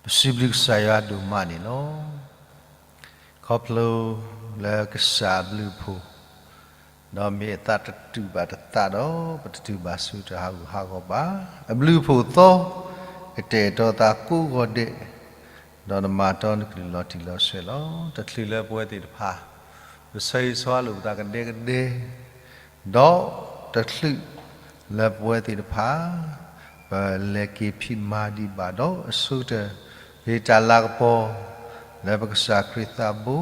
ပစံးဘျုးကစၢ်ယွၤဒိၣ်မးန့ၣ်လီၤ. ခီဖျိလၢကစၢ်အဘျုးအဖှိၣ်, ဒီးမ့ၢ်အသးတတူာ်ဘၣ်တသးဒီး ပတတုၤဘၣ်ဆူတၢ်ဟးဂူာ်ဟးဂီၤဘၣ်. အဘျုးအဖှိၣ်သီ, ကတဲာ်ကတီၤသးကိးဂီၤဒဲး, ဒီးနမၤတီနကလုၢ်လီၤတံၢ်လီၤဆဲးလီၤ. တချုးလၢပဝဲသ့ၣ်တဖၣ် ပဆၢဂ့ၤဆၢဝါလိာ်ပသးကဒဲကဒဲ, ဒီးတချုးလၢပဝဲသ့ၣ်တဖၣ် ပလဲၤက့ၤဖံးမၤဒံးဘၣ်ဒီးအဆိကတၢၢ်, ဟ့ၣ်တၢ်လၤကပီၤ လၢပကစၢ်ခရံာ်သးဘိ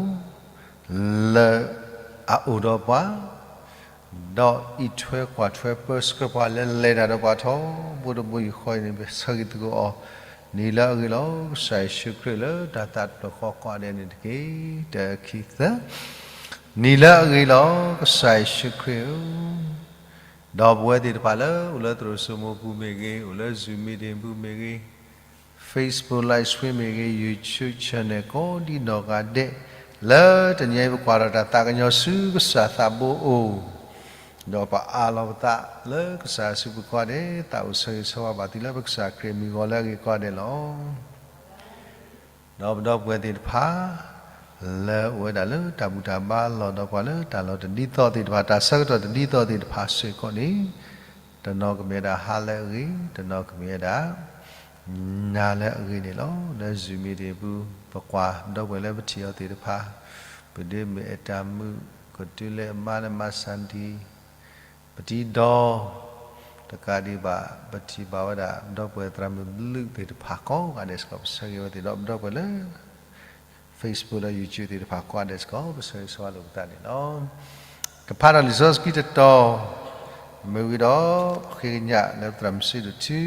လၢအအိၣ်ဒီးပှၤ, ဒီးအံးထွဲကွၢ်ထွဲပၢဆှၢပှၤလၢလဲၤတၢ်ဒီးပှၤထီဘိတဘိယူၢ်ဃီအံၤန့ၣ် ပဆၢဂ့ၤသကိးအီၤ, နံၤလၢအဂ့ၤလီၤ. ကစၢ်ယ့ၣ်ၡူးခရံာ်လၢတၢ်သးတဖျၢၣ်ဃီကိးဂၤဒဲးန့ၣ်တက့ၢ်. တခံသၢ, နံၤလၢအဂ့ၤလီၤ. ကစၢ်ယ့ၣ်ၡူးခရံာ်ဧၢ, ဒီးပဝဲသ့ၣ်တဖၣ်လၢအိၣ်လၢသရိာ်စိမိၤပူၤမ့ၢ်ဂ့ၤ, အိၣ်လၢ Zoom meeting ပူၤမ့ၢ်ဂ့ၤ, Facebook live stream မ့ၢ်ဂ့ၤ, YouTube channel ကိးဒံနီၢ်ဂၤဒဲး, လၢတနံၤအံၤပကွၢ်ထီၣ်တၢ်သးကညီၤဆူကစၢ်သးဘိအအိၣ်, ဒီးပအးလီၤပသးလၢကစၢ်စုပူၤကိးဂၤဒဲး, သးအိၣ်ဆၢဂ့ၤဆၢဝါဘၣ်သုလၢပကစၢ်ခရံာ်အမံၤအဂီၢ်လၢအဂ့ၤကိးဂၤဒဲးလီၤ. ဒီးပဒီပုၢ်ဝဲၢ်သ့ၣ်တဖၣ် လၢအိၣ်ဝဲဒၣ်လၢတၢ်ဘူၣ်တၢ်ဘါလီၢ်ဒီးပှၤလၢတၢ်လီၢ်တဒ်သိးသ့ၣ်တဖၣ်, တၢ်ဆၢကတီၢ်တဒ်သိးသ့ၣ်တဖၣ်စ့ၢ်ကီးန့ၣ်, တနီၤကမ့ၢ်ဝဲဒၣ်ဟါလၢအဂ့ၤ, တနီၤကမ့ၢ်ဝဲဒၣ် နၤလၢအဂ့ၤန့ၣ်လီၤ. လၢ Zoom meeting ပူၤ ပကွၢ်ပဒီပုၢ်ဝဲၢ်လၢပထံၣ်အီၤသ့ၣ်တဖၣ်, ပဒုးမ့ၢ်အတၢ်မုာ်, ကတုၤလၢအမါနမၤစၢ်ဒံး ပတံၤဒီး တကးဒံးဘၣ် ပထံၣ်ဘၣ်ဝဲဒၣ် ပဒီပုၢ်ဝဲၢ်သရၣ်မုၣ်ဘျုးသ့ၣ်တဖၣ်ကိးဂၤဒဲးစ့ၢ်ကီး ပဆၢဂ့ၤဝဲသ့ၣ်ဒီး ပဒီပုၢ်ဝဲၢ်လၢ Facebook ဒီး YouTube သ့ၣ်တဖၣ်ကိးဂၤဒဲးစ့ၢ်ကီး ပဆၢဂ့ၤဆၢဝါလိာ်ပသးန့ၣ်လီၤ. ကဖးဒီးလံာ်စီဆှံတတီၤ, မ့ၢ်ဝံၤဒီး ဃ့ကညးလၢပသရၣ်မုၣ်စံဒိၣ်ထူ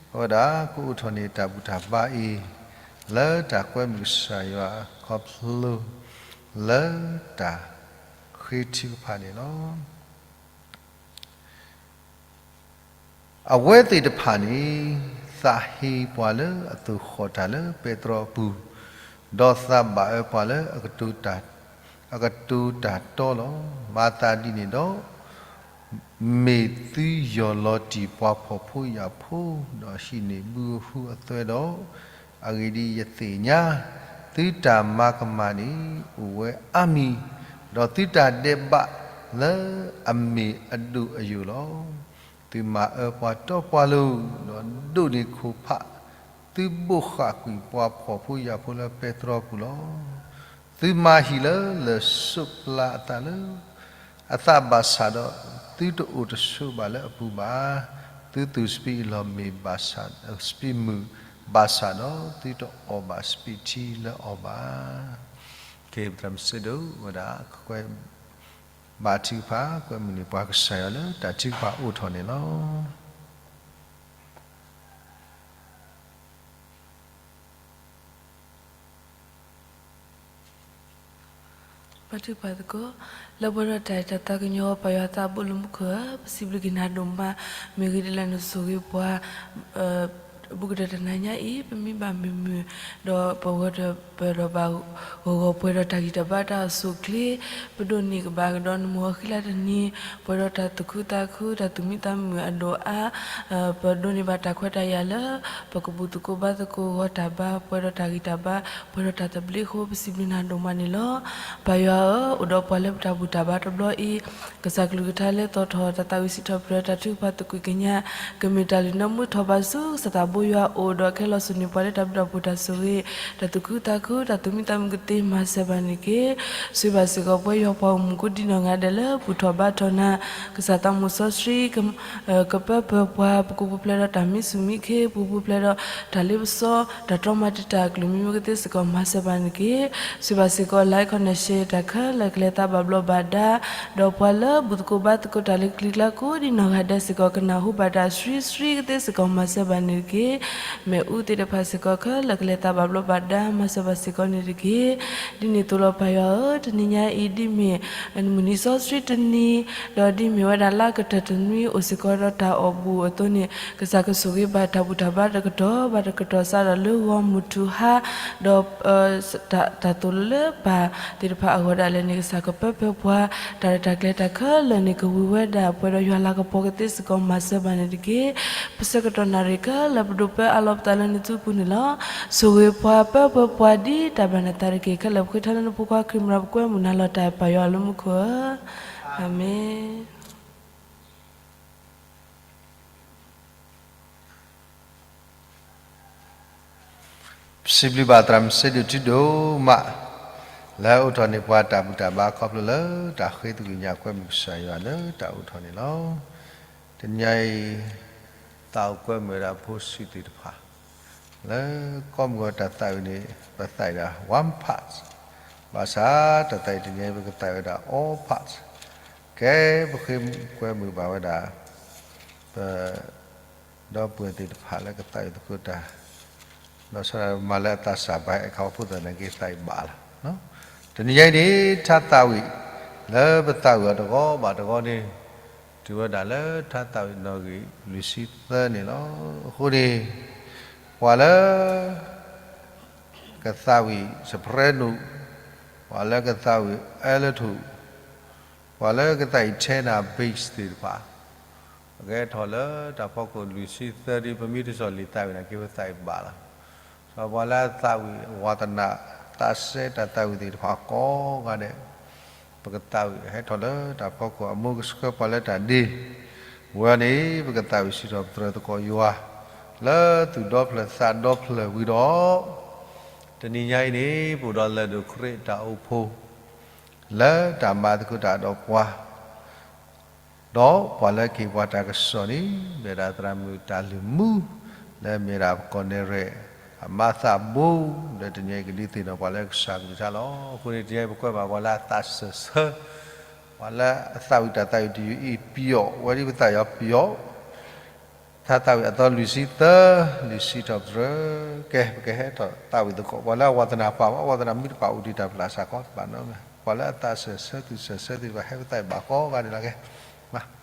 အဝဲဒၣ် ကအိးထီၣ်န့ၢ်တၢ်ဘူၣ်တၢ်ဘါအံၤ လၢတၢ်ကွဲမုာ်ကစၢ်ယွၤခီဖျိ လၢတၢ်ဃ့ထုကဖၣ်န့ၣ်လီၤ. အဝဲသ့ၣ်တဖၣ်န့ၣ် သးဟ့ပှၤလၢအသိၣ်ဃီၣ်တၢ်လၢပဲတြီအပူၤ, ဒီးသးဘၣ်အၢပှၤလၢ အကတိၤတၢ်တီလီၤ. မၤသးဒ်န့ၣ်ဒီး မ့ၢ်သုယီၢ်လီၤတံၢ်ပှၤဖှီၣ်ဖိယာ်ဖိ, ဒီးဟံးန့ၢ်ဘုဟုအသွဲဒီး, အဂ့ၢ်ဒ်အံၤ, ယသ့ၣ်ညါ သုတၢ်မၤကမၣ်န့ၣ် အိၣ်ဝဲအါမံၤ, ဒီးသုတၢ်ဒဲးဘးလၢအမ့ၢ်အဒိၣ်အယိာ်လီၤ. သုမၤအၢပှၤတီပှၤလိၤ, ဒီးဒိးန့ၢ်ခိၣ်ဖး, သုဘိးဃာ်ကွံာ်ပှၤဖှီၣ်ဖိယာ်ဖိလၢပဲတြီပူၤလီၤ. သုမၤဟံၣ်လၢလၢၢ်ဆိးပျၢ်အသးလၢ အသးဘၣ်ဆၣ်ဒီး, သုတအိၣ်တဆိးဘၣ်လၢအပူၤဘၣ်. သုသူၣ်စပံးအလီၢ်မ့ၢ်ဘၣ်ဆၣ်, စပံးမုၢ်ဘၣ်ဆၣ်ဒီး, သုတအီၣ်ဘၣ်စပံးထံလၢအီၤဘၣ်. ကဲ ပသရၣ်မုၣ်စံဒိၣ်ဝဲဒၣ် ကကွဲးဘၣ်ထုကဖၣ်, ကွဲးမုာ်န့ၢ်ပှၤကစၢ်ယွၤလၢတၢ်ထုကဖၣ်အိးထီၣ်န့ၣ်လီၤ. ပှၤထုကဖၣ်သကိး, လၢပှဲၤဒီးတၢ်အဲၣ်တၢ်သးကညီၤ ပၢ်ယွၤသးဘိလၢမူခိၣ်ဧၢ, ပစံးဘျုးက့ၤနၤဒိၣ်မး, မ့ၢ်ဂ့ၤဒ်လဲၣ်နဆိၣ်ဂ့ၤပှၤ, ဘူးကတၢၢ်တနၤညါအံၤ ပမ့ၢ်ဘၣ်မုာ်မုာ်, ဒီးပဂီၢ်ဒီးပၢၢ်ဒီးဘၣ်ဂီၤဂီၤ ပှဲၤဒီးတၢ်ဂံၢ်တၢ်ဘါတၢ်အိၣ်ဆူၣ်အိၣ်ချ့, ပဒိးန့ၢ်ကဘၣ်ကဒီးနမိၢ်အဃံလၤတနံၤ, ပှဲၤဒီးတၢ်သူၣ်ခုသးခု တၢ်သူၣ်မံသးမုာ်အဒိၣ်အါ, ပဒိးန့ၢ်ဘၣ်တၢ်ခွဲးတၢ်ယာ်လၢ ပကဘူၣ်သကိးဘါသကိးဂီၤတၢ်ဘါ ပှဲၤဒီးတၢ်ဂံၢ်တၢ်ဘါ ပှဲၤဒီးတၢ်သဘျ့အဃိ ပစံးဘျုးနၤဒိၣ်မးန့ၣ်လီၤ. ပၢ်ယွၤဧၢ, အိၣ်ဒီးပှၤလၢပတၢ်ဘူၣ်တၢ်ဘါတဘျီအံၤ, ကစၢ်ကလုၢ်ကထါလဲၤသီၣ်ထီၣ် တၢ်သးဝံၣ်စံးထီၣ်ပတြၢၤ တၢ်ထုကဖၣ်သကွံာ်ကညး, ကမ့ၢ်တၢ်လုၢ်နၢမူထီၣ်ဘၣ်ဆူကစၢ်သးဘိယွၤအအိၣ် ဒီးခဲလီၤစိၤန့ၢ်ပှၤလၢတၢ်ဘျုးတၢ်ဖှိၣ်တၢ်ဆိၣ်ဂ့ၤ, တၢ်သူၣ်ခုသးခု တၢ်သူၣ်မံသးမုာ်ကသ့မၤစၢၤဘၣ်န့ၣ်တက့ၢ်. ဆိၣ်ဂ့ၤဘၣ်စ့ၢ်ကီးပဝဲယွၤပှၤဂီၢ်မုၢ်ကိးဒံနီၢ်ဂၤဒဲးလၢဘူၣ်ထီၣ်ဘါထီၣ်နၤ, ကစၢ်သးမုၣ်စီဆှံ ကပၢပၢၤပှၤ ပကပူၤဖျဲးဒီးတၢ်မံဆူၣ်မံခ့, ပကပူၤဖျဲးဒီးတၢ်လ့ပစီ, တၢ်တြီမၤတံာ်တာ်အကလုၢ်မံမံကသ့စ့ၢ်ကီးမၤစၢၤဘၣ်န့ၣ်တက့ၢ်. ဆိၣ်ဂ့ၤဘၣ်စ့ၢ်ကီး like connection တၢ်ခဲလၢာ်ကလဲၤသးဘၣ်ဘျီးဘၣ်ဒါ, ဒီးပှၤလၢဘူၣ်သကိးဘါသကိးတၢ်လၢကလံၤကျါကိးဒံနီၢ်ဂၤဒဲးစ့ၢ်ကီး ကနၢ်ဟူဘၣ်တၢ်ဆှံဆှံကသ့စ့ၢ်ကီးမၤစၢၤဘၣ်န့ၣ်တက့ၢ်. မ့ၣ်အူသ့ၣ်တဖၣ်စ့ၢ်ကီးခဲလၢာ်ကလဲၤသးဘၣ်ဘျီးဘၣ်ဒါ မၤစၢၤဘၣ်စ့ၢ်ကီးန့ၣ်တက့ၢ်. ဒ်န့ၣ်အသိးလီၤပၢ်ယွၤဧၢ, တနံၤညါအံၤဒ်မ့ၢ် မုၢ်နံၤစီဆှံတနံၤ, ဒီးဒ်မ့ၢ်ဝဲဒၣ်လါကတၢၢ်တနွံအိၣ်စ့ၢ်ကီးဒီးတၢ်အီၣ်ဘူၣ်အသိးန့ၣ်, ကစၢ်ကဆိၣ်ဂ့ၤဘၣ်တၢ်ဘူၣ်တၢ်ဘါတကတီၢ်ဘၣ်တကတီၢ်စးဒီးလၢဂီၤမုၢ်ထူၣ်ဟါ, ဒီး တၢ်သိၣ်လိလၢပၢ်သ့ၣ်တဖၣ်အဂီၢ်ဒၣ်လဲာ်န့ၣ် ကစၢ်ကပၢပၢၤပှၤ, တၢ်ရဲၣ်တၢ်ကျဲၤတၢ်ခဲလၢာ်န့ၣ် ကဝံၤဝဲဒၣ်ပှဲၤဒီးယွၤလၤကပီၤကသ့စ့ၢ်ကီးမၤစၢၤဘၣ်န့ၣ်တက့ၢ်. ပဆၢကတီၢ်နၣ်ရံၣ်ခဲလၢာ် ပဒိၣ်ပၢအလီၤပသးလၢနစုပူၤန့ၣ်လီၤ. ဆိၣ်ဂ့ၤပှၤ ပၢပှဲၤပှၤဒ်တၢ်ဘၣ်နသးတက့ၢ်. ခဲလၢာ်ပဃ့ထီၣ်လၢနဖိခွါခရံာ်မရၤ ပကွဲမုာ်နၤလီၤတၢ်အဲၣ်ပၢ်ယွၤအလၢမူခိၣ်ဧၢ, အၤမ့ၣ်. ပစံးဘျုးဘၣ်သရၣ်မုၣ်စ့ဒိၣ်ထံဒိၣ်မး လၢအအိးထီၣ်န့ၢ်ပှၤတၢ်ဘူၣ်တၢ်ဘါခီဖျိလၢတၢ်ဃ့သကွံာ်ညါကွဲမုာ်ကစၢ်ယွၤလၢတၢ်အိးထီၣ်န့ၣ်လီၤ. တနံၤအံၤ သးအိၣ်ကွဲမုာ်ဝဲဒၣ်ဖိဆံးသ့ၣ်တဖၣ် လၢကီၢ်မုၢ်ဂီၤတၢ်သးဝံၣ်န့ၣ် ပသးဝံၣ်ဒၣ် one part ဘၣ်ဆၣ်တၢ်သးဝံၣ်တနံၤအံၤ ပကသးဝံၣ်ဝဲဒၣ် all part. ကဲ ပဃ့ကွဲမုာ်ဘၣ်ဝဲဒၣ် ပ ဒီပုၢ်ဝဲၢ်သ့ၣ်တဖၣ်လၢကသးဝံၣ်သကိးတၢ် ဒီးဆီဒၣ်မၤလၢအသးစၢ်ဘၣ် အခီဖိသတးန့ၣ်က့ၤ သးဝံၣ်ဘၣ်လီၤ. တနံၤညါအံၤန့ၣ် ထါသးဝံၣ်လၢပသးဝံၣ်အီၤတဂီၤဘၣ်တဂီၤန့ၣ် တုၤဝဲဒၣ်လၢထါသးဝံၣ်နီၣ်ဂံၢ်လွံၢ်ဆံသၢန့ၣ်လီၤ. အဃိန့ၣ် ပှၤလၢ ကသးဝံၣ် soprano, ပှၤလၢကသးဝံၣ် alto, ပှၤလၢကသးဝံၣ် tenor bass သ့ၣ်တဖၣ် ပကဟဲထီၣ်လၢတၢ်ဖီခိၣ်လွံၢ်ဆံသၢဒ် ပမ့ၢ်တစီၣ်လံာ်သးဝံၣ်န့ၣ်က့ၤ ပသးဝံၣ်ဘၣ်လီၤ. ဒီးပှၤလၢအသးဝံၣ်ဝါသနၣ် သးစဲတၢ်သးဝံၣ်သ့ၣ်တဖၣ်ကိးဂၤဒဲး ပကသးဝံၣ်ဟဲထီၣ်လၢတၢ်ဖီခိၣ်အမူကဆှၢပှၤလၢတၢ်ဒ့ဝဲန့ၣ် ပကသးဝံၣ်စံးထီၣ်ပတြၢၤသကိးယွၤ လၢသူၣ်ဒီဖျၢၣ်သးဒီဖျၢၣ်ဝံၤဒီး တနံၤညါအံၤန့ၣ် ပအိၣ်ဒီးလၢၢ်ဒိၣ်ခရံာ်တၢ်အိၣ်ဖှိၣ် လၢတၢ်မၤသကိးတၢ်ဒီးပှၤ ဒီးပှၤလၢကဟ့ၣ်ပှၤတၢ်ကစီၣ်န့ၣ် မ့ၢ်ဝဲဒၣ်သရၣ်မုၣ်တၢ်လုၢ်မူ လၢမ့ၢ်ဝဲဒၣ်ပကီၢ်နဲၣ်ရဲၣ် အမါသးဘိ လၢတနံၤအံၤကဒုးသ့ၣ်နီၣ်ပှၤလၢကစၢ်ကလုၢ်ကထါလီၤ. အဃိန့ၣ် တနံၤအံၤပကွဲမုာ်ဘၣ်ပှၤလၢအသးစၢၢ်ဆၢ ပှၤလၢအသးဝံၣ်တၢ်သးဝံၣ်တယုၢ်အံၤပယီၤ ဝဲဒ်ပသးဝံၣ်အီၤပယီၤ ထါသးဝံၣ်အသီလွံၢ်ဆံသၢ လွံၢ်ဆံထီၣ်ပတြၢၤ ကဲ ပကဟဲထီၣ်သးဝံၣ်သကိး ပှၤလၢအဝါသနၣ်ပာ်ဘၣ် အဝါသနၣ်မ့ၢ်တပာ်အိၣ်ဒံးတၢ်ပျၢ်စ့ၢ်ကီး တဘၣ်နီတမံၤ ပှၤလၢအသးစၢၢ်ဆၢသူၣ်စၢၢ်ဆၢသ့ၣ်တဖၣ် ဟဲပသးဝံၣ်ဘၣ်ကိးဂၤဒဲးလီၤကဲ မၤ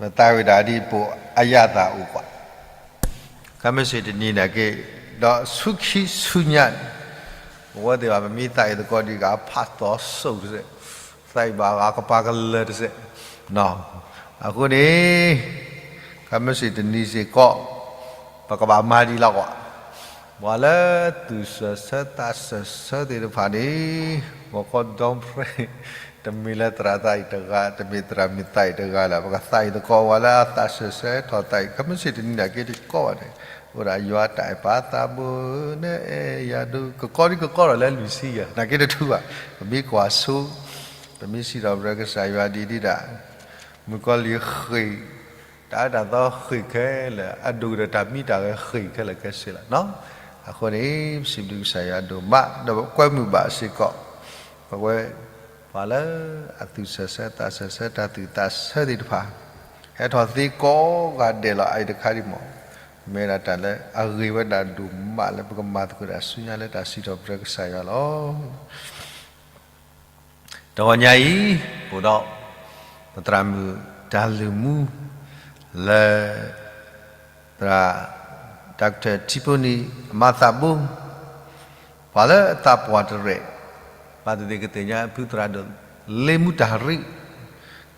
ပသးဝံၣ်တၢ်ဒ်ပအိၣ်အယၢ်သးအိၣ်ကွၢ်, ခဲမုၢ်ဆ့ၣ်တနံၤန့ၣ်က့ၤ, ဒီးဆူခံဆူညါန့ၣ်, ပဝဲသ့ၣ်ဘၣ် ပမ့ၢ်သးအံၤသကိးဒ်ဂၤ ဖးသီစိၣ်တစဲး, သးအံၤဘၣ်ဂၤကပၤကလၢာ်တစဲး, အဃိန့ၣ် ခဲမုၢ်ဆ့ၣ်တနံၤစ့ၢ်ကီး ပကဘၣ်မၤဒ်လီၤကွၢ်, ပှၤလၢသူၣ်စၢၤဆၢသးစၢၤဆၢသ့ၣ်တဖၣ်န့ၣ်, ပကီဒီဖရဲ, တမ့ၢ်လၢသရၣ်သးအံၤတဂၤ, တမ့ၢ်သရၣ်မုၣ်သးအံၤတဂၤလၢၤ, ပကသးအံၤသကိး ပှၤလၢအသးစၢၤဆၢထီၣ်သးအံၤ ခဲမုၢ်ဆ့ၣ်တနံၤန့ၣ်က့ၤတကီဘၣ်န့ၣ်, အိၣ်ဒၣ်ယွၤတၢ်အဲၣ်ပာ်သးဘိန့ၣ်, အဲၣ်ယၤဒိၣ် ကကီဒ်ကကီဒီးလၢလွံၢ်ဆံယဲၢ် နာ်က့တထူဘၣ်, ပမ့ၢ်ကွၢ်ဆိ, ပမ့ၢ်စံးထီၣ်ပတြၢၤကစၢ်ယွၤဒ်ဒ်ဒၣ်, မုၣ်ကီၤလံၢ်ဃ့ၢ် တၢ်အၢတၢ်သီဃ့ၢ်ခဲလၢာ်, အဒိၣ်ကတၢၢ်တၢ်မံတၢ်ဂဲၤဃ့ၢ်ခဲလၢာ်ခဲဆ့လီၤ. အဃိန့ၣ် ပစံးဘျုးကစၢ်ယွၤဒိၣ်မး, ဒီးကွဲမုာ်ဘၣ်စ့ၢ်ကီး, ပဝဲပှၤလၢအသူၣ်စၢၤဆၢသးစၢၤဆၢ တၢ်သူၣ်သးစၢၤသ့ၣ်တဖၣ်, ဟဲထီၣ်သ့ကိးဂၤဒဲးလီၤ. အအံၤတခါဒ်မ့ၢ်, မ့ၢ်ဝဲဒၣ်တၢ်လၢအဂ့ၤဝဲဒၣ်ဒိၣ်မးလၢပကမၤသကိးတၢ်ဆူညါလၢတၢ်စံးထီၣ်ပတြၢၤကစၢ်ယွၤလီၤ. တဂီၤညါအံၤ, အိၣ်ဒီးပသရၣ်မုၣ်တၢ်လုၢ်မူ လၢ သရၣ် Doctor ထံဖိနံၣ်အမါသးဘိ, ပှၤလၢအသးပှၢ်တရဲၣ်, ဘၣ်သ့ၣ်သ့ၣ်ကသ့ၣ်ညါဖုသရၣ်ဒိၣ်လ့မူတၢ်ရံၣ်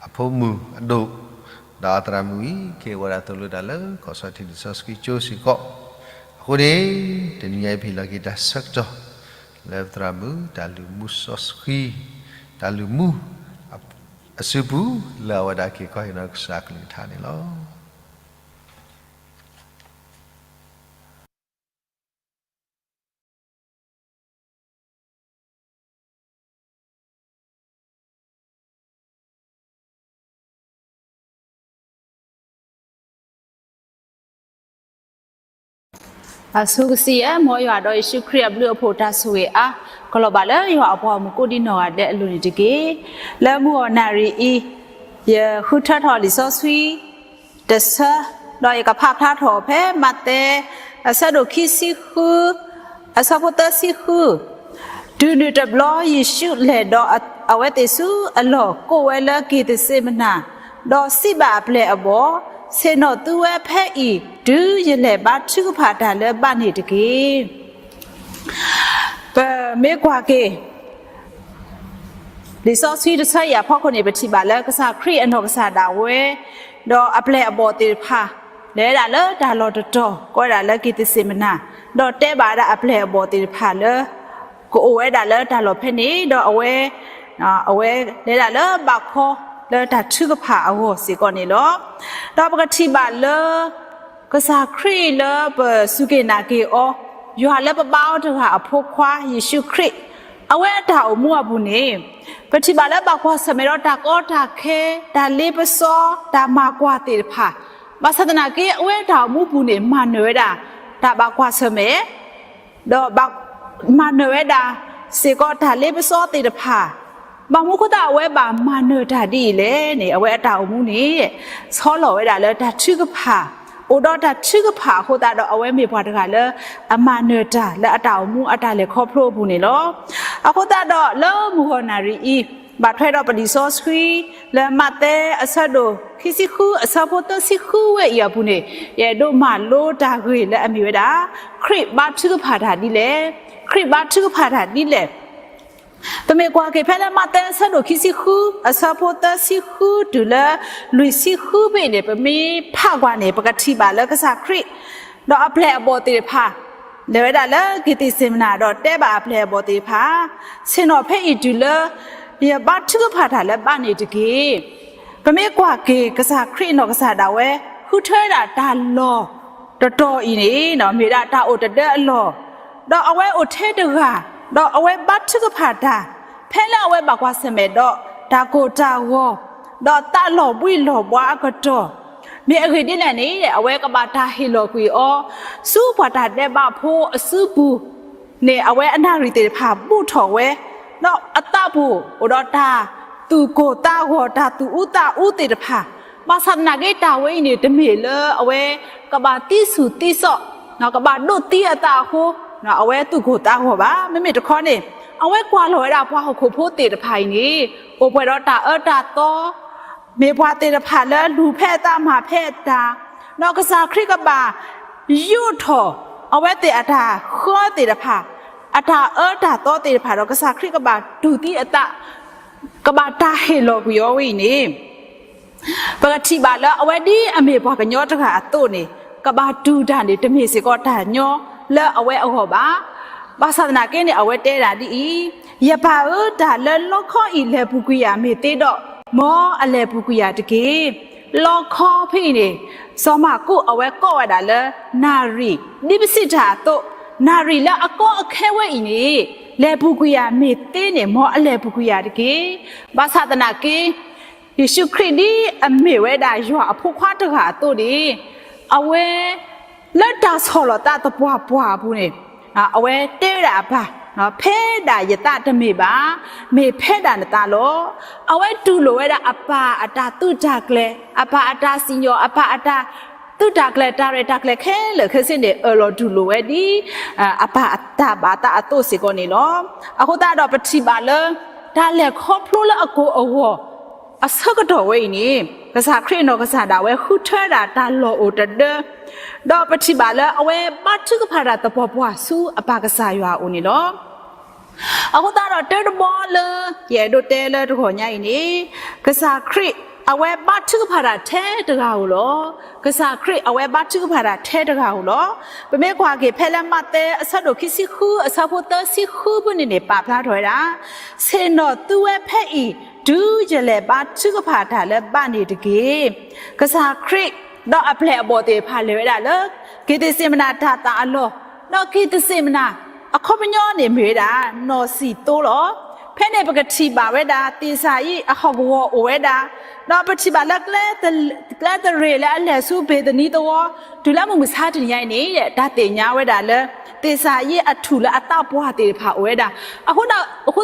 အဖိမုၣ်အဒိၣ်, ဒီးအသရၣ်မုၣ်အံၤ ကဟ့ၣ်ဝဲဒၣ်သိၣ်လိတၢ်လၢကီၢ်စီၤထံးလံာ်စီဆှံကၠိစ့ၢ်ကီး, အဃိန့ၣ် တနံၤညါအံၤ ပဟ့ၣ်လီၤက့ၤတၢ်ဆၢကတီၢ် လၢပသရၣ်မုၣ်တၢ်လုၢ်မူစီဆှံ, တၢ်လုၢ်မူ အစုပူၤ လၢအဝဲဒၣ်က့ၤခီဟ့ၣ်နီၤကစၢ်ကလုၢ်ကထါန့ၣ်လီၤ. အဆိကစံးယဲၢ် မ်ယွၤဒီးယ့ၣ်ၡူးခရံာ်အဘျုးအဖှိၣ်တၢ်ဆိၣ်ဂ့ၤအါ ကလီၤဘၣ်လၢယွၤအပှၤမုၣ်ကိးဒံနီၢ်ဂၤဒဲးအလိၤန့ၣ်တက့ၢ်. လၢမုၢ်ဂီၤနၣ်ရံၣ်အံၤ ယဃုထၢထီၣ်လံာ်စီဆှံ တဆၢ, ဒီးယကဖးဖျါထီၣ်ဖဲမးသဲ အဆၢဒိၣ်ခံဆံဃု အဆၢဖိသၢဆံဃု, တုၤနုၤတဘျီယ့ၣ်ၡူးလဲၤဒီးအဝဲသ့ၣ်ဆူအလီၢ် ကိးဝဲလၢက့ၤသစ့မနၤ, ဒီးစံးဘၣ်အပျဲၢ်အဘီၣ်, ဆ့ၣ်နီၤသုဝဲဖဲအံၤ တုၤယလဲၤဘါထုကဖၣ်တၢ်လၢဘၣ်န့ၣ်တက့ၢ်. ပမ့ၢ်ကွၢ်က့ၤ လံာ်စီဆှံတဆၢအံၤအဖီခိၣ်န့ၣ် ပထံၣ်ဘၣ်လၢကစၢ်ခရံာ်အနီၢ်ကစၢ်ဒၣ်ဝဲ ဒီးအပျဲၢ်အဘီၣ်သ့ၣ်တဖၣ် လဲၤဝဲဒၣ်လၢတၢ်လီၢ်တတီၤ ကိးဝဲဒၣ်လၢက့ၤသစ့မနၤ, ဒီးတဲဘၣ်ဝဲဒၣ်အပျဲၢ်အဘီၣ်သ့ၣ်တဖၣ်လၢ ကအိၣ်ဝဲဒၣ်လၢတၢ်လီၢ်ဖဲန့ၣ် ဒီးအဝဲ အဝဲလဲၤဒၣ်လၢဘးခီလၢတၢ်ထုကဖၣ်အဂီၢ်စ့ၢ်ကီးန့ၣ်လီၤ. ဒီးပကထံၣ်ဘၣ်လၢ ကစၢ်ခရံာ်လၢပစူၢ်က့ၤနာ်က့ၤအီၤ, ယွၤလၢပဘါအီၤတဂၤအဖိခွါယ့ၣ်ၡူးခရံာ်, အဝဲအတၢ်အိၣ်မူအပူၤန့ၣ် ပထံၣ်ဘၣ်လၢဘၣ်ကွၢ်ဆၢၣ်မဲာ်ဒီးတၢ်ကီတၢ်ခဲ, တၢ်လ့ပစီ, တၢ်မၤကွၢ်သ့ၣ်တဖၣ်, ဘၣ်ဆၣ်သနာ်က့ အဝဲအတၢ်အိၣ်မူပူၤန့ၣ် မၤနၢၤဝဲဒၣ် တၢ်ဘၣ်ကွၢ်ဆၢၣ်မဲာ် ဒီးမၤနၢၤဝဲဒၣ်စ့ၢ်ကီးတၢ်လ့ပစီသ့ၣ်တဖၣ်, ဘၣ်မနုၤအဃိသတးအဝဲဘၣ်မၤနၢၤတၢ်ဒ်အံၤလဲၣ်န့ၣ် အဝဲအတၢ်အိၣ်မူန့ၣ် ဆီလီၤဝဲဒၣ်လၢတၢ်ထုကဖၣ်, အိၣ်ဒီးတၢ်ထုကဖၣ်အဃိသတးဒီး အဝဲမ့ၢ်ပှၤတဂၤလၢအမၤနၢၤတၢ်လၢအတၢ်အိၣ်မူအတၢ်လဲၤခီဖျိအပူၤန့ၣ်လီၤ. အဃိသတးဒီးလၢမုၢ်ဂီၤနၣ်ရံၣ်အံၤ ဘၣ်ထွဲဒီးပလံာ်စီဆှံ လၢမးသဲအဆၢဒိၣ်ခံဆံဃု အဆၢဖိသၢဆံဃုဝဲအံၤအပူၤန့ၣ် ယအဲၣ်ဒိးမၤလိတၢ်ဂ့ၢ်လၢအမ့ၢ်ဝဲဒၣ် ခရံာ်ဘါထုကဖၣ်တၢ်ဒ်လဲၣ်, ခရံာ်ဘါထုကဖၣ်တၢ်ဒ်လဲၣ်. ပမ့ၢ်ကွၢ်က့ၤဖဲလၢမးသဲအဆၢဒိၣ်ခံဆံဃု အဆၢဖိသၢဆံဃုတုၤလၢလွံၢ်ဆံဃုဖဲအံၤန့ၣ် ပမ့ၢ်ဖးကွၢ်န့ၣ် ပကထံၣ်ဘၣ်လၢကစၢ်ခရံာ် ဒီးအပျဲၢ်အဘီၣ်သ့ၣ်တဖၣ် လဲၤဝဲဒၣ်လၢက့ၤသ့ၣ်စ့ၣ်မနၤ ဒီးတဲဘၣ်အပျဲၢ်အဘီၣ်သ့ၣ်တဖၣ်, ဆ့ၣ်နီၤဖဲအံၤတုၤလၢ ယဘါထုကဖၣ်တၢ်လၢဘၣ်န့ၣ်တက့ၢ်. ပမ့ၢ်ကွၢ်က့ၤကစၢ်ခရံာ်အနီၢ်ကစၢ်ဒၣ်ဝဲ ဃုထၢဝဲဒၣ်တၢ်လီၢ်တတီၤအံၤန့ၣ် မ့ၢ်ဝဲဒၣ်တၢ်အိၣ်တဒၢအလီၢ်, ဒီးအဝဲအိၣ်ထဲတဂၤ, ဒီးအဝဲဘါထုကဖၣ်တၢ် ဖဲလၢအဝဲဘၣ်ကွၢ်ဆၢၣ်မဲာ်ဒီးတၢ်ကိၢ်တၢ်ဂီၤ, ဒီးသးလီၤဘှံးလီၤဘှါအကတီၢ်, မ့ၢ်အဂ့ၢ်ဒ်လဲၣ်န့ၣ် အဝဲကဘၣ်တၢ်ဟ့ၣ်လီၤကွံာ်အီၤ ဆူပှၤတၢ်ဒဲးဘးဖိအစုပူၤ န့ၣ် အဝဲအနၣ်ရံၣ်သ့ၣ်တဖၣ်ဘူၣ်ထီၣ်ဝဲ, ဒီးအသးပူၤအိၣ်ဒီးတၢ်သူၣ်ကိၢ်သးဂီၤ တၢ်သူၣ်အူသးအူသ့ၣ်တဖၣ်, ဘၣ်ဆၣ်သနာ်က့တၢ်ဝဲအံၤန့ၣ် တမ့ၢ်လၢအဝဲကဘၣ်သံဆူၣ်သံစီး, ကဘၣ်ဒိးသံအသးအဃိ အဝဲသူၣ်ကိၢ်သးဂီၤဘၣ်. မ့မ့ၢ်တခီန့ၣ် အဝဲကွၢ်လီၤဝဲဒၣ်ပှၤဟီၣ်ခိၣ်ဖိသ့ၣ်တဖၣ်အံၤန့ၣ် အိၣ်ပှဲၤဒီးတၢ်အၢတၢ်သီ မ့ၢ်ပှၤသ့ၣ်တဖၣ်လၢလူၤဖဲအသးမၤဖဲအတၢ်, ဒီးကစၢ်ခရံာ်ကဘၣ်ယူးထီၣ် အဝဲသ့ၣ်အတၢ်ဃၢသ့ၣ်တဖၣ်, အတၢ်အၢတၢ်သီသ့ၣ်တဖၣ်ဒီး ကစၢ်ခရံာ်ကဘၣ်တူၢ်သံအသး, ကဘၣ်တၢ်ဟ့ၣ်လီၤကွံာ်အီၤဝဲအံၤန့ၣ် ပကထံၣ်ဘၣ်လၢအဝဲဒ်အမ့ၢ်ပှၤကညီတဂၤအသိးန့ၣ် ကဘၣ်တူၢ်တၢ်န့ၣ် တမ့ၢ်စ့ၢ်ကီးတၢ်ညီလၢအဝဲအဂီၢ်ဘၣ်. ဘၣ်ဆၣ်သနာ်က့န့ၣ် အဝဲတဲဒၣ်ဒ်အံၤ, ယပၢ်ဧၢ, တၢ်လၢလီခီအံၤလဲၤပူၤကွံာ်ယၤမ့ၢ်သ့ဒီး, မ်အလဲၤပူၤကွံာ်ယၤတက့ၢ်. လီခီဖဲအံၤန့ၣ် စီၤမၢ်ကူးအဝဲကိးဝဲဒၣ်လၢ နၣ်ရံၣ်, ဒ်ပစံးတၢ်အသိး, နၣ်ရံၣ်လၢအကီအခဲဝဲအံၤန့ၣ် လဲၤပူၤကွံာ်ယၤမ့ၢ်သ့န့ၣ် မ်အလဲၤပူၤကွံာ်ယၤတက့ၢ်. ဘၣ်ဆၣ်သနာ်က့ ယ့ၣ်ၡူးခရံာ်ဒ်အမ့ၢ်ဝဲဒၣ်ယွၤအဖိခွါတဂၤအသိးန့ၣ်, အဝဲ လၢတၢ်ဆီၣ်လီၤသးသပှၢ်ပှၢ်အပူၤန့ၣ်, အဝဲတဲဝဲဒၣ်အပၢ်, ဖဲဒၣ်ယသးတမ့ၢ်ဘၣ်, မ့ၢ်ဖဲဒၣ်နသးလီၤ. အဝဲတူၢ်လိာ်ဝဲဒၣ်အပၢ်အတၢ်သုးတၢ်ကျဲၤ, အပၢ်အတၢ်စံၣ်ညီၣ်, အပၢ်အတၢ်သုးတၢ်ကျဲၤ, တၢ်ရဲၣ်တၢ်ကျဲၤခဲလၢာ်ခဲဆ့န့ၣ် အၢၣ်လီၤတူၢ်လိာ်ဝဲဒ် အပၢ်အတၢ်ဘၣ်သးအသိးစ့ၢ်ကီးန့ၣ်လီၤ. အဃိသတးဒီးပထံၣ်ဘၣ်လၢ တၢ်လဲၤခီဖျိလၢအကိာ်အဂီၤ အဆၢကတီၢ်ဝဲအံၤန့ၣ် ကစၢ်ခရံာ်အနီၢ်ကစၢ်ဒၣ်ဝဲဃုထၢဒၣ်တၢ်လီၢ်အိၣ်တဒၢ, ဒီးပထံၣ်ဘၣ်လၢအဝဲဘါထုကဖၣ်တၢ်သပှၢ်ပှၢ်ဆူအပၢ်ကစၢ်ယွၤအအိၣ်န့ၣ်လီၤ. အဃိသတးဒီးတၢ်တဘီလၢ ယအဲၣ်ဒိးတဲလၢတဂီၤညါအံၤန့ၣ်, ကစၢ်ခရံာ်အဝဲဘါထုကဖၣ်တၢ်ထဲတဂၤဧိၤလီၤ. ကစၢ်ခရံာ်အဝဲဘါထုကဖၣ်တၢ်ထဲတဂၤဧိၤလီၤ. ပမ့ၢ်ကွၢ်က့ၤဖဲလၢမးသဲအဆၢဒိၣ်ခံဆံဃု အဆၢဖိသၢဆံဃုဖုန့ၣ်န့ၣ် ပာ်ဖျါထီၣ်ဝဲဒၣ်, ဆ့ၣ်နီၤသုဝဲဖဲအံၤ တုၤယလဲၤဘါထုကဖၣ်တၢ်လၢဘးန့ၣ်တက့ၢ်. ကစၢ်ခရံာ် ဒီးအပျဲၢ်အဘီၣ်သ့ၣ်တဖၣ်လဲၤဝဲဒၣ်လၢ က့ၤသစ့ၣ်မနၤတၢ်သၣ်အလီၢ်, ဒီးက့ၤသစ့ၣ်မနၤ အခီပညီန့ၣ်မ့ၢ်ဝဲဒၣ် နီၢ်စံၣ်သိလီၤ. ဖဲန့ၣ်ပကထံၣ်ဘၣ်ဝဲဒၣ် သ့ၣ်စၤယံးအဟီၣ်ကဝီၤအိၣ်ဝဲဒၣ်, ဒီးပထံၣ်ဘၣ်လၢ ကျဲသရ့ၣ်လၢအလဲၤဆူဘ့ၤသနံသဝီ, တုၤလၢမုၢ်မဆါတနံၤညါအံၤန့ၣ် တၢ်သ့ၣ်ညါဝဲဒၣ်လၢ သ့ၣ်စၤယံးအထူၣ်လၢအသးပှၢ်သ့ၣ်တဖၣ်အိၣ်ဝဲဒၣ်. အဃိ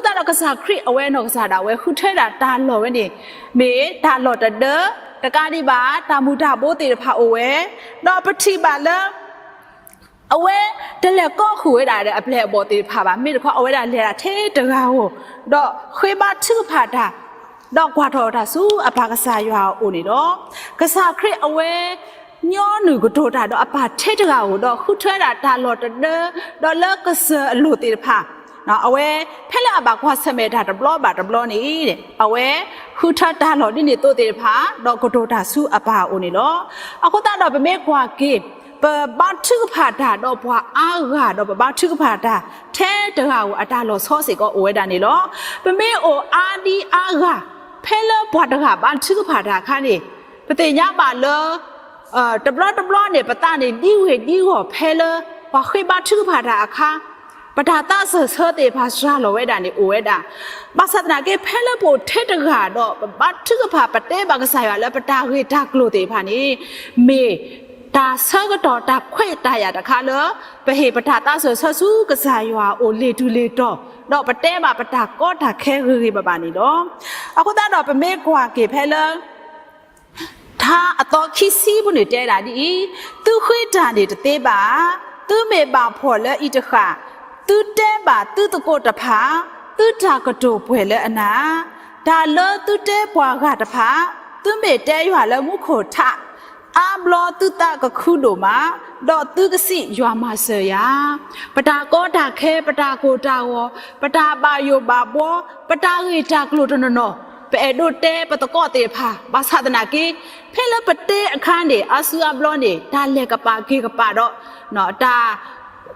သတးဒီးကစၢ်ခရံာ်အဝဲနီၢ်ကစၢ်ဒၣ်ဝဲဃုထၢဒၣ်တၢ်လီၢ်ဝဲန့ၣ် မ့ၢ်တၢ်လီၢ်တဒၢ, တကးဒံးဘၣ် တၢ်မူၤတၢ်ဘိသ့ၣ်တဖၣ်အိၣ်ဝဲ, ဒီးပထံၣ်ဘၣ်လၢ အဝဲတလဲၤကိးဃုာ်ဝဲဒၣ်ဒီးအပျဲၢ်အဘီၣ်သ့ၣ်တဖၣ်ဘၣ်, မ့ၢ်တခီအဝဲဒၣ်လဲၤဒၣ်ထဲတဂၤဧိၤ, ဒီးဃ့ဘါထုကဖၣ်တၢ်, ဒီးကွၢ်ထီၣ်တၢ်ဆူအပၢ်ကစၢ်ယွၤအအိၣ်န့ၣ်လီၤ. ကစၢ်ခရံာ်အဝဲ ညီနုၢ်ကတိၤတၢ်ဒီးအပၢ်ထဲတဂၤဧိၤ, ဒီးဃုထၢဒၣ်တၢ်လီၢ်တဒၢ, ဒီးလၢကစၢၢ်အလိၤသ့ၣ်တဖၣ် အဝဲ ဖဲလၢအဘၣ်ကွၢ်ဆၢၣ်မဲာ်တၢ်တဘျီဘၣ်တဘျီန့ၣ် အဝဲဃုထၢတၢ်လီၢ်ဒ်န့ၣ်သိးသ့ၣ်တဖၣ် ဒီးကတိၤတၢ်ဆူအပၢ်အအိၣ်န့ၣ်လီၤ. အဃိသတးဒီးပမ့ၢ်ကွၢ်က့ၤ ပဘါထုကဖၣ်တၢ်ဒီးပှၤအါဂၤ ဒီးပဘါထုကဖၣ်တၢ်ထဲတဂၤဧိၤ အတၢ်လီၤဆီစ့ၢ်ကီးအိၣ်ဝဲဒၣ်န့ၣ်လီၤ. ပမ့ၢ်အိၣ်အါဒံအါဂၤ ဖဲလၢပှၤတဂၤဘါထုကဖၣ်တၢ်အခါန့ၣ် ပသ့ၣ်ညါဘၣ်လၢ တဘျီတဘျီန့ၣ် ပသးန့ၣ်ဒံဂ့ၤဒံဂီၢ်ဖဲလၢ ပှၤဃ့ဘါထုကဖၣ်တၢ်အခါ ပတၢ်သးစၢၢ်ဆၢသ့ၣ်တဖၣ်စှၤလီၤဝဲဒၣ်န့ၣ်အိၣ်ဝဲဒၣ်. ဘၣ်ဆၣ်သနာ်က့ ဖဲလၢပအိၣ်ထဲတဂၤဒီး ပဘါထုကဖၣ် ပတဲဘၣ်ကစၢ်ယွၤလၢပတၢ်ဂ့ၢ်တၢ်ကျိၤသ့ၣ်တဖၣ်န့ၣ် မ့ၢ်တၢ်ဆၢကတီၢ်တၢ်ခွဲးတၢ်ယာ်တခါလၢ ပဟ့ၣ်ပတၢ်သးစၢၢ်ဆၢဆူကစၢ်ယွၤအအိၣ်လ့ၤတူၢ်လ့ၤတီၤ ဒီးပတဲဘၣ်ပတၢ်ကီတၢ်ခဲဂ့ၤဂ့ၤဘၣ်ဘၣ်န့ၣ်လီၤ. အဃိသတးဒီးပမ့ၢ်ကွၢ်က့ၤဖဲလၢ ထါအသီခံဆံပူၤန့ၣ်တဲဒၣ်ဒ်အံၤ, သုဃ့တၢ်န့ၣ်တသ့ဘၣ်ဧါ. သုမ့ၢ်ဘၣ်ဖှီၣ်လၢအံၤတဃၣ်, သုတဲဘၣ်သုသကိးတဖၣ်, သုတၢ်ကတိၤပှဲၤလၢအနၢ်, တၢ်လၢသုတဲပှၤဂၤတဖၣ်, သုမ့ၢ်တဲယွၤလၢမူခိၣ်ထး, အါဘျီသုသးကခုဒိၣ်မး, ဒီးသုကစံးယွၤမၤစၢၤယၤ. ပတၢ်ကီတၢ်ခဲ, ပတၢ်ကိၢ်တၢ်ဂီၤ, ပတၢ်ဘၣ်ယိၣ်ဘၣ်ဘှီ, ပတၢ်ဂ့ၢ်တၢ်ကျိၤတနီၤနီၤ, ပအဲၣ်ဒိးတဲပသကိးသ့ၣ်တဖၣ်, ဘၣ်ဆၣ်သနာ်က့ ဖဲလၢပတဲအခါန့ၣ် အါစုအါဘျီန့ၣ် တၢ်လဲၤကပာ်က့ၤကပာ်ဒီး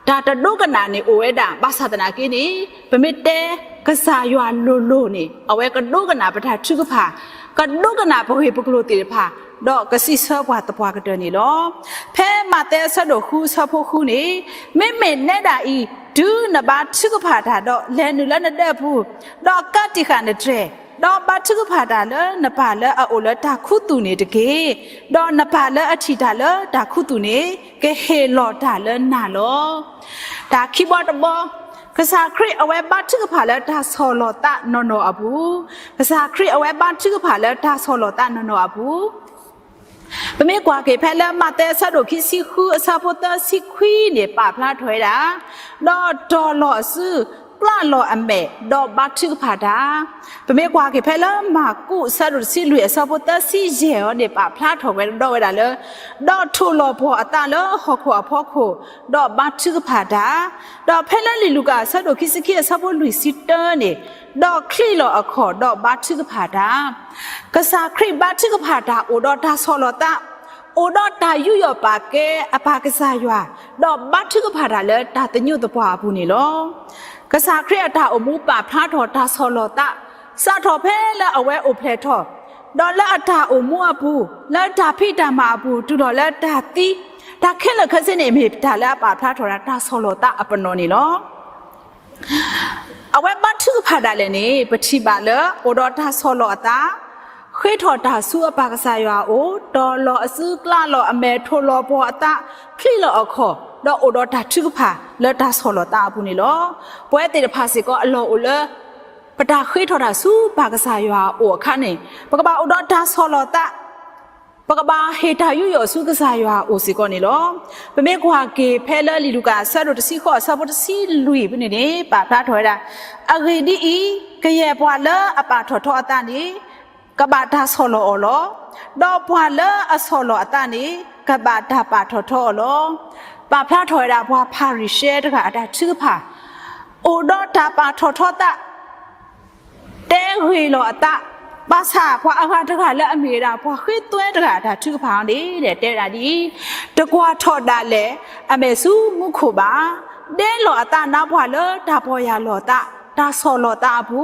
တၢ်တဒိကနၣ်န့ၣ်အိၣ်ဝဲဒၣ်. ဘၣ်ဆၣ်သနာ်က့န့ၣ် ပမ့ၢ်တဲကစၢ်ယွၤလိၤလိၤန့ၣ် အဝဲကဒိကနၣ်ပတၢ်ထုကဖၣ်, ကဒိကနၣ်ပဂ့ၢ်ပကျိၤသ့ၣ်တဖၣ်, ဒီးကစံးဆၢပှၤသပှၢ်ကတၢၢ်န့ၣ်လီၤ. ဖဲမးသဲအဆၢဒိၣ်ဃုအဆၢဖိဃုန့ၣ်, မ့မ့ၢ်နဲဒၣ်အံၤ တုၤနဘါထုကဖၣ်တၢ်ဒီး လဲၤနုာ်လၢနဒၢးပူၤ, ဒီးကးတံာ်ဃာ်နတြဲၤ, ဒီးဘါထုကဖၣ်တၢ်လၢနပၢ်လၢအအိၣ်လၢတၢ်ခူသူၣ်န့ၣ်တက့ၢ်. ဒီးနပၢ်လၢအထံၣ်တၢ်လၢတၢ်ခူသူၣ်န့ၣ် ကဟ့ၣ်လီၤတၢ်လၢနၤလီၤ. တၢ်ခံဘီတဘီ, ကစၢ်ခရံာ်အဝဲဘါထုကဖၣ်လၢတၢ်ဆီၣ်လီၤသးနီၢ်နီၢ်အပူၤ, ကစၢ်ခရံာ်အဝဲဘါထုကဖၣ်လၢတၢ်ဆီၣ်လီၤသးနီၢ်နီၢ်အပူၤ ပမ့ၢ်ကွၢ်က့ၤဖဲလၢမးသဲအဆၢဒိၣ်ခံဆံဃုအဆၢဖိသၢဆံခွံန့ၣ် ပာ်ဖျါထီၣ်ဝဲဒၣ်, ဒီးတီၢ်လီၤအစု အဝဲဘါထုကဖၣ်တၢ်အစုကျၢ်လီၤအမဲာ် ဒီးဘါထုကဖၣ်တၢ်, ပမ့ၢ်ကွၢ်က့ၤဖဲလၢမၢ်ကူးအဆၢဒိၣ်တဆံလွံၢ်အဆၢဖိသၢဆံယဲၢ်အံၤန့ၣ် ပာ်ဖျါထီၣ်ဝဲဒီးဝဲဒၣ်လၢ ဒီးထိၣ်လီၤပှီၢ်အသးလၢဟီၣ်ခိၣ်အဖီခိၣ်, ဒီးဘါထုကဖၣ်တၢ်, ဒီးဖဲလၢလံာ်လူၤကၣ်အဆၢဒိၣ်ခံဆံခံအဆၢဖိလွံၢ်ဆံတၢန့ၣ်, ဒီးချံးလီၤအခီၣ် ဒီးဘါထုကဖၣ်တၢ် ကစၢ်ခရံာ်ဘါထုကဖၣ်တၢ်အိၣ်ဒီးတၢ်ဆီၣ်လီၤသး, အိၣ်ဒီးတၢ်ယူးယီၣ်ပာ်ကဲအပၢ်ကစၢ်ယွၤ, ဒီးဘါထုကဖၣ်တၢ်လၢတၢ်သညူးသပှၢ်အပူၤန့ၣ်လီၤ. ကစၢ်ခရံာ်အတၢ်အိၣ်မူပာ်ဖျါထီၣ်တၢ်ဆီၣ်လီၤသး, စးထီၣ်ဖဲလၢအဝဲအိၣ်ဖျဲၣ်ထီၣ်, ဒီးလၢအတၢ်အိၣ်မူအပူၤ, လၢတၢ်ဖံးတၢ်မၤအပူၤ တုၤလီၤလၢတၢ်သံ, တၢ်ခဲလၢာ်ခဲဆ့န့ၣ် မ့ၢ်တၢ်လၢအပာ်ဖျါထီၣ်ဒၣ်တၢ်ဆီၣ်လီၤသးအပနီၣ်န့ၣ်လီၤ. အဝဲဘါထုကဖၣ်ဒၣ်လဲာ်န့ၣ် ပထံၣ်ဘၣ်လၢအိၣ်ဒီးတၢ်ဆီၣ်လီၤအသး, ဃ့ထီၣ်တၢ်ဆူအပၢ်ကစၢ်ယွၤအအိၣ်, တီၢ်လီၤအစုကျၢ်လီၤအမဲာ်, ထိၣ်လီၤပှီၢ်အသး, ချံးလီၤအခီၣ်, ဒီးအိၣ်ဒီးတၢ်ထုကဖၣ်လၢတၢ်ဆီၣ်လီၤသးအပူၤန့ၣ်လီၤ. ပဝဲသ့ၣ်တဖၣ်စ့ၢ်ကီးအလီၢ်အိၣ်လၢ ပတၢ်ဃ့ထီၣ်တၢ်ဆူပၢ်ကစၢ်ယွၤအအိၣ်အခါန့ၣ် ပကဘၣ်အိၣ်ဒီးတၢ်ဆီၣ်လီၤသး, ပကဘၣ်ဟ့ၣ်တၢ်ယူးယီၣ်ဆူကစၢ်ယွၤအအိၣ်စ့ၢ်ကီးန့ၣ်လီၤ. ပမ့ၢ်ကွၢ်က့ၤဖဲလၢလံာ်လူၤကၣ်အဆၢဒိၣ်တဆံဃိးအဆၢဖိတဆံလွံၢ်ဖဲန့ၣ်န့ၣ် ပာ်ဖျါထီၣ်ဝဲဒၣ်, အဂ့ၢ်ဒ်အံၤ, ကယဲၢ်ပှၤလၢအပာ်ထီၣ်ထီအသးန့ၣ် ကဘၣ်တၢ်ဆီၣ်လီၤအီၤလီၤ. ဒီးပှၤလၢအဆီၣ်လီၤအသးန့ၣ် ကဘၣ်တၢ်ပာ်ထီၣ်ထီအီၤလီၤ. ပာ်ဖျါထီၣ်ဝဲဒၣ်ပှၤဖၤရံၤၡဲတဂၤအတၢ်ထုကဖၣ်, အိၣ်ဒီးတၢ်ပာ်ထီၣ်ထီသး တဲဂ့ၤလီၤအသး, ဘၣ်ဆၣ်ပှၤအဂၤတဂၤလၢအမ့ၢ်ဝဲဒၣ် ပှၤဃ့သွဲတဂၤအတၢ်ထုကဖၣ်န့ၣ် တဲဝဲဒၣ်ဒ်အံၤ, တကွၢ်ထီၣ်ဒၣ်လဲာ် အမဲာ်ဆူမူခိၣ်ဘၣ်, ဒဲလီၤအသးနါပှၢ်လၢတၢ်ပီၢ်ယၢ်လီၤသး, တၢ်ဆီၣ်လီၤသးအပူ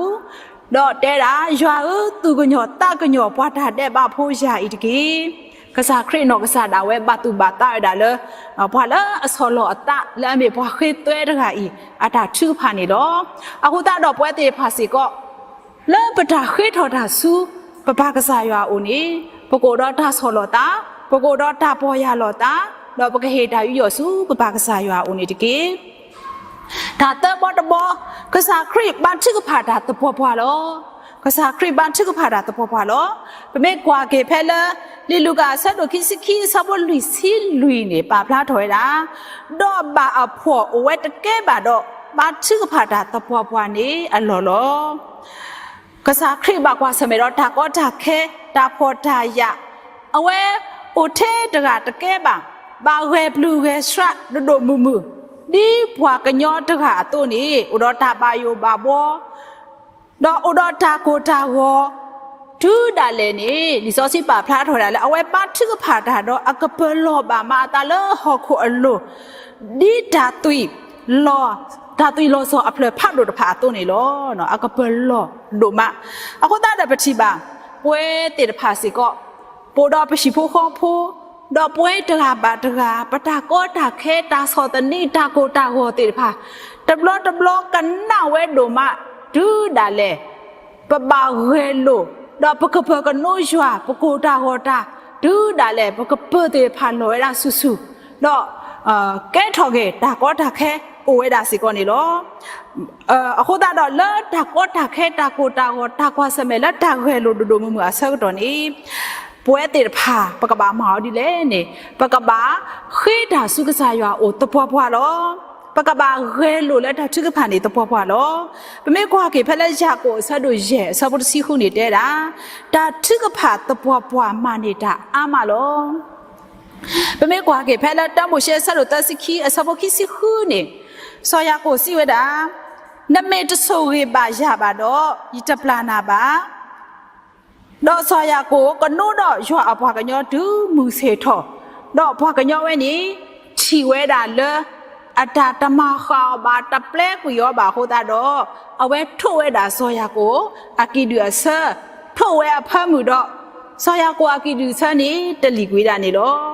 ၤ, ဒီးတဲဒၣ်, ယွၤဧၢ, သူၣ်ကညီၤသးကညီၤပှၤတၢ်ဒဲးဘးဖိယၤအံၤတက့ၢ်. ကစၢ်ခရံာ်နီၢ်ကစၢ်ဒၣ်ဝဲဘၣ်သူၣ်ဘၣ်သးဝဲဒၣ်လၢ ပှၤလၢအဆီၣ်လီၤအသးလၢအမ့ၢ်ပှၤဃ့သွဲတဂၤအံၤ အတၢ်ထုကဖၣ်န့ၣ်လီၤ. အဃိသတးဒီးပဝဲသ့ၣ်တဖၣ်စ့ၢ်ကီး လၢပတၢ်ဃ့ထီၣ်တၢ်ဆူ ပပၢ်ကစၢ်ယွၤအအိၣ်န့ၣ် ပကအိၣ်ဒီးတၢ်ဆီၣ်လီၤသး, ပကအိၣ်ဒီးတၢ်ပီၢ်ယၢ်လီၤသး, ဒီးပကဟ့ၣ်တၢ်ယူးယီၣ်ဆူပပၢ်ကစၢ်ယွၤအအိၣ်န့ၣ်တက့ၢ်. တၢ်သၢဘီတဘီ, ကစၢ်ခရံာ်ဘါထုကဖၣ်တၢ်သပှၢ်ပှၢ်လီၤ. ကစၢ်ခရံာ်ဘါထုကဖၣ်တၢ်သပှၢ်ပှၢ်လီၤ. ပမ့ၢ်ကွၢ်က့ၤဖဲလၢ လံာ်လူၤကၣ်အဆၢဒိၣ်ခံဆံခံအဆၢဖိလွံၢ်ဆံလွံၢ်န့ၣ် ပာ်ဖျါထီၣ်ဝဲဒၣ်, ဒီးဘၣ်အဖှီၣ်အိၣ်ဝဲတကဲဘၣ်ဒီး ဘါထုကဖၣ်တၢ်သပှၢ်ပှၢ်န့ၣ်အလီၢ်လီၤ. ကစၢ်ခရံာ်ဘၣ်ကွၢ်ဆၢၣ်မဲာ်ဒီးတၢ်ကီတၢ်ခဲ, တၢ်ဖှီၣ်တၢ်ယာ်, အဝဲအိၣ်ထဲတဂၤတကဲဘၣ်, ဘၣ်ဂဲၤပျုၢ်ဂဲၤဆှးဒိၣ်ဒိၣ်မုၢ်မုၢ်, ဒ်ပှၤကညီတဂၤအသိးန့ၣ် အိၣ်ဒီးတၢ်ဘၣ်ယိၣ်ဘၣ်ဘှီ ဒီးအိၣ်ဒီးတၢ်ကိၢ်တၢ်ဂီၤ တုၤဒၣ်လဲာ်န့ၣ် လံာ်စီဆှံပာ်ဖျါထီၣ်ဝဲဒၣ်လၢ အဝဲဘါထုကဖၣ်တၢ်ဒီးအကပၢၤလီၢ်ဘၣ်မးအသးလၢဟီၣ်ခိၣ်အလိၤ, ဒ်တၢ်သွံၣ်လီၤ, တၢ်သွံၣ်လီၤစီၤအဖျၢၣ်ဖးဒိၣ်တဖၣ်အသိးန့ၣ်လီၤ. အကပၢၤလီၢ်ဒိၣ်မး. အဃိသတးဒီးပထံၣ်ဘၣ် ပဝဲသ့ၣ်တဖၣ်စ့ၢ်ကီး ပအိၣ်ဒီးပဟံၣ်ဖိဃီဖိ, ဒီးပဝဲတဂၤဘၣ်တဂၤ ပတၢ်ကီတၢ်ခဲ တၢ်ဆီၣ်သနံး တၢ်ကိၢ်တၢ်ဂီၤသ့ၣ်တဖၣ် တဘျီတဘျီကနၣ်ဝဲဒိၣ်မး တုၤဒၣ်လဲာ် ပဘၣ်ဂဲၤလိာ် ဒီးပကပၢၤကနိယွၤ ပကိၢ်တၢ်ဂီၤတၢ် တုၤဒၣ်လဲာ် ပကပၢၤသ့ၣ်တဖၣ်လီၤဝဲဒၣ်ဆူၣ်ဆူၣ်, ဒီး ကဲထီၣ်က့ၤတၢ်ကီတၢ်ခဲအိၣ်ဝဲဒၣ်စ့ၢ်ကီးန့ၣ်လီၤ. အဃိသတးဒီးလၢတၢ်ကီတၢ်ခဲ တၢ်ကိၢ်တၢ်ဂီၤ တၢ်ကွၢ်ဆၢၣ်မဲာ်လၢတၢ်ဂဲၤလိာ်ဒိၣ်ဒိၣ်မုၢ်မုၢ်အဆၢကတီၢ်န့ၣ် ပဝဲသ့ၣ်တဖၣ် ပကဘၣ်မၤအီၤဒ်လဲၣ်န့ၣ် ပကဘၣ်ဃ့တၢ်ဆူကစၢ်ယွၤအအိၣ်သပှၢ်ပှၢ်လီၤ. ပကဘၣ်ဂဲၤလိာ်လၢတၢ်ထုကဖၣ်န့ၣ်သပှၢ်ပှၢ်လီၤ. ပမ့ၢ်ကွၢ်က့ၤဖဲလၢယၤကိာ်အဆၢဒိၣ်ယဲၢ်အဆၢဖိတဆံဃုန့ၣ်တဲဒၣ်, တၢ်ထုကဖၣ်သပှၢ်ပှၢ်မၤန့ၢ်တၢ်အါမးလီၤ. ပမ့ၢ်ကွၢ်က့ၤဖဲလၢတၢမိၤၡ့အဆၢဒိၣ်သၢဆံခံအဆၢဖိခံဆံဃုန့ၣ်, စီၤယၤကိာ်စံးဝဲဒၣ်, နမ့ၢ်တဆိၣ်ဂ့ၤဘၣ်ယၤဘၣ်ဒီး ယတပျၢ်နၤဘၣ်. ဒီးစီၤယၤကိာ်ကနိဒီးယွၤအပှၤကညီတုၤမုၢ်ဆ့ၣ်ထီၣ်, ဒီးပှၤကညီဝဲန့ၣ် ထံၣ်ဝဲဒၣ်လၢ အတၢ်တမၤဃာ်အီၤဘၣ် တပျဲကွံာ်အီၤဘၣ်အဃိသတးဒီး, အဝဲထိးဝဲဒၣ်စီၤယၤကိာ်အကံၣ်ဒုၣ်အဆၢ, ထိးဝဲအဖၢမုၢ်ဒီး, စီၤယၤကိာ်အကံၣ်ဒုၣ်အဆၢန့ၣ် တလံၣ်ကွံာ်ဒၣ်န့ၣ်လီၤ.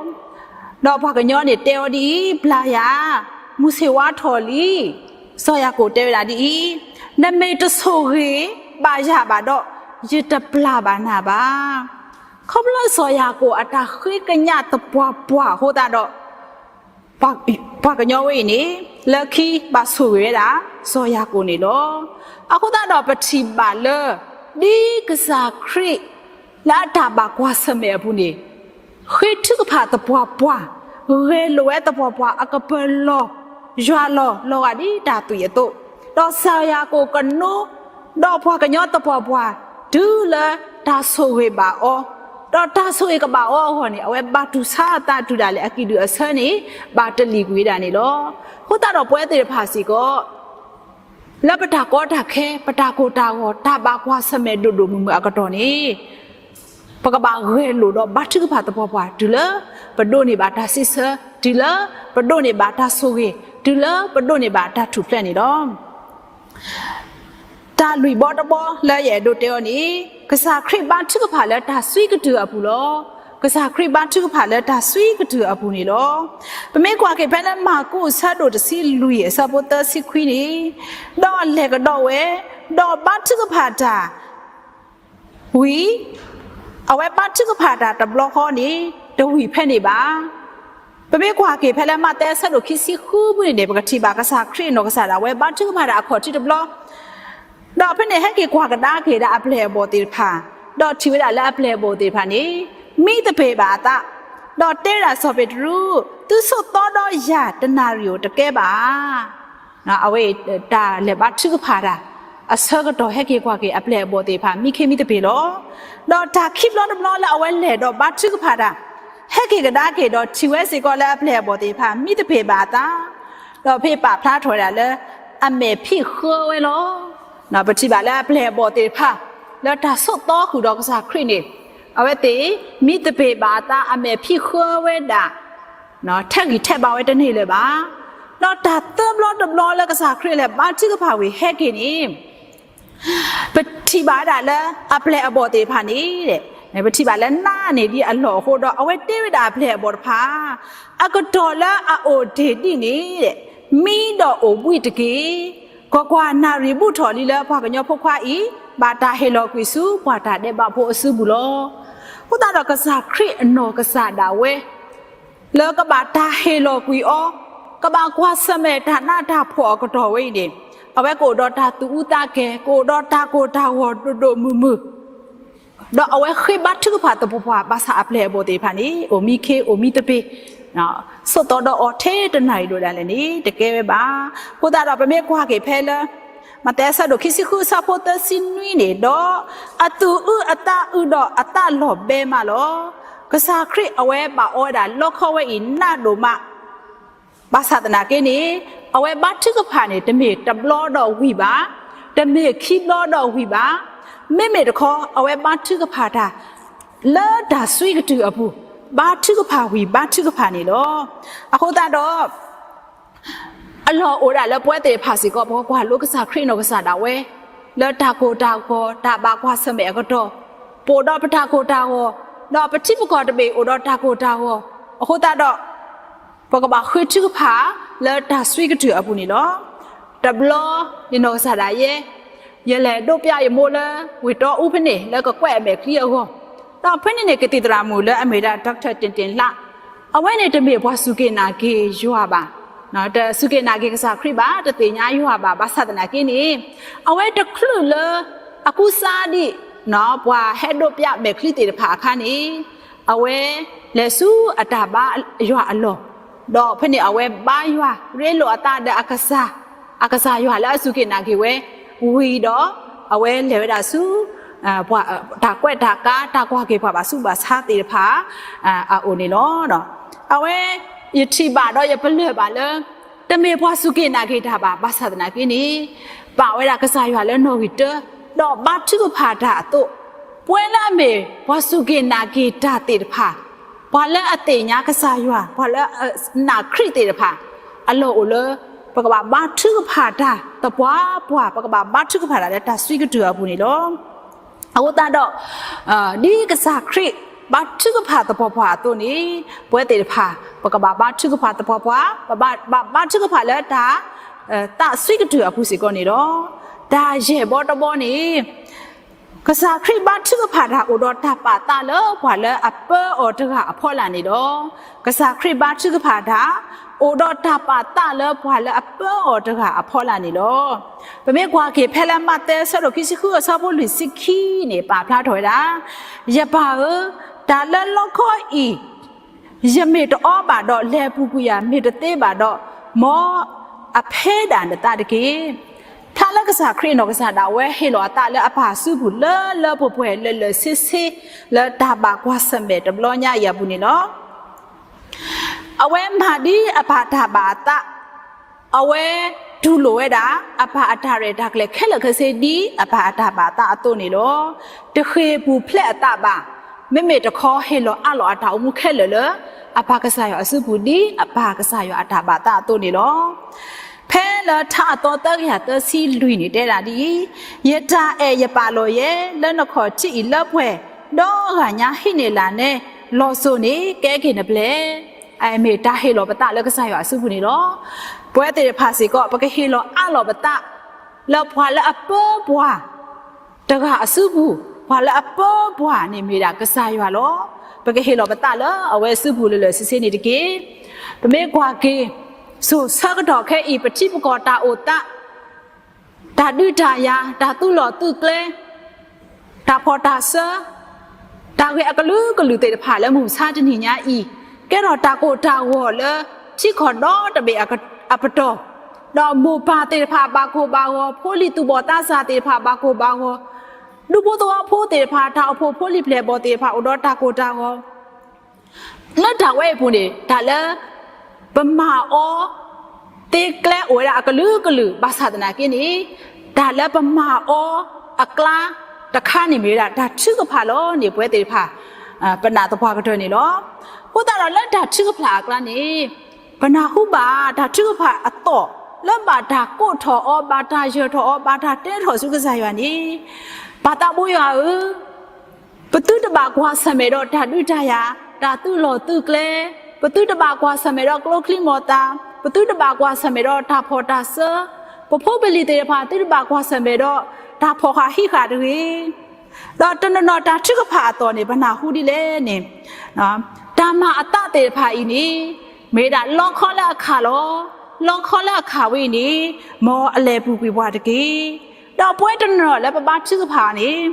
ဒီးပှၤကညီန့ၣ်တဲအီၤဒ်အံၤ, ပျၢ်ယၤ, မုၢ်ဆ့ၣ်ဝါထီၣ်လံ. စီၤယၤကိာ်တဲဝဲဒၣ်ဒ်အံၤ, နမ့ၢ်တဆိၣ်ဂ့ၤဘၣ်ယၤဘၣ်ဒီး, ယတပျၢ်ဘၣ်နၤဘၣ်. ခီဖျိစီၤယၤကိာ်အတၢ်ဃ့ကညးသပှၢ်ပှၢ်အဃိသတးဒီး, ပှၤကညီဝဲအံၤန့ၣ် လၢခံဘၣ်ဆိၣ်ဂ့ၤဝဲဒၣ် စီၤယၤကိာ်န့ၣ်လီၤ. အဃိသတးဒီးပထံၣ်ဘၣ်လၢ ဒ်ကစၢ်ခရံာ် လၢအတၢ်ဘၣ်ကွၢ်ဆၢၣ်မဲာ်အပူၤန့ၣ် ဃ့ထုကဖၣ်သပှၢ်ပှၢ်, ဂဲၤလိာ်ဝဲသပှၢ်ပှၢ် အကပၢၤလီၢ်, ယွၤလီၤ, လီၤဂာ်ဒ်တၢ်သွံၣ်အသိး, ဒီးစၢ်ယၤကိာ်ကနိ ဒီးပှၤကညီသပှၢ်ပှၢ် တုၤလၢတၢ်ဆိၣ်ဂ့ၤဘၣ်အီၤ, ဒီးတၢ်ဆိၣ်ဂ့ၤကဘၣ်အီၤအဂီၢ်န့ၣ် အဝဲဘၣ်တူၢ်ဆါအသးတုၤဒၣ်လဲာ်အကံၣ်ဒုၣ်အဆၢန့ၣ် ဘၣ်တလံာ်ကွံာ်ဒၣ်န့ၣ်လီၤ. အဃိသတးဒီးပဝဲသ့ၣ်တဖၣ်စ့ၢ်ကီး လၢပတၢ်ကီတၢ်ခဲ ပတၢ်ကိၢ်တၢ်ဂီၤ တၢ်ဘၣ်ကွၢ်ဆၢၣ်မဲာ်ဒိၣ်ဒိၣ်မုၢ်မုၢ်အကတီၢ်န့ၣ် ပကဘၣ်ဂဲၤလိာ်ဒီးဘါထုကဖၣ်သပှၢ်ပှၢ် တုၤလၢပဒိးန့ၢ်ဘၣ်တၢ်စံးဆၢ, တုၤလၢပဒိးန့ၢ်ဘၣ်တၢ်ဆိၣ်ဂ့ၤ, တုၤလၢပဒိးန့ၢ်ဘၣ်တၢ်ထူၣ်ဖျဲးန့ၣ်လီၤ. တၢ်လွံၢ်ဘီတဘီလၢယအဲၣ်ဒိးတဲအီၤန့ၣ် ကစၢ်ခရံာ်ဘါထုကဖၣ်လၢတၢ်စွံကတုၢ်အပူၤလီၤ. ကစၢ်ခရံာ်ဘါထုကဖၣ်လၢတၢ်စွံကတုၢ်အပူၤန့ၣ်လီၤ. ပမ့ၢ်ကွၢ်က့ၤဖဲလၢမၢ်ကူးအဆၢဒိၣ်တဆံလွံၢ်အဆၢဖိသၢဆံခွံန့ၣ်, ဒီးလဲၤကဒီးဝဲ, ဒီးဘါထုကဖၣ်တၢ် ဝံၤ, အဝဲဘါထုကဖၣ်တၢ်တဘျီဃီန့ၣ် တဝံၤဖဲန့ၣ်ဘၣ်. ပမ့ၢ်ကွၢ်က့ၤဖဲလၢမးသဲအဆၢဒိၣ်ခံဆံဃုပူၤန့ၣ်န့ၣ် ပကထံၣ်ဘၣ်ကစၢ်ခရံာ်အနီၢ်ကစၢ်ဒၣ်ဝဲ ဘါထုကဖၣ်တၢ်အခီၣ်ထံးတဘျီ, ဒီးဖဲန့ၣ်ဟဲက့ၤကွၢ်ကဒါက့ၤဒၣ်အပျဲၢ်အဘီၣ်သ့ၣ်တဖၣ်, ဒီးထံၣ်ဝဲဒၣ်လၢအပျဲၢ်အဘီၣ်သ့ၣ်တဖၣ်န့ၣ် မံသပ့ၤဘၣ်အသး, ဒီးတဲဝဲဒၣ်စီၤပ့းတရူး, သုဆိးသီဒီးယၤတနၣ်ရံၣ်ဧိၤတကဲဘၣ်ဧါ. အဝဲအံၤ တၢ်လဲၤဘါထုကဖၣ်တၢ် အဆၢကတီၢ်ဟဲက့ၤကွၢ်က့ၤအပျဲၢ်အဘီၣ်သ့ၣ်တဖၣ် မံခ့မံသပ့ၤလီၤ. ဒီးတၢ်ခံဘျီတဘျီလၢအဝဲလဲၤဒီးဘါထုကဖၣ်တၢ်, ဟဲက့ၤကဒါက့ၤဒီးထံၣ်ဝဲစ့ၢ်ကီးလၢအပျဲၢ်အဘီၣ်သ့ၣ်တဖၣ် မံသပ့ၤဘၣ်အသး, ဒီးဖဲပာ်ဖျါထီၣ်ဝဲဒၣ်လၢ အမဲာ်ဖံးဃၢဝဲလီၤ. ပထံၣ်ဘၣ်လၢအပျဲၢ်အဘီၣ်သ့ၣ်တဖၣ် လၢတၢ်ဆိးသီဃုာ်ဒီးကစၢ်ခရံာ်န့ၣ်, အဝဲသ့ၣ် မံသပ့ၤဘၣ်အသး အမဲာ်ဖံးဃၢဝဲဒၣ် ထဲးဂံၢ်ထဲးဘါဝဲတန့ၢ်လၢၤဘၣ်. ဒီးတၢ်သၢဘျီတဘျီလၢကစၢ်ခရံာ်လဲၤဘါထုကဖၣ်ဝံၤဟဲက့ၤန့ၣ်, ပထံၣ်ဘၣ်ဝဲဒၣ်လၢအပျဲၢ်အဘီၣ်သ့ၣ်တဖၣ်န့ၣ်, ပထံၣ်ဘၣ်လၢနးန့ၢ်ဒံးအလီၢ်အဃိဒီး အဝဲတဲဝဲဒၣ်အပျဲၢ်အဘီၣ်တဖၣ်, အကတီၢ်လၢအအိၣ်တ့ၢ်ဒံးန့ၣ်, မံဒီးအိၣ်ဘှံးတက့ၢ်. ကွၢ်ကွၢ်, နၣ်ရံၣ်ဘူးထီၣ်လံလၢပှၤကညီဖိခွါအံၤ ဘၣ်တၢ်ဟ့ၣ်လီၤကွံာ်ဆူပှၤတၢ်ဒဲးဘးဖိအစုပူၤလီၤ. အဃိသတးဒီးကစၢ်ခရံာ်အနီၢ်ကစၢ်ဒၣ်ဝဲ လၢကဘၣ်တၢ်ဟ့ၣ်လီၤကွံာ်အီၤ, ကဘၣ်ကွၢ်ဆၢၣ်မဲာ်တၢ်နးတၢ်ဖှီၣ်အကတီၢ်ဝဲအံၤန့ၣ်, အဝဲကအိၣ်ဒီးတၢ်သူၣ်အူသးကဲၤ, ကအိၣ်ဒီးတၢ်ကိၢ်တၢ်ဂီၤဒိၣ်ဒိၣ်မုၢ်မုၢ်, ဒီးအဝဲဃ့ဘါထုကဖၣ်သပှၢ်ပှၢ် ဘၣ်ဆၣ်အပျဲၢ်အဘီၣ်သ့ၣ်တဖၣ်န့ၣ် အိၣ်မံခ့အိၣ်မံသပ့ၤ, ဆိးသီဒီးအီၤထဲတနၣ်ရံၣ်ဒိၣ်ဒၣ်လဲာ်န့ၣ် တကဲဝဲဘၣ်. အဃိသတးဒီးပမ့ၢ်ကွၢ်က့ၤဖဲလၢ မးသဲအဆၢဒိၣ်ခံဆံဃုအဆၢဖိသၢဆံနွံန့ၣ်ဒီး, အသူၣ်အုးအသးအုးဒီးအသးလီၤဘဲမးလီၤ. ကစၢ်ခရံာ်အဝဲဘၣ်အီဝဲဒၣ်လီခီဝဲအံၤ နးဒိၣ်မး, ဘၣ်ဆၣ်သနာ်က့န့ၣ်, အဝဲဘါထုကဖၣ်န့ၣ် တမ့ၢ်တဘျီဒီးဝံၤဘၣ်, တမ့ၢ်ခံဘျီဒီးဝံၤဘၣ်, မ့မ့ၢ်တခီ အဝဲဘါထုကဖၣ်တၢ် လၢတၢ်စွံကတုၢ်အပူၤ, ဘါထုကဖၣ်ဝံၤဘါထုကဖၣ်န့ၣ်လီၤ. အဃိသတးဒီး အလီၢ်အိၣ်ဒၣ်လၢပဝဲသ့ၣ်တဖၣ်စ့ၢ်ကီး ပကကွၢ်လိကစၢ်ခရံာ်နီၢ်ကစၢ်ဒၣ်ဝဲ လၢတၢ်ကိၢ်တၢ်ဂီၤ တၢ်ဘၣ်ကွၢ်ဆၢၣ်မဲာ်အကတီၢ်, ပအိၣ်ဒီးပတၢ်ကိၢ်တၢ်ဂီၤ, ဒီးပထံပကီၢ်တဘ့ၣ်အိၣ်ဒီးတၢ်ကိၢ်တၢ်ဂီၤ, အဃိသတးဒီး ပကဘၣ်ဃ့ထုကဖၣ်လၢတၢ်စွံကတုၢ်အပူၤန့ၣ်လီၤ. တဘျီ ယနီၢ်ကစၢ်ဒၣ်ယဲ ယလဲၤဒိးပျးယမိၢ်လၢဝ့ၢ်တီအူဖဲန့ၣ် လၢကကွဲးအမဲာ်ချံအဂီၢ်, ဒီးဖဲန့ၣ်န့ၣ် ကသံၣ်သရၣ်မုၣ်လၢအမ့ၢ်ဒၣ် Doctor တ့ၢ်တ့ၢ်လး, အဝဲန့ၣ်တမ့ၢ်ပှၤစူၢ်က့ၤနာ်က့ၤယွၤဘၣ်, တစူၢ်က့ၤနာ်က့ၤကစၢ်ခရံာ်ဘၣ်, တသ့ၣ်ညါယွၤဘၣ်, ဘၣ်ဆၣ်သနာ်က့န့ၣ်, အဝဲတချုးလၢအကူစါဒံး ပှၤဟဲဒိးပျးမဲာ်ချံသ့ၣ်တဖၣ်အခါန့ၣ်, အဝဲလဲၤဆူအတၢ်ဘါယွၤအလီၢ်, ဒီးဖဲန့ၣ်အဝဲဘါယွၤ ရ့လိာ်အသးဒီးအကစၢ်, အကစၢ်ယွၤလၢအစူၢ်က့ၤနာ်က့ၤဝဲ, ဝံၤဒီး အဝဲလဲၤဝဲဒၣ်ဆူ တၢ်ကွဲးတၢ်ကါ တၢ်ကွၢ်က့ၤပှၤဘၣ်ဆူးဘၣ်ဆါသ့ၣ်တဖၣ် အအိၣ်န့ၣ်လီၤ. အဝဲ ယထံၣ်ဘၣ်ဒီးယပလၢၢ်ဘၣ်လၢ တမ့ၢ်ပှၤစူၢ်က့ၤနာ်က့ၤတၢ်ဘၣ်, ဘၣ်ဆၣ်သနာ်က့န့ၣ်, ပာ်ဝဲဒၣ်ကစၢ်ယွၤလၢနီၣ်ဂံၢ်တၢ, ဒီးဘါထုကဖၣ်တၢ်အသိး, ပဝဲလၢအမ့ၢ်ပှၤစူၢ်က့ၤနာ်က့ၤတၢ်သ့ၣ်တဖၣ်, ပှၤလၢအသ့ၣ်ညါကစၢ်ယွၤ, ပှၤလၢအနာ်ခရံာ်သ့ၣ်တဖၣ်, အလီၢ်အိၣ်လၢ ပကဘၣ်ဘါထုကဖၣ်တၢ်သပှၢ်ပှၢ်, ပကဘၣ်ဘါထုကဖၣ်တၢ်လၢတၢ်စွံကတုၢ်အပူၤန့ၣ်လီၤ. အဃိသတးဒီး ဒ်ကစၢ်ခရံာ် ဘါထုကဖၣ်သပှၢ်ပှၢ်အသိးန့ၣ်, ပဝဲသ့ၣ်တဖၣ် ပကဘၣ်ဘါထုကဖၣ်သပှၢ်ပှၢ်, ပဘၣ်ဘါထုကဖၣ်လၢတၢ် သးစွံကတုၢ်အပူၤစ့ၢ်ကီးန့ၣ်လီၤ. တၢ်ယဲၢ်ဘီတဘီန့ၣ် ကစၢ်ခရံာ်ဘါထုကဖၣ်တၢ်အိၣ်ဒီးတၢ်ပာ်သးလၢပှၤလၢအပၢအီၤတဂၤအဖီလာ်န့ၣ်လီၤ. ကစၢ်ခရံာ်ဘါထုကဖၣ်တၢ် အိၣ်ဒီးတၢ်ပာ်သးလၢပှၤလၢအပၢအီၤတဂၤအဖီလာ်န့ၣ်လီၤ. ပမ့ၢ်ကွၢ်က့ၤဖဲလၢမးသဲအဆၢဒိၣ်ခံဆံဃုအဆၢဖိလွံၢ်ဆံခံန့ၣ် ပာ်ဖျါထီၣ်ဝဲဒၣ်, ယပၢ်ဧၢ, တၢ်လၢလီခီအံၤ ယမ့ၢ်တအီဘၣ်ဒီး လဲၤပူၤကွံာ်ယၤ, မ့ၢ်တသ့ဘၣ်ဒီး မ်အဖဲဒၣ်နသးတက့ၢ်. ထါလၢကစၢ်ခရံာ်အနီၢ်ကစၢ်ဒၣ်ဝဲဟ့ၣ်လီၤအသးလၢအပၢ်အစုပူၤလၢလၢပှဲၤပှဲၤလၢာ်လၢာ်ဆ့ဆ့ လၢတၢ်ဘၣ်ကွၢ်ဆၢၣ်မဲာ်တဘျီညါအံၤအပူၤန့ၣ်လီၤ. အဝဲမၤဒ်အပၢ်တၢ်ဘၣ်အသး, အဝဲတူၢ်လိာ်ဝဲဒၣ် အပၢ်အတၢ်ရဲၣ်တၢ်ကျဲၤခဲလၢာ်ခဲဆ့ဒ်အပၢ်အတၢ်ဘၣ်အသးအသိးန့ၣ်လီၤ. တဃ့ၢ်ပူၤဖျဲးအသးဘၣ်, မ့မ့ၢ်တခီဟ့ၣ်လီၤအးလီၤအတၢ်အိၣ်မူခဲလၢာ်လၢ အပၢ်ကစၢ်ယွၤအစုပူၤဒ်အပၢ်ကစၢ်ယွၤအတၢ်ဘၣ်သးအသိးန့ၣ်လီၤ. ဖဲလၢထါအသီသၢကယၤသၢဆံလွံၢ်န့ၣ်တဲဒၣ်ဒ်အံၤ, ယတၢ်အဲၣ်ယပာ်လီၤယဲ လၢနခီၣ်ထံးအံၤလၢပှဲၤ, ဒီးဂၤညါဟံးန့ၢ်လၢ်နဲ, လီၤစိၤန့ၣ်ကဲက့ၤနပျဲၢ်. အမ့ၢ်တၢ်ဟ့ၣ်လီၤပသးလၢကစၢ်ယွၤအစုပူၤန့ၣ်လီၤ. ပဝဲသ့ၣ်တဖၣ်စ့ၢ်ကီး ပကဟ့ၣ်လီၤအးလီၤပသး လၢပှၤလၢအပၢပှၤ တဂၤအစုပူၤ, ပှၤလၢအပၢပှၤန့ၣ်မ့ၢ်ဒၣ်ကစၢ်ယွၤလီၤ. ပကဟ့ၣ်လီၤပသးလၢအဝဲစုပူၤလၢာ်လၢာ်ဆ့ဆ့န့ၣ်တက့ၢ်. ပမ့ၢ်ကွၢ်က့ၤ စိၤဆၢကတီၢ်ခဲအံၤ ပထံပကီၢ်တၢ်အိၣ်သး, တၢ်ဒုးတၢ်ယၤ, တၢ်သူလီၤသူကျဲ, တၢ်ဖီၣ်တၢ်စၢ, တၢ်ဂ့ၢ်အကလုာ်ကလုာ်သ့ၣ်တဖၣ်လၢမုၢ်မဆါတနံၤညါအံၤ, ကဲထီၣ်တၢ်ကိၢ်တၢ်ဂီၤလၢထံကီၢ်ဒီတဘ့ၣ်အပတီၢ်, ဒီးမိၢ်ပၢ်သ့ၣ်တဖၣ်ဘၣ်ကိၢ်ဘၣ်ဂီၤ, ဖိလံၤသူၣ်ဘီၣ်သးစၢ်သ့ၣ်တဖၣ်ဘၣ်ကိၢ်ဘၣ်ဂီၤ, ဒူဖိသဝီဖိသ့ၣ်တဖၣ် တၢ်အိၣ်ဖှိၣ်ဖိလံၤပျဲၢ်ဘီၣ်သ့ၣ်တဖၣ် အိၣ်ဒီးတၢ်ကိၢ်တၢ်ဂီၤ လၢတၢ်ဝဲအံၤအပူၤန့ၣ် တၢ်လၢပမၤအီၤသ့ကျဲအိၣ်ဝဲဒၣ်အကလုာ်ကလုာ် ဘၣ်ဆၣ်သနာ်က့န့ၣ် တၢ်လၢပမၤအီၤအကျါတခါန့ၣ်မ့ၢ်ဝဲဒၣ် တၢ်ထုကဖၣ်လီၤန့ၣ် ပဝဲသ့ၣ်တဖၣ် ပနာ်သပှၢ်ကတၢၢ်န့ၣ်လီၤ. အဃိသတးဒီးလၢတၢ်ထုကဖၣ်အကျါန့ၣ် ပနၢ်ဟူဘၣ်တၢ်ထုကဖၣ်အသီၣ် လၢဘၣ်တၢ်ကိးထီၣ်အီၤ ဘၣ်တၢ်ယၢၤထီၣ်အီၤ ဘၣ်တၢ်တဲထီၣ်ဆူကစၢ်ယွၤန့ၣ်, ပၢ်သးဘိယွၤဧၢ, ပသုတဘၣ်ကွၢ်ဆၢၣ်မဲာ်ဒီးတၢ်ဒုးတၢ်ယၤ, တၢ်သူလီၤသူကျဲ, ပသုတဘၣ်ကွၢ်ဆၢၣ်မဲာ်ဒီးကျိချံမျိာ်သၣ်, ပသုတဘၣ်ကွၢ်ဆၢၣ်မဲာ်ဒီးတၢ်ဖီၣ်တၢ်စၢ, ပဖိပလံၤသ့ၣ်တဖၣ် သုတဘၣ်ကွၢ်ဆၢၣ်မဲာ်ဒီးတၢ်ဖီၣ်ဃာ်ဟံးဃာ်တဂ့ၤ. ဒီးတနီၤနီၤတၢ်ထုကဖၣ်အသီၣ်န့ၣ် ပနၢ်ဟူဒ်လဲၣ်န့ၣ်, တၢ်မၤအသးသ့ၣ်တဖၣ်အံၤန့ၣ် မ့ၢ်ဝဲဒၣ်လီခီလၢအခၣ်လီၤ. လီခီလၢအခၣ်ဝဲအံၤန့ၣ် မ်အလဲၤပူၤကွံာ်ပှၤတက့ၢ်. ဒီးပဝဲတနီၤနီၤလၢပဘါထုကဖၣ်န့ၣ်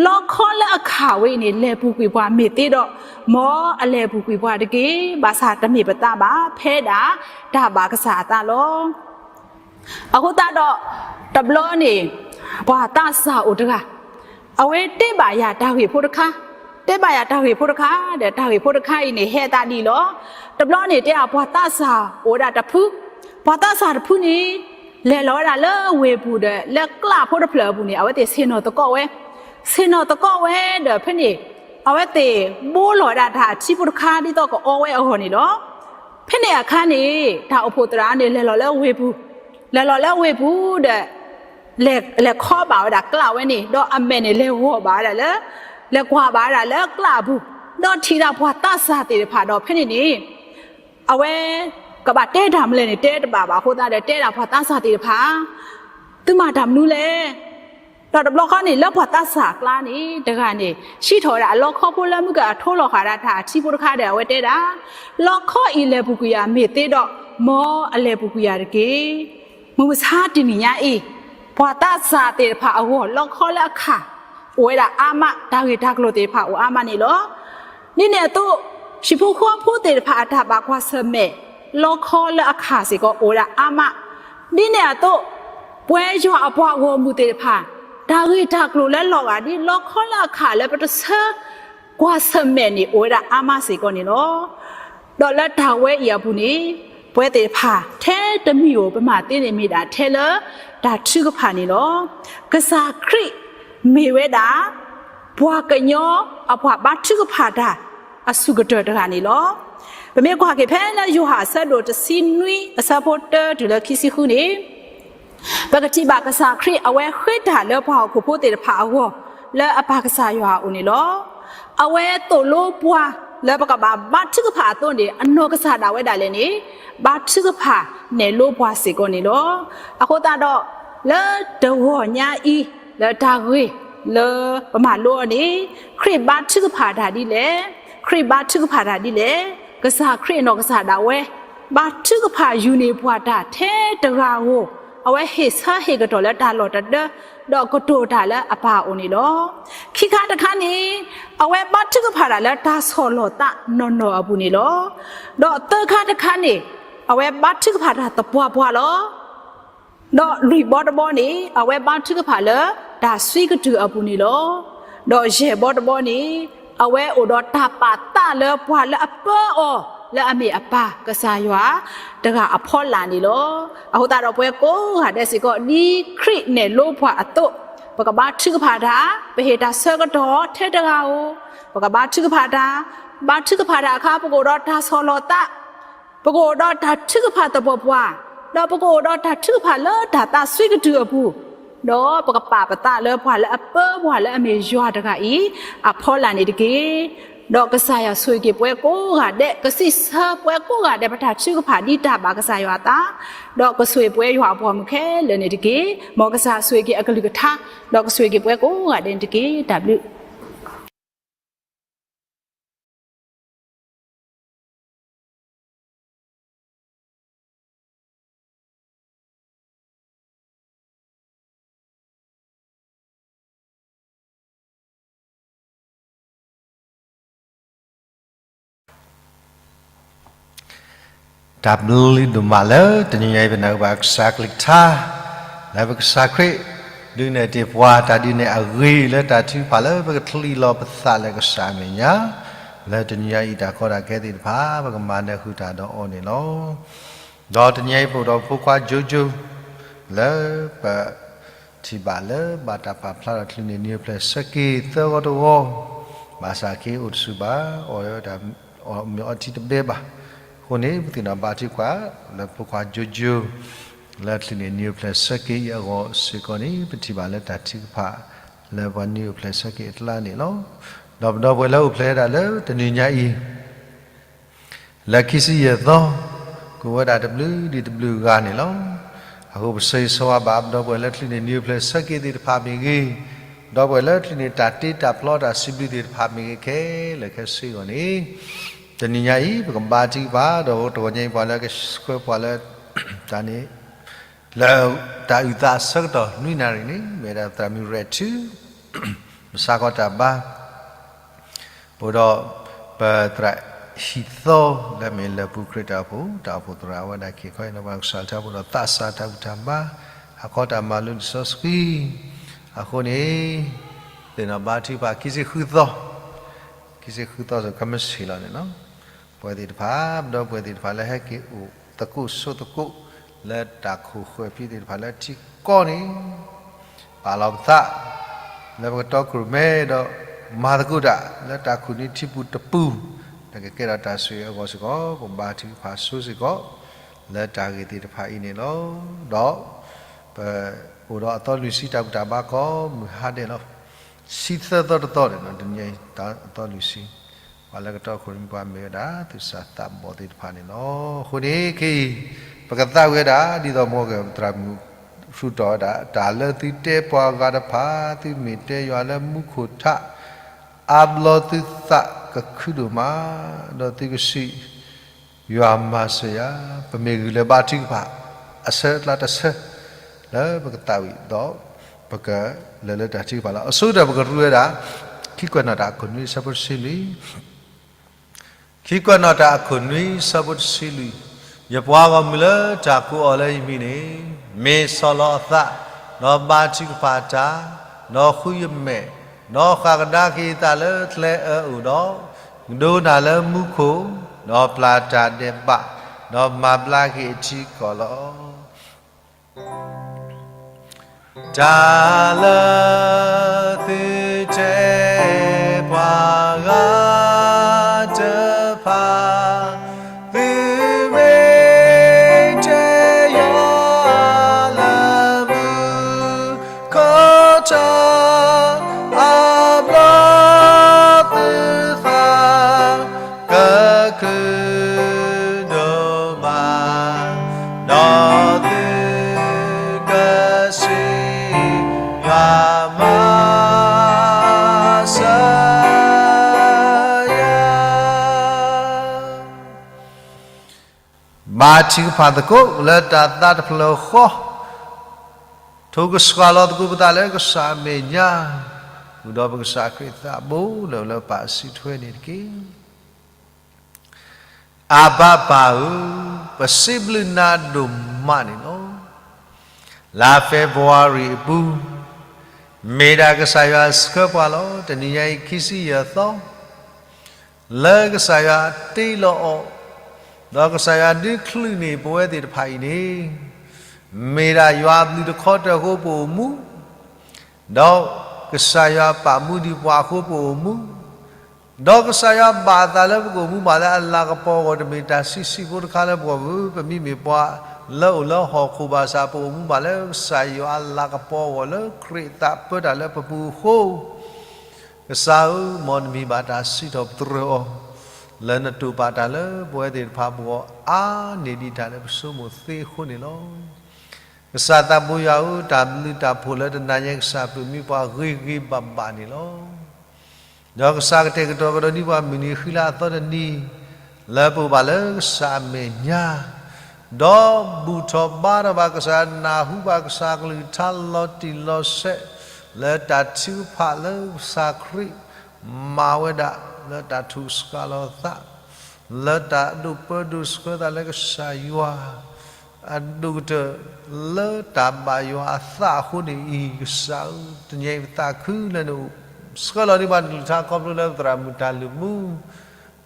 လီခီလၢအခၣ်ဝဲအံၤန့ၣ် လဲၤပူၤကွံာ်ပှၤမ့ၢ်သ့ဒီး မ်အလဲၤပူၤကွံာ်ပှၤတက့ၢ်. ဘၣ်ဆၣ်တမ့ၢ်ပသးဘၣ် ဖဲဒၣ်တၢ်ဘၣ်ကစၢ်အသးလီၤ. အဃိသတးဒီး တဘျီန့ၣ် ပှၤသးစၢ်အိၣ်တဂၤ အဝဲတဲဘၣ်ယၤတၢ်ဂ့ၢ်ဖိတခါ, တဲဘၣ်ယၤတၢ်ဂ့ၢ်ဖိတခါဒီး တၢ်ဂ့ၢ်ဖိတခါအံၤန့ၣ် ဟဲသးဒ်အံၤလီၤ. တဘျီန့ၣ်တဲအီၤ ပှၤသးစၢ်အိၣ်ဝဲဒၣ်တဖု, ပှၤသးစၢ်တဖုန့ၣ် လဲၤလီၤဝဲဒၣ်လၢဝ့ၢ်ပူၤဒီး လၢကျးဖိတဖျၢၣ်အပူၤန့ၣ် အဝဲသ့ၣ်ဆ့ၣ်နီၤသကိးဝဲ, ဆ့ၣ်နီၤသကိးဝဲဒီးဖဲန့ၣ် အဝဲသ့ၣ်ဘိလီၤဝဲဒၣ်တၢ်အထံဖိတခါ ဒ်သိးကအီဝဲအဂီၢ်န့ၣ်လီၤ. ဖဲန့ၣ်အခါန့ၣ် တၢ်အိၣ်ဖှိၣ်သရၣ်န့ၣ် လဲၤလီၤလၢဝ့ၢ်ပူၤ, လဲၤလီၤလၢဝ့ၢ်ပူၤဒီး လဲၤခီဘၣ်ဝဲဒၣ်ကျးဝဲန့ၣ် ဒီးအမဲာ်န့ၣ်လဲၤဂီၤဘၣ်ဝဲဒၣ်လၢ, လဲၤကွၢ်ဘၣ်ဝဲဒၣ်လၢကျးအပူၤ, ဒီးထံၣ်ဒၣ်ပှၤသးစၢ်သ့ၣ်တဖၣ်ဒီးဖဲန့ၣ်န့ၣ် အဝဲကဘၣ်တဲတၢ်မနုၤလဲၣ်န့ၣ် တဲတဘၣ်ဘၣ်အဃိသတးဒီး တဲဒၣ်ပှၤသးစၢ်သ့ၣ်တဖၣ် သုမၤတၢ်မနုၤလဲၣ်. ဒီးတဘျီဃီန့ၣ် လၢပှၤသးစၢ်အကျါန့ၣ် တဂၤန့ၣ် စံးထီၣ်ဝဲဒၣ်အလီခီဖိလၢမုၢ်ကထိလီၤဃာ်ဒၣ်တၢ်အထံဖိတခါဒီး အဝဲတဲဒၣ်, လီခီအံၤလဲၤပူၤကွံာ်ယၤမ့ၢ်သ့ဒီး မ်အလဲၤပူၤကွံာ်ယၤတက့ၢ်. မုၢ်မဆါတနံၤညါအံၤ ပှၤသးစၢ်သ့ၣ်တဖၣ်အဂီၢ် လီခီလၢအခၣ် အိၣ်ဝဲဒၣ်အါမး, တၢ်ဂ့ၢ်တၢ်ကျိၤသ့ၣ်တဖၣ်အိၣ်အါမးန့ၣ်လီၤ. ဒ်န့ၣ်အသိး ဟံၣ်ဖိဃီဖိသ့ၣ်တဖၣ်အတၢ်ဘၣ်ကွၢ်ဆၢၣ်မဲာ် လီခီလၢအခၣ်စ့ၢ်ကီးအိၣ်ဝဲဒၣ်အါမး, ဒ်န့ၣ်အသိး ပဝဲယွၤအပှၤဂီၢ်မုၢ်သ့ၣ်တဖၣ် တၢ်ဂ့ၢ်တၢ်ကျိၤလၢလီၤဂာ်ဒ်လီခီလၢအခၣ်လၢ ပတဆၢကွၢ်ဆၢၣ်မဲာ်န့ၣ် အိၣ်ဝဲဒၣ်အါမးစ့ၢ်ကီးန့ၣ်လီၤ. ဒီးလၢတၢ်ဝဲအံၤအပူၤန့ၣ် ပဝဲသ့ၣ်တဖၣ် ထဲတမံၤဧိၤ ပမၤသ့န့ၣ်မ့ၢ်ဒၣ်ထဲလၢ တၢ်ထုကဖၣ်န့ၣ်လီၤ. ကစၢ်ခရံာ်မ့ၢ်ဝဲဒၣ် ပှၤကညီအပှၤဘါထုကဖၣ်တၢ် အဆူၣ်ကတၢၢ်တဂၤန့ၣ်လီၤ. ပမ့ၢ်ကွၢ်က့ၤဖဲလၢယိၤဟၣ်အဆၢဒိၣ်တဆံနွံ အဆၢဖိတၢတုၤလၢခံဆံဃုန့ၣ် ပကထံၣ်ဘၣ်ကစၢ်ခရံာ်အဝဲဃ့တၢ်လၢပှၤဟီၣ်ခိၣ်ဖိသ့ၣ်တဖၣ်အဂီၢ် လၢအပၢ်ကစၢ်ယွၤအအိၣ်န့ၣ်လီၤ. အဝဲသိၣ်လိပှၤလၢပကဘၣ်ဘါထုကဖၣ်အသိးန့ၣ် အနီၢ်ကစၢ်ဒၣ်ဝဲဒၣ်လဲာ်န့ၣ် ဘါထုကဖၣ်နဲၣ်လိပှၤစ့ၢ်ကီးန့ၣ်လီၤ. အဃိသတးဒီး လၢတဂီၤညါအံၤ လၢတၢ်ဂ့ၢ်လၢပမၤလိအီၤန့ၣ် ခရံာ်ဘါထုကဖၣ်တၢ်ဒ်လဲၣ်, ခရံာ်ဘါထုကဖၣ်တၢ်ဒ်လဲၣ်, ကစၢ်ခရံာ်အနီၢ်ကစၢ်ဒၣ်ဝဲ ဘါထုကဖၣ်ယူၢ်န့ၢ်ပှၤတၢ်ထဲတဂၤဧိၤ, အဝဲဟ့ၣ်ဆၢဟ့ၣ်ကတီၢ်လၢတၢ်လီၢ်တဒၢ ဒီးကတိၤတၢ်လၢအပၢ်အအိၣ်န့ၣ်လီၤ. ခံခါတခါန့ၣ် အဝဲဘါထုကဖၣ်တၢ်လၢတၢ်ဆီၣ်လီၤသးနီၢ်နီၢ်အပူၤန့ၣ်လီၤ. ဒီးသၢခါတခါန့ၣ် အဝဲဘါထုကဖၣ်တၢ်သပှၢ်ပှၢ်လီၤ. ဒီးလွံၢ်ဘီတဘီန့ၣ် အဝဲဘါထုကဖၣ်လၢတၢ်ဆှံကတုၢ်အပူၤန့ၣ်လီၤ. ဒီးယဲၢ်ဘီတဘီန့ၣ် အဝဲအိၣ်ဒီးတၢ်ပာ်သးလၢပှၤလၢအပၢအီၤလၢအမ့ၢ်အပၢ်ကစၢ်ယွၤတဂၤအဖီလာ်န့ၣ်လီၤ. အဃိသတးဒီးပဝဲကိးဂၤဒဲးစ့ၢ်ကီး ဒ်ခရံာ်နဲၣ်လိပှၤအသိး, ပကဘါထုကဖၣ်တၢ်, ပဟ့ၣ်တၢ်ဆၢကတီၢ်ထဲတဂၤဧိၤ, ပကဘါထုကဖၣ်တၢ်, ဘါထုကဖၣ်တၢ်အခါ ပကအိၣ်ဒီးတၢ်ဆီၣ်လီၤသး ပကအိၣ်ဒီးတၢ်ထုကဖၣ်သပှၢ်ပှၢ်, ဒီးပကအိၣ်ဒီးတၢ်ထုကဖၣ်လၢတၢ်သးဆှံကတုၢ်အပူၤ, ဒီးပကပာ်ပသးလၢပှၤလၢအပၢပှၤလၢအမ့ၢ်ယွၤတဂၤအံၤအဖီလာ်န့ၣ်တက့ၢ်. ဒီးကစၢ်ယွၤဆိၣ်ဂ့ၤက့ၤပဝဲကိးဂၤဒဲး, ကစံးဆၢပဝဲကိးဂၤဒဲး ပတၢ်ထုကဖၣ်ဒ်တၢ်ဘၣ်ကစၢ်ယွၤအသး, ဒီးကဆိၣ်ဂ့ၤပဝဲယွၤအပှၤမုၣ်ခဲလၢာ်န့ၣ်တက့ၢ်. မ်ကစၢ်ဆိၣ်ဂ့ၤက့ၤအကလုၢ်ကထါ, ဒီးကဆိၣ်ဂ့ၤက့ၤပဝဲကိးဂၤဒဲးန့ၣ်တက့ၢ်. တၢ်ဘျုးတၢ်ဘျုးဒိၣ်မးလၢတနံၤညါအံၤ ပနၢ်ဟူဘၣ်ကစၢ်ကလုၢ်ကထါ, လၢပကစၢ်ခရံာ် ဒုးနဲၣ်တ့ၢ်ပှၤ တၢ်ဒုးနဲၣ်အဂ့ၤလၢတၢ်ထုကဖၣ်လၢပကချံးလီၤပသးလၢကစၢ်အမဲာ်ညါ, လၢတနံၤညါအံၤတၢ်ကီတၢ်ခဲသ့ၣ်တဖၣ် ပကမၤနၢၤဃုာ်တၢ်ဒီးအီၤန့ၣ်လီၤ. ဒီးတနံၤညါအံၤပအိၣ်ဒီးဖိခွါကၠိကၠိ လၢပ ထံၣ်ဘၣ်လၢဘၣ်တၢ်ပာ်ဖျါထီၣ်ချုးန့ၢ်နံၣ်အိၣ်ဖျဲၣ်ဆၢက့ၤသၢဂီၤတဂီၤ, ဘၣ်ဆၣ်က့ၤအိၣ်တဆူၣ်ဘၣ်, အီၣ်ဝဲဒၣ် အီၣ်မ့ၤအီထံတဘဲဘၣ်. အဃိန့ၣ် ပသ့ၣ်နီၣ်ဘါထုကဖၣ် လၢဖိခွါကၠိကၠိ လၢချုးန့ၢ်နံၣ်အိၣ်ဖျဲၣ်ဆၢက့ၤအံၤအဂီၢ်စ့ၢ်ကီးန့ၣ် ပထံၣ်ဘၣ်လၢတၢ်ထုကဖၣ် လၢပှၤနံၣ်အိၣ်ဖျဲၣ်ဆၢက့ၤအကျါန့ၣ်လီၤ. ဒီးပဒီပုၢ်ဝဲၢ်လၢအိၣ်ဖျဲၣ်ဝဲဒၣ်လၢတနံၤညါအံၤ လၢခံဆံယဲၢ်သီ, ကအိၣ်ဝဲဒၣ်တဘျုးဒံးတဘျုးဂၤန့ၣ်လီၤ. အဃိပဆၢဂ့ၤဆၢဝါဘၣ် ပဒီပုၢ်ဝဲၢ်လၢချုးန့ၢ်နံၣ်အိၣ်ဖျဲၣ်ဆၢက့ၤသ့ၣ်တဖၣ်မ့ၢ်ဂ့ၤ, ပဒီပုၢ်ဝဲၢ်လၢချုးန့ၢ်တၢ်တ့တၢ်ဖျီတၢ်စံးဘျုးသ့ၣ်တဖၣ်မ့ၢ်ဂ့ၤခဲလၢာ်ခဲဆ့အဂီၢ်န့ၣ်, တနံၤညါအံၤ ပကဘါထုကဖၣ် ဒီးတဂီၤညါအံၤပှၤလၢကဆှၢပှၤလၢ တၢ်န့ၣ် လၢတၢ်အုၣ်သးအဆၢကတီၢ်နွံနၣ်ရံၣ်န့ၣ် မ့ၢ်ဝဲဒၣ်သရၣ်မုၣ်ရဲၣ်ထူ ပဆၢကတီၢ်တၢ်ဘါ အိၣ်ဒီးပသရၣ်ဟံၣ်သီ လၢမ့ၢ်လၢၢ်ပူၤခရံာ်တၢ်အိၣ်ဖှိၣ် တၢ်အိၣ်ဖှိၣ်သရၣ် အဝဲဒၣ်က့ၤခီအံၤန့ၣ် ပှၤကစၢ်လၢတၢ်အိၣ်ဖှိၣ်ဒီးသးစၢ်တၢ်ဘူၣ်တၢ်ဘါ အခီတၢ်မၤလိလံာ်စီဆှံ အဃိန့ၣ် သ့ၣ်နီၣ်ဘါထုကဖၣ် ခံဆံဃုသီ, ခံဆံဃုသီစ့ၢ်ကီး မ့ၢ်ဆံးလီၤန့ၣ်လီၤ. ပဝဲသ့ၣ်တဖၣ် ပဒီပုၢ်ဝဲၢ်သ့ၣ်တဖၣ်လၢဟဲက့ၤအိၣ်သကိးဆိးသကိး လၢတၢ်ခိၣ်ဃၢၤဖံးသ့ၣ်တဖၣ်လၢထံကီၢ်န့ၣ် ပာ်လီၤပသး လၢပကတီခိၣ်ရိၣ်မဲဒီး မၤသကိးတၢ်လၢတၢ်ခိၣ်နွံထံပူၤတပူၤ, လၢကကဲထီၣ်တၢ်ဆိၣ်ဂ့ၤအဂီၢ်စ့ၢ်ကီး ပဘါထုကဖၣ်ဆိစ့ၢ်ကီး လၢတၢ်ဂ့ၢ်သ့ၣ်တဖၣ်အံၤန့ၣ်လီၤ. ဒီးပအိၣ်ဒီးအသီလွံၢ်ဆံ တၢ်ဘူၣ်တၢ်ဘါကိးမုၢ်ဟါဒဲးလီၤ. ဆံသၢသီတသီန့ၣ် တနံၤညါအံၤ တၢ်အသီလွံၢ်ဆံ ပှၤလၢကတီခိၣ်ရိၣ်မဲ ပှၤမ့ၢ်ဝဲဒၣ် သူၣ်စၢ်သးဘီၣ်သ့ၣ်တဖၣ်န့ၣ်လီၤ. အဃိန့ၣ် ခဲအံၤ ပကသးဝံၣ်ဝဲဒၣ် ဒ်သိးမ်ကသရၣ်မုၣ် ဃုာ်တီၣ်ဝဲဒၣ် တၢ်လၢသုတဲပှၤဂၤတဖၣ် သုမ့ၢ်တဲယွၤလၢမူခိၣ်ထး အါဘျီသုသးကခုဒိၣ်မး, ဒီးသုကစံး ယွၤမၤစၢၤယၤ, ပမ့ၢ်ဂုာ်လၢဘါထုကဖၣ် အဆၢအကျါတဆၢ လၢပကသးဝံၣ်ဒီး ပကလဲၤလၢတၢ်ထုကဖၣ်လီၤ. အဆိကတၢၢ်ပကရူဝဲဒၣ် ခံကွဲးနီၣ်တၢ်အခိၣ်နွံအဆၢဖိတဆံလွံၢ် ခံကွဲးနီၣ်တၢ်အခိၣ်နွံအဆၢဖိတဆံလွံၢ်, ယပှၤဂီၢ်မုၢ်လၢတၢ်ကိးအီၤလၢယမံၤန့ၣ်, မ့ၢ်ဆီၣ်လီၤအသး, ဒီးဘါထုကဖၣ်တၢ်, ဒီးဃုယမဲာ်, ဒီးဃၣ်ကဒါက့ၤအသးလၢကျဲအၢအအိၣ်ဒီး, ကဒိးနၢ်လၢမူခိၣ်, ဒီးပျၢ်တၢ်ဒဲးဘး, ဒီးမၤဘျါက့ၤအထံကီၢ်လီၤ. တၢ်လၢသုတဲပှၤဂၤတဖၣ်, သုမ့ၢ်တဲယွၤလၢမူခိၣ်ထး, အါဘျီသုသး ကခုဒိၣ်မး, ဒီးသုကစံး ယွၤမၤစၢၤယၤ. ဘါထုကဖၣ်သကိးလၢတၢ်သးတဖျၢၣ်ဃီ, ထိၣ်ကစှၤလီၤသကိးပသးလၢကစၢ်အမဲာ်ညါ, ဃုာ်ဒီးပကစၢ်ခရံာ်သးဘိလၢ လၢပၢ်အစုထွဲန့ၣ်တက့ၢ်. အဘၣ်ပၢ်ဧၢ, ပစံးဘျုးနၤဒိၣ်မးန့ၣ်လီၤ. လါ February အပူၤ, မ့ၢ်ဒၣ်ကစၢ်ယွၤဆှၢပှၤလီၤ. တနံၤညါအံၤ ခံဆံယဲၢ်သီ, လၢကစၢ်ယွၤတ့လီၤအီၤ, ဒီးကစၢ်ယွၤဒုးချုးန့ၢ်ပဝဲသ့ၣ်တဖၣ်အံၤန့ၣ်, မ့ၢ်ဒၣ်ယွၤအဘျုးတခီတၢၢ်အဃိပအိၣ်မူ, ဒီးကစၢ်ယွၤပာ်မူဒံးပှၤအဃိပအိၣ်မူ ဒီးကစၢ်ယွၤဘၣ်အသးလၢပကအိၣ်မူဘၣ်လၢအလၤကပီၤအဂီၢ် တမ့ၢ်တၢ်ဆံးဆံးဖိတခါလၢပဂီၢ်ဘၣ်. ပမ့မ့ၢ်ပှၤလၢအိၣ်လၢဟီၣ်ခိၣ်ဘၣ်ဆၣ် ပအိၣ်မူဘၣ်လၢကစၢ်ယွၤအလၤကပီၤအဂီၢ် လၢခရံာ်အသးပၢတၢ်လၢပပူၤအဃိ, ကစၢ်ဧၢ, မ်နမံၤဘၣ်တၢ်စံးထီၣ်ပတြၢၤအီၤ, လၢနတိာ်ပာ်တၢ်လၢပဝဲသ့ၣ်တဖၣ်ပဂီၢ် အါန့ၢ်ဒံးတၢ်လၢပဆိကမိၣ်သ့အဃိန့ၣ်လီၤ. ကစၢ်သးဘိယွၤဧၢ, တၢ်ဘျုးတၢ်ဖှိၣ်လၢတနၤညါ ကစၢ်ပၢၢ်မံပှၤဂ့ၤဂ့ၤဘၣ်ဘၣ်န့ၣ်လီၤ. ဒီးကစၢ်ကတဲာ်ကတီၤကဒီးန့ၢ်ပှၤမုၢ်နံၤဃံလၤအသီတနံၤ, လၢပအိၣ်ဘၣ်လၢကစၢ်အမဲာ်ညါ, ဒီးဘူၣ်ထီၣ်ဘါထီၣ်ဘၣ်ကစၢ်, နၢ်ဟူဘၣ်ကစၢ်ကလုၢ်ကထါလီၤတံၢ်လီၤဆဲး, လၢတၢ်ထုကဖၣ်လၢကစၢ်ခရံာ်မၤဝဲဒၣ်, လၢတၢ်ထုးစှၤလီၤသး လၢတၢ်ဒိးပၢဒိးဆှၢသးလၢကစၢ်ယွၤ အဒိၣ်ကတၢၢ်လၢတၢ်ဘၣ်ယွၤအသးအဃိန့ၣ်အံၤ, ကစၢ်ဧၢ, တနံၤအံၤပသးခုလၢနအိၣ်, ဆှၢလီၤန့ၢ်ပှၤကလုၢ်ကထါခီဖျိလၢပသရၣ်မုၣ်တၢ်လုၢ်မူ,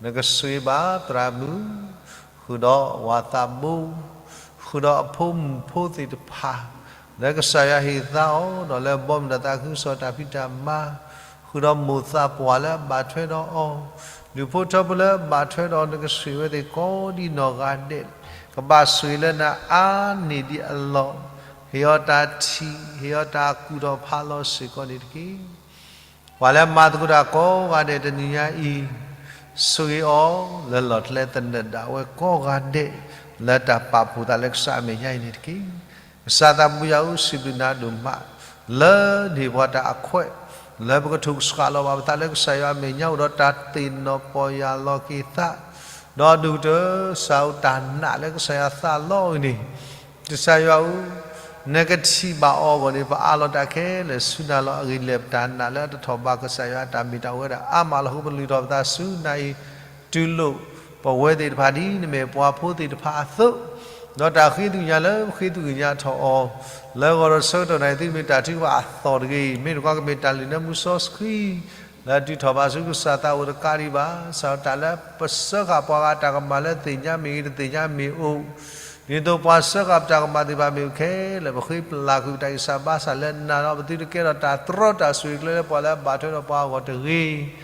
နကဆှ့ဘၣ်သရၣ်မုၣ်, ဃုာ်ဒီးဝၤသးဘိ, ဃုာ်ဒီးအဖိမုၣ်ဖိသ့ၣ်တဖၣ်, လၢကစၢ်ယွၤဟ့ၣ်သါအီၤ, ဒီးလၢအဘီမုၢ်တၢ်သးခုကစီၣ်တၢ်ဖံးတၢ်မၤ, ဃုာ်ဒီးမိၢ်သးပှၢ်လၢအဘၣ်ထွဲဒီးအီၤ, ဒူၣ်ဖိထၢဖိလၢအဘၣ်ထွဲဒီး နကဆှ့ဝဲသ့ၣ်ကိးဒံနီၢ်ဂၤဒဲး, ကဘၣ်ဆှ့လၢနၤအါန့ၢ်ဒံးအလီၢ်, ဟ့ၣ်အီၤတၢ်ထံၣ်, ဟ့ၣ်အီၤတၢ်ကူၣ်ထီၣ်ဖးလီၤစ့ၢ်ကီးန့ၣ်တက့ၢ်. ပှၤလၢအမၤသကိးတၢ်ကိးဂၤဒဲးတနံၤညါအံၤ, ဆှ့အီၤလၢလီၢ်ကျဲသနၢၣ်ဒၣ်ဝဲကိးဂၤဒဲး, လၢတၢ်ပာ်ဖှိၣ်သးလၢကစၢ်အမဲာ်ညါအံၤန့ၣ်တက့ၢ်. ကစၢ်သးဘိယွၤဧၢ, စံးဘျုးနၤဒိၣ်မး, လၢနဟ့ၣ်ပှၤတၢ်အခွဲး, လၢပကထုးစှၤလီၤဘၣ်ပသးလၢကစၢ်ယွၤအမဲာ်ညါ အိၣ်ဒီးတၢ်သ့ၣ်နီၣ်ပီၢ်ယၢ်လီၤက့ၤသး, ဒီးဒိၣ်ကတၢၢ် ကစၢ်ဧၢ, တၢ်နာ်လၢကစၢ်ယွၤသးလီအံၤန့ၣ်, ကစၢ်ယွၤဧၢ, နကထံၣ်ဘၣ်အီၤအဂီၢ်န့ၣ် ပအးလီၤတၢ်ခဲလၢာ်ဆူနၤလီၤ. အဂ့ၢ်ဒ်လဲၣ်, ပတၢ်နာ်လၢအတထီၣ်ဘးကစၢ်ယွၤအတၢ်မ့ၢ်တၢ်ဝဲဒၣ်အါမးလီၤ. အဃိပလုၢ်ထီၣ်ပသးဆူနၤအံၤ, တူၢ်လိာ်ပဝဲသ့ၣ်တဖၣ်ဒ်နမ့ၢ်ပှၤဖိသ့ၣ်တဖၣ်အသိး, ဒီးတၢ်ဃ့သ့ၣ်ညါလၢပဃ့သ့ၣ်ညါထီၣ်အီၤ, လၢဂီၤဒီးဆၢကတီၢ်နၤအံၤ သုမ့ၢ်တၢ်ထုကဖၣ်အသီၣ်တဂ့ၤ, မ့ၢ်တခီကမ့ၢ်တၢ်လုၢ်နၢမူစီဆှံ လၢအဒုးထီၣ်ဘးဆူကစၢ်သးအိၣ်တကးဒံးဘၣ်. ကစၢ်တၢ်လၢပစၢဃာ်ပှၤဂၤတၢ်ကမၣ်လၢသ့ၣ်ညါမ့ၢ်ဂ့ၤ တသ့ၣ်ညါမ့ၢ်အိၣ်, ဒ်သိးပှၤစၢဃာ်ပတၢ်ကမၣ်သ့ၣ်တဖၣ်မ့ၢ်အိၣ်ခဲလၢာ် ပဃ့ပလၢ်ကွံာ်ပတၢ်ဂံၢ်စၢ်ဘါစၢ်လၢနၤဒီး ပသုတကဲထီၣ်တၢ်သရီတၢ်စူၢ်တၢ်နာ်လၢပှၤလၢအဘၣ်ထွဲဒီးပှၤအဂီၢ်တဂ့ၤ.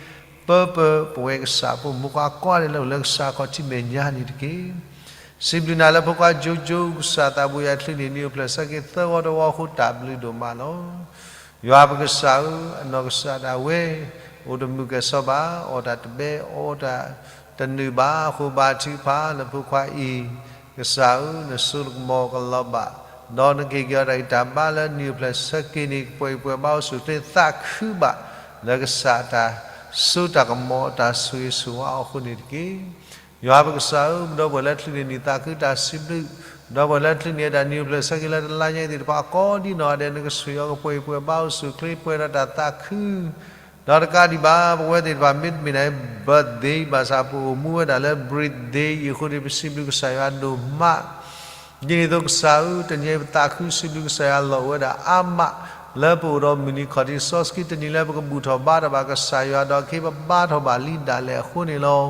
ပၢပၢပဝဲကစၢ်ဖိမုၣ်ဖိခွါကိးဂၤဒဲးလၢအိၣ်လၢကစၢ်ခီၣ်ထံးမဲာ်ညါန့ၣ်တက့ၢ်. စံးဘျုးနၤလၢဖိခွါကၠိကၠိ ကစၢ်သးဘိယွၤချုးန့ၢ် နံၣ်အိၣ်ဖျဲၣ်ဆၢက့ၤသၢဝီတဝီအဃိ တၢ်ဘျုးဒိၣ်မးလီၤ. ယွၤပကစၢ်ဧၢ, အနီၢ်ကစၢ်ဒၣ်ဝဲ အိၣ်တမုာ်ကဲၣ်ဆိးဘၣ်, အီၣ်တၢ်တဘဲ, အီတၢ်တနုာ်ဘၣ်အဃိ ဘါထုကဖၣ်လၢဖိခွါအံၤ, ကစၢ်ဧၢ, နစိနကမီၤကလီၤဘၣ်, ဒီးနကဟ့ၣ်က့ၤအီၤတၢ်ဂံၢ်တၢ်ဘါလၢနံၣ်အိၣ်ဖျဲၣ်ဆၢက့ၤန့ၣ် ကပှဲၤကပှဲၤဘါအိၣ်ဆူၣ်အိၣ်ချ့ သးခုဘၣ် လၢကစၢ်တၢ်စိတၢ်ကမီၤ တၢ်ဆိၣ်ဂ့ၤဆိၣ်ဝါအီၤအဃိန့ၣ်တက့ၢ်. ယွၤပကစၢ်ဧၢ, ပဒီပုၢ်ဝဲၢ်လၢချုးန့ၢ်နံၣ်သးခုတၢ်စံးဘျုး, ပဒီပုၢ်ဝဲၢ်လၢချုးန့ၢ်တၢ်နံၣ်အိၣ်ဖျဲၣ်ဆၢက့ၤလၢတလါညါအံၤသ့ၣ်တဖၣ်ကိးဒံနီၢ်ဂၤဒဲး နကဆှ့အီၤကပှဲၤကပှဲၤဘါအိၣ်ဆူၣ်အိၣ်ချ့ ပှဲၤဒီးတၢ်သးခု ဒီးတကးဒံးဘၣ် ပဝဲသ့ၣ်တဖၣ်မ့တမ့ၢ်ဒၣ် birthday ဘၣ်ဆၣ် ပအိၣ်မူဝဲဒၣ်လၢဘြံၤသဒ့အံၤအဃိန့ၣ် ပစံးဘျုးကစၢ်ယွၤဒိၣ်မး. ဒ်န့ၣ်အသိးကစၢ်ဧၢ, တနံၤအံၤပသးခုစံးဘျုးကစၢ်ယွၤလီၤဝဲဒၣ်အါမး လၢပအိၣ်ဒီးမုၢ်နံၤခီၣ်ထံးစီဆှံ တနံၤလၢပကဘူၣ်ထီၣ်ဘါထီၣ်ဘၣ်ကစၢ်ယွၤ ဒီးခ့ပဘါထီၣ်ဘၣ်လံဒၣ်လဲာ်အဃိန့ၣ်လီၤ.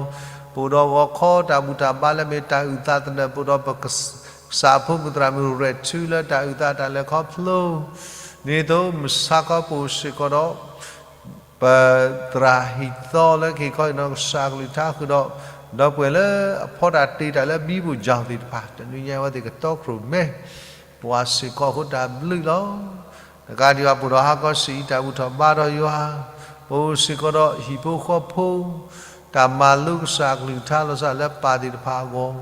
ပအိၣ်ဒီးဂီၤခီတၢ်ဘူၣ်တၢ်ဘါလၢမ့ၢ်တၢ်အုၣ်သးသနၢၣ် ပအိၣ်ဒီးပကစၢ်ဖိမုၣ်သရၣ်မုၣ်ရဲၣ်ထူလၢတၢ်အုၣ်သး တၢ်လဲၤခီဖျိ ဒ်န့ၣ်အသိး မုၢ်ဆါခီပအိၣ်စ့ၢ်ကီးဒီး ပသရၣ်ဟံၣ်သီလၢကဟ့ၣ်ခီဟ့ၣ်နီၤကစၢ်အကလုၢ်ကထါဃုာ်ဒီး ဒီပုၢ်ဝဲၢ်လၢအဖီတၢ်တ့တၢ်လၢ Bible Journal သ့ၣ်တဖၣ် တနံၤညါအံၤအဝဲသ့ၣ်ကတီခိၣ်ရိၣ်မဲ ပှၤစ့ၢ်ကီးအဃိတၢ်ဘျုးလီၤ. တကးဒံးဘၣ် ပအိၣ်ဒီးဟါခီဆံးအံၤတၢ်ဘူၣ်ထီၣ်ဘါထီၣ်ယွၤ ပအိၣ်စ့ၢ်ကီးဒီးဟံၣ်ဖိဃီဖိ တၢ်မၤလိကစၢ်အကလုၢ်ကထါလီၤစၢ်လၢပၢ်သ့ၣ်တဖၣ်အဂီၢ်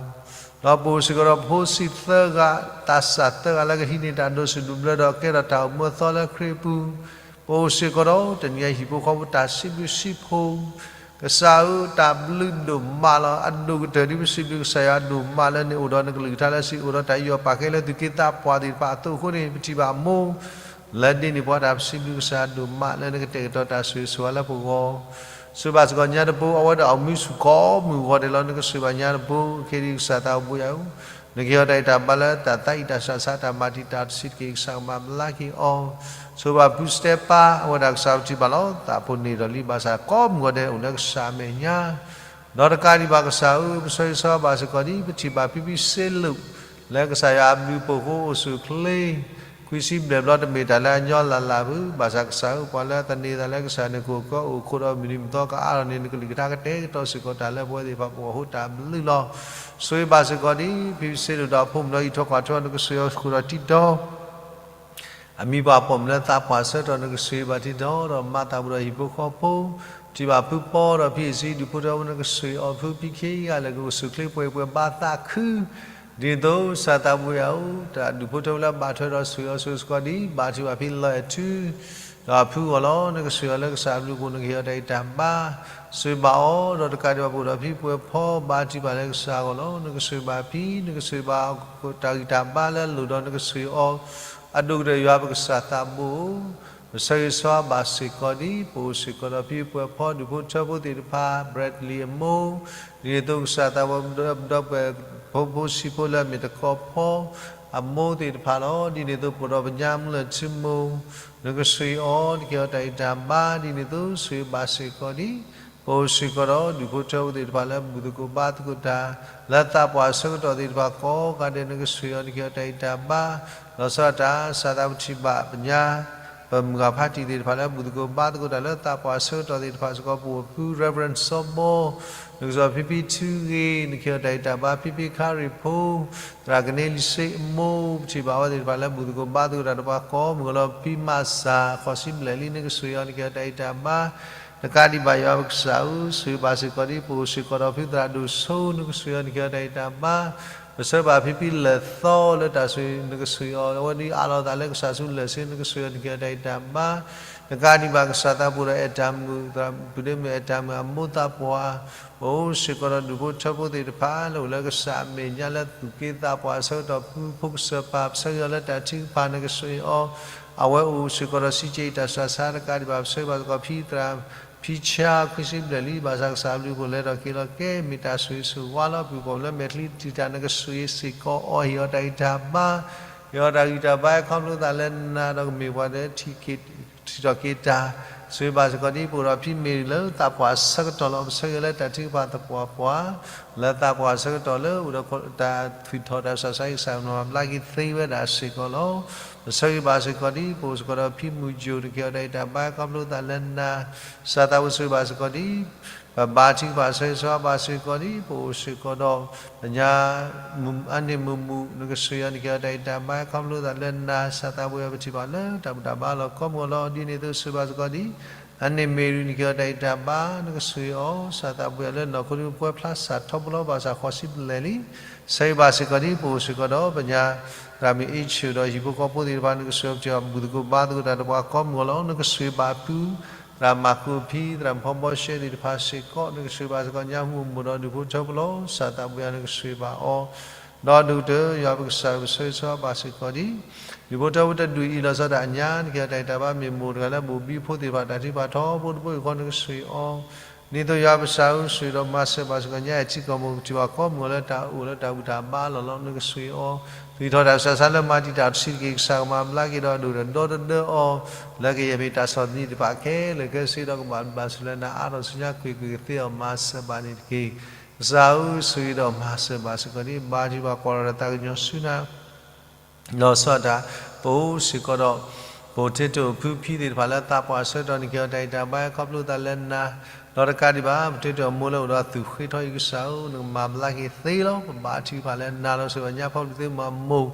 ဒီးပအိၣ်စ့ၢ်ကီးဒီးဖိဆံးသၢဂၤ သးစၢ်သၢဂၤလၢကဟံးန့ၢ်တၢ်ဒိးစူၣ်ဒိးဘျၢဒီးကဲထီၣ်တၢ်အိၣ်မူအသီလၢခရံာ်အပူၤ ပအိၣ်စ့ၢ်ကီးဒီးတနံၤညါဟံၣ်ဖိဃီဖိတၢ်စံးဘျုးစံးဖှိၣ် ကစၢ်ဧၢ တၢ်ဘျုးဒိၣ်မးလီၤ. အဒိၣ်ကတၢၢ်ဒ်ပစံးဘျုးကစၢ်ယွၤဒိၣ်မးလၢနအိၣ်ဒီးနကလုၢ်ကထါလၢစံး အိၣ်ဒီးတၢ်အံးအီၣ်ပာ်ကဲလၢသူၣ်က့သးပှၢ်သ့ၣ်တဖၣ်အသိးအဃိန့ၣ် ပထံၣ်ဘၣ်အမိၢ် လၢဒ်န့ၣ်ပှၤတၢ်စံးဘျုးကစၢ်ဒိၣ်မးလၢနကတဲာ်ကတီၤတၢ်ဆိၣ်ဂ့ၤဆိၣ်ဝါလၢပဂီၢ် ဆိၣ်ဘၣ်စ့ၢ်ကီးညါတဘိ အဝဲဒၣ်အိၣ်မူဆူၣ်ကိးမုၢ်ဂီၤဒဲးလီၤ. နကဆိၣ်ဘၣ်ညါတဘိ ခဲဒံးကစၢ်သးအိၣ်ဘူးယၤဧၢ နကဟ့ၣ်အီၤတၢ်ဂံၢ်တၢ်ဘါလၢတၢ်သးအံၤတၢ်ဆးဆါတၢ်မၤတံာ်တာ်တဆံးတက့ၢ် ကစၢ်ကမၤဘျါက့ၤအီၤ, ဆိၣ်ဂ့ၤဘၣ်ဖုစတဲပၢ် အဝဲဒၣ်ကစၢ်ပထံၣ်ဘၣ်လီၤ သးဖိန့ၣ်ဒီးလံ ဘၣ်ဆၣ်ကိးမုၢ်ဂီၤဒဲးအိၣ်လၢကစၢ်အမဲာ်ညါ ဒီးတကးဒံးဘၣ်ကစၢ်ဧၢ ပဆၢဂ့ၤဆၢဝါဘၣ်စ့ၢ်ကီးဒ် ပထံၣ်ဘၣ်ဖံဖံစ့လိာ် လၢကစၢ်ယွၤအဘျုးအဖှိၣ်အဃိအိၣ်ဆူၣ်အိၣ်ချ့ ခွံဆံဘျဲၣ်ဘျီတမ့ၢ်တၢ်လၢအညီလၢ်လၢ်ဘၣ်, ဘၣ်ဆၣ်ကစၢ်ဧၢ ပှၤလၢအသန့ၤသးလၢကစၢ်န့ၣ် ကအိၣ်ကၢအိၣ်ခိးဒီးမုၢ်နံၤမုၢ်သီကအါထီၣ်န့ၣ် နကလုၢ်ကထါကတဲာ်ကတီၤစ့ၢ်ကီးတၢ်လၢပဝဲသ့ၣ်တဖၣ်ပဂီၢ်အဃိတၢ်ဘျုးလီၤ. ဆိၣ်ဂ့ၤဘၣ်စ့ၢ်ကီးဒ် ဖံဖံစ့လိာ်ဒီးအဖိမုၣ်ဒီးအံးထွဲကွၢ်ထွဲ နကဆိၣ်ဂ့ၤအီၤဃုာ်ဒီးတံၤဒီ အမံၤပှၢ်ပိာ်မုၣ်လၢသးပှၢ်ဆၢကတီၢ် နကဆိၣ်ဂ့ၤဘၣ်တံၤဒီဒီးမၤသးဘူးဒီးဟံၣ်ဖိဃီဖိ, ထံၣ်ဘၣ်ဖုပီဒီးဖံအ့ၣ်စံ ဒူၣ်ဖိထၢဖိ နကဆိၣ်ဂ့ၤအီၤဖုဖံခ့ဂၤလၢာ် ကအိၣ်ဆူၣ်အိၣ်ချ့ပှဲၤပှဲၤဘါသးခု ဒ်န့ၣ်အသိး ကစၢ်သးပှၢ်ယွၤဧၢ တၢ်ဒူၣ်ဖိထၢဖိလၢအဘၣ်ထွဲဒီးဆိၣ်ဂ့ၤအီၤဆိၣ်ဂ့ၤစ့ၢ်ကီးဒ် ဘါထုကဖၣ်ဖံလီၤအဲၣ်ထူ ဒီးအဖုအဂီၢ်လီၤ. နကဆိၣ်ဂ့ၤအီၤလၢကစၢ်အဘျုးအဖှိၣ် နကဟ့ၣ်အီၤတၢ်ဂံၢ်တၢ်ဘါ ဆိၣ်ဂ့ၤဘၣ်အီၤ ဒီးတကးဒံးဘၣ်ပအိၣ်ဒီးဖံပှဲၤဖီ ဘါထုကဖၣ်လၢကစၢ်အဂီၢ်လီၤ. နကဆိၣ်ဂ့ၤဘၣ်ဖံ နကဆိၣ်ဂ့ၤဘၣ်တၢ်ဂံၢ်တၢ်ဘါလၢအလိၣ်ဒီး နကဆိၣ်ဂ့ၤအီၤ အဒိၣ်ကတၢၢ်ယွၤပကစၢ်သးဘိဧၢ ပဆၢဂ့ၤဆၢဝါဘၣ်စ့ၢ်ကီးဒ် ပအိၣ်စ့ၢ်ကီးဒီးဖံပှဲၤဖီ ဒူၣ်ဖိထၢဖိသ့ၣ်တဖၣ် Bradley အမိၢ်, ဒ်န့ၣ်အသိးကစၢ်သးဘိဒီပုၢ်ဝဲၢ်ဖိဖိဆံးဖိလၢအမ့ၢ်တကီၢ်ဖီ အမိၢ်သ့ၣ်တဖၣ်လီၤ. ဒ်န့ၣ်အသိး ပအိၣ်ဒီးပညါမုၣ်လၢၢ်ထံမိၢ်, နကဆိၣ်ဂ့ၤအီၤ နကဟ့ၣ်အီၤတၢ်ဂံၢ်တၢ်ဘါ ဒ်န့ၣ်အသိး ဆိၣ်ဂ့ၤဘၣ်စ့ၢ်ကီးဒ် ပအိၣ်စ့ၢ်ကီးဒီးဒူၣ်ဖိထၢဖိသ့ၣ်တဖၣ်လၢဘူၣ်သကိးဘါသကိးတၢ် လၢသးပှၢ်ဆၢကတီၢ်သ့ၣ်တဖၣ်ကိးဂၤဒဲး နကဆိၣ်ဂ့ၤအီၤ နကဟ့ၣ်အီၤတၢ်ဂံၢ်တၢ်ဘါ လီၤဆီဒၣ်တၢ် ကစၢ်သးပထံၣ်ဘၣ်ပညါ ပမုၢ်ဂၤဖးတံၢ်သ့ၣ်တဖၣ်လၢဘူၣ်သကိးဘါသကိးတၢ်လၢသးပှၢ်ဆၢကတီၢ်သ့ၣ်တဖၣ်စ့ၢ်ကီး ပအိၣ်ဖု Reverend စီၤဘီ နကဆိၣ်ဂ့ၤဖံဖံထူဂ့ၤ နကဟ့ၣ်အီၤတၢ်ဂံၢ်တၢ်ဘါ ဖံဖံခါရံၣ်ဖိ သရၣ်ကန့လံစ့အမိၢ် ပထံၣ်ဘၣ်အဝဲသ့ၣ်တဖၣ်လၢဘူၣ်သကိးဘါသကိးတၢ်တပှၤကိးမုၢ်ဂီၤလီၤ. ဖံမၤစၢ် ဃိးဆံဘျဲၣ်လံ နကဆိၣ်ဂ့ၤအီၤ နကဟ့ၣ်အီၤတၢ်ဂံၢ်တၢ်ဘါ တကးဒံးဘၣ်ယွၤပကစၢ်ဧၢ ဆိၣ်ဂ့ၤဘၣ်စ့ၢ်ကီးဒ် ပအိၣ်စ့ၢ်ကီးဒီးဖုသရၣ်ဒိၣ်စိ နကဆိၣ်ဂ့ၤအီၤ နကဟ့ၣ်အီၤတၢ်ဂံၢ်တၢ်ဘါ ပဆၢဘၣ်ဖံဖံလၢာ်သီလၢတၢ်ဆိၣ်ဂ့ၤ နကဆိၣ်ဂ့ၤအီၤ အဝဲဒ်အးလီၤသးလၢကစၢ်ဆူလၢာ်စ့ နကဆိၣ်ဂ့ၤအီၤ နကဟ့ၣ်အီၤတၢ်ဂံၢ်တၢ်ဘါ တကးဒံးဘၣ်ကစၢ်သးပှၢ်ဒီးအဲၣ်တၢ်မုၣ် သရၣ်ပုၢ်ဒ့မုၣ်အဲၣ်တၢ်မုၣ်အမိၢ်သးပှၢ် ပအိၣ်စ့ၢ်ကီးဒီးဒူၣ်ဖိထၢဖိသ့ၣ်တဖၣ်လၢအိၣ်လၢကစၢ်အမဲာ်ညါလၢသူၣ်က့သးပှၢ်ဆၢကတီၢ် ဖုဖိကစၢၢ်ပၢ် ပဆၢဂ့ၤအီၤလၢတၢ်ထုကဖၣ် နကဆိၣ်ဂ့ၤအီၤ အဝဲအိၣ်စ့ၢ်ကီးဒီးစံးကဲအံၤတၢ်ဆူးတၢ်ဆါ တကးဒံးဘၣ်ပဆၢဂ့ၤဘၣ်စ့ၢ်ကီးဖံသရၣ် ဖံဆါ ခွံဆံဘျဲၣ်လံ ဘၣ်ဆၣ်ကစၢ်အဘျုးအဖှိၣ်လဲၤထီၣ်က့ၤလီၤကဲ မ့ၢ်တၢ်ဆိၣ်ဂ့ၤဆိၣ်ဝါလီၤ ပုၢ်ပိာ်မုၣ်လၢမဲာ်ချံတံာ်တာ် နကဆိၣ်ဂ့ၤစ့ၢ်ကီးအီၤ ဟ့ၣ်အီၤတၢ်ဂံၢ်တၢ်ဘါ ဟ့ၣ်အီၤတၢ်ဂံၢ်တၢ်ဘါ ခီဖျိသးလၢနၤဒီးကမ့ၢ်ပှၤလၢ ထံၣ်ထီၣ်က့ၤတၢ် ဆိၣ်ဂ့ၤဘၣ်စ့ၢ်ကီးဒ် ပအိၣ်ဒီးဖံမ့ၢ်လၢသးပှၢ်ဆၢကတီၢ်လီၤ. ပဆၢဂ့ၤလၢတၢ်ထုကဖၣ်သပှၢ်ပှၢ် လၢသးပှၢ်ဆၢကတီၢ်လၢအိၣ်ဒီးတၢ်သွံၣ်ထီၣ်တၢ်ဆူးတၢ်ဆါ ကစၢ်မၤဘျါက့ၤသ့ဝဲဒၣ်စ့ၢ်ကီးလီၤ. ပဆၢဂ့ၤဘၣ်စ့ၢ်ကီးဒ် ပအိၣ်စ့ၢ်ကီးဒီးဖံမုၢ်ယိာ် နကဟ့ၣ်အီၤတၢ်ဂံၢ်တၢ်ဘါ ခီဖျိသးလၢနၤ ကစၢ်သးပှၢ်ဆိၣ်ဂ့ၤဘၣ်စ့ၢ်ကီးဒ် ပဘါထုကဖၣ်ဆၢဂ့ၤဆၢဝါဘၣ်စ့ၢ်ကီးဒ် ပအိၣ်စ့ၢ်ကီးဒီး ပညါ အန့ၣ်မုၢ်မုၢ် နကဆိၣ်ဂ့ၤအီၤ နကဟ့ၣ်အီၤတၢ်ဂံၢ်တၢ်ဘါ ခီဖျိသးလၢနၤ ကစၢ်သးပှၢ်ယွၤ ပထံၣ်ဘၣ်လၢတၢ်ဘူၣ်တၢ်ဘါလီၤ ကိးမုၢ်ဂီၤလီၤ. ဒ်န့ၣ်အသိးဆိၣ်ဂ့ၤဘၣ်စ့ၢ်ကီးဒ် အန့ၣ်မ့ၢ်ရံ နကဟ့ၣ်အီၤတၢ်ဂံၢ်တၢ်ဘါ နကဆိၣ်ဂ့ၤအီၤ ကစၢ်သးပှၢ်ယွၤလၢနီၢ်ခိဒုးပှဲၤဖျါစၢ်ထီဘိလီၤ ဘၣ်ဆၣ်ဃိးဆံဘျဲၣ်လံ ဆၢဂ့ၤဘၣ်စ့ၢ်ကီးဒ် ပအိၣ်စ့ၢ်ကီးဒီးပညါ သရၣ်မုၣ်အ့ဆၢၣ်ဒီးဟံၣ်ဖိဃီဖိသ့ၣ်တဖၣ် နကဆိၣ်ဂ့ၤအီၤ ပထံၣ်ဘၣ်ဘူၣ်သကိးဘါသကိးတၢ်တပှၤကိးမုၢ်ဂီၤလီၤ. နကဆိၣ်ဂ့ၤဘၣ်ဖု သရၣ်မၤကူးဖံ သရၣ်မုၣ်ဖီဘီရှဲသ့ၣ်တဖၣ်စ့ၢ်ကီး နကဆိၣ်ဂ့ၤဘၣ်စ့ၢ်ကီးညါမုၢ်မိၢ်ဒီးဒူၣ်ဖိထၢဖိလီၤ. ကစၢ်သးပှၢ်ယွၤ နကဆိၣ်ဂ့ၤဘၣ်အီၤ ဒီးဒိၣ်ကတၢၢ်ယွၤပကစၢ် ပဆၢဂ့ၤဆၢဝါဘၣ်စ့ၢ်ကီးဒ် ဒူၣ်ဖိထၢဖိတဒူၣ်အံၤ လီၤဆီဒၣ်တၢ်အညါ နကဟ့ၣ်အီၤတၢ်ဂံၢ်တၢ်ဘါ မ့ၢ်မိၢ်တဂၤလၢဘိၣ်ဘံဖိသ့ၣ်တဖၣ် တၢ်ထုကဖၣ်ထီဘိတဘိအံၤဃီ နကဆိၣ်ဂ့ၤအီၤ ဒ်သိးယွၤပကစၢ်ဧၢ ဆိၣ်ဂ့ၤဒီးမၤစၢၤဘၣ်စ့ၢ်ကီးညါ အဲၣ်ထံကီၢ်မိၢ် ပထံၣ်ဘၣ်ကိးမုၢ်ဂီၤလၢတၢ်အိၣ်လၢတၢ်ဘူၣ်တၢ်ဘါလီၢ်လီၤ နကဆိၣ်ဂ့ၤအီၤ သွံၣ်ထီၣ်တၢ်ဆူးတၢ်ဆါလၢမၤတံာ်တာ်တဆံးတက့ၢ် ကစၢ်ကမၤဘျါက့ၤဒီးအဒိၣ်ဒီးဒီဒီအီၤ လၢကယဲၢ်မ့ၢ်တၢ်ဆီၣ်သနံးတဖၣ်ခဲလၢာ်ခဲဆ့ဒီးကဘၣ်ဘျးစၢၤလၢနၤအါထီၣ်ဆူညါ ကွ့ၢ်ကွ့ၢ်ကသ့အီၤ မၤစၢၤဘၣ်န့ၣ်တက့ၢ်. ကစၢ်ဧၢ ဆိၣ်ဂ့ၤဒီးမၤစၢၤဘၣ်စ့ၢ်ကီးဒ် ဘါထုကဖၣ်ကွၢ်လီၤဒီးသးကညီၤဆူနၤ လီၤဆီဒၣ်တၢ် ပအိၣ်စ့ၢ်ကီးဒီး ပအိၣ်ထဲတအိၣ်ဖုဖံသ့ၣ်တဖၣ်လၢသးပှၢ်ဆၢကတီၢ် နကဟ့ၣ်အီၤတၢ်ဂံၢ်တၢ်ဘါ ခီဖျိသးလၢနၤ ဒီးတကးဒံးဘၣ် ပထဲတအိၣ်မိၢ်လၢအိၣ်ဒီးအသူၣ်ဃ့ထီအံၤ ကစၢ်ဧၢ နကမၤဘျါက့ၤသ့လီၤ. ပဘါထုကဖၣ်လၢနၤလီၤ ဆိၣ်ဂ့ၤဘၣ်ညါဖီၣ်ဖုသ့ၣ်မုၣ်အမိၢ်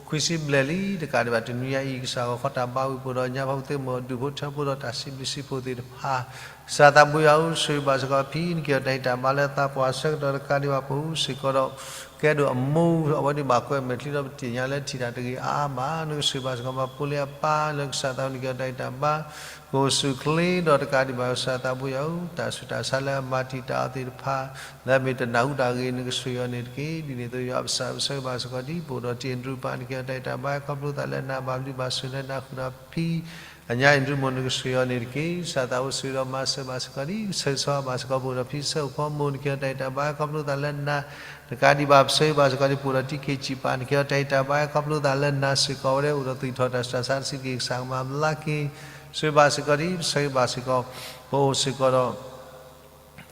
ခွံဆံဘျဲၣ်လံ တကးဒံးဘၣ်တနွံညါအံၤ ကစၢ်ဂီၤခီတၢ်ဘါဝံၤပှိၤဒီးညါဖီၣ်ဖုသ့ၣ်မုၣ်ဒူၣ်ဖိထၢဖိဒီးတၢ်စံးဘျုးစံးဖှိၣ်သ့ၣ်တဖၣ် ကစၢ်သးပှၢ်ယွၤဧၢ ဆိၣ်ဂ့ၤဘၣ်စ့ၢ်ကီးဖံ နကဟ့ၣ်အီၤတၢ်ဂံၢ်တၢ်ဘါလၢသးပှၢ်ဆၢကတီၢ် တကးဒံးဘၣ်ပအိၣ်စ့ၢ်ကီးဒီး ကဲဒိၣ်အမိၢ် အဝဲဒၣ်ဘၣ်ကွဲမဲာ်ချံဒီးပသ့ၣ်ညါလၢထံၣ်တၢ်တဂ့ၤအါအါဘၣ် နကဆိၣ်ဂ့ၤဘၣ်စ့ၢ်ကီးမၤဖိလ့အပၢ်လၢကစၢ်သးဝဲ နကဟ့ၣ်အီၤတၢ်ဂံၢ်တၢ်ဘါ ကအိၣ်ဆူၣ်ချ့ဒီးတကးဒံးဘၣ်ကစၢ်သးပှၢ်ယွၤဧၢ တၢ်ဆူးတၢ်ဆါလၢအမၤတံာ်တာ်အီၤသ့ၣ်တဖၣ် လၢအမ့ၢ်တနၢ်ဟူတၢ်ဂ့ၤ နကဆိၣ်ဂ့ၤအီၤန့ၣ်တက့ၢ်. ဒ်န့ၣ်အသိးယွၤပကစၢ် ပဆၢဂ့ၤဘၣ်စ့ၢ်ကီးဒ် ပအိၣ်ဒီးတံၤအဒြူပၢ် နကဟ့ၣ်အီၤတၢ်ဂံၢ်တၢ်ဘါ ခီဖျိသးလၢနၤ ဘၣ်ဘျုးဘၣ်ဆိၣ်လၢနၤဃုာ်ဒီးဖံ အညါအံၤဒုးမိၢ်နကဆှံအီၤန့ၣ်တက့ၢ်. ကစၢ်သးဘိယွၤအိၣ်ဒီးမၤစၢၤဘၣ်စ့ၢ်ကီးဒံး, ဆၢဂ့ၤဆၢဝါဘၣ်စ့ၢ်ကီး ပအိၣ်ဒီးဖံဆၢအိၣ်ဖီမိၢ်နက့ၤအီၤတၢ်အံၤတၢ်ဘါ ခီဖျိသးလၢနၤ, တကးဒံးဘၣ် ပဆၢဂ့ၤဘၣ်စ့ၢ်ကီးဒံး ပအိၣ်ဒီးတံၤက့ၤကံးပၢ်နက့ၤအီၤတၢ်အံၤတၢ်ဘါ ခီဖျိသးလၢနၤစ့ၢ်ကီး အဝဲဒၣ်အိၣ်ဒီးသူၣ်ထီၣ်တၢ်စှၤဆါတစံးက့ၤ ကစၢ်ကမၤဘျါက့ၤ, ဆၢဂ့ၤဘၣ်စ့ၢ်ကီးဒံး ပဆၢဂ့ၤဘၣ်စ့ၢ်ကီး, ပအိၣ်စ့ၢ်ကီးဒီး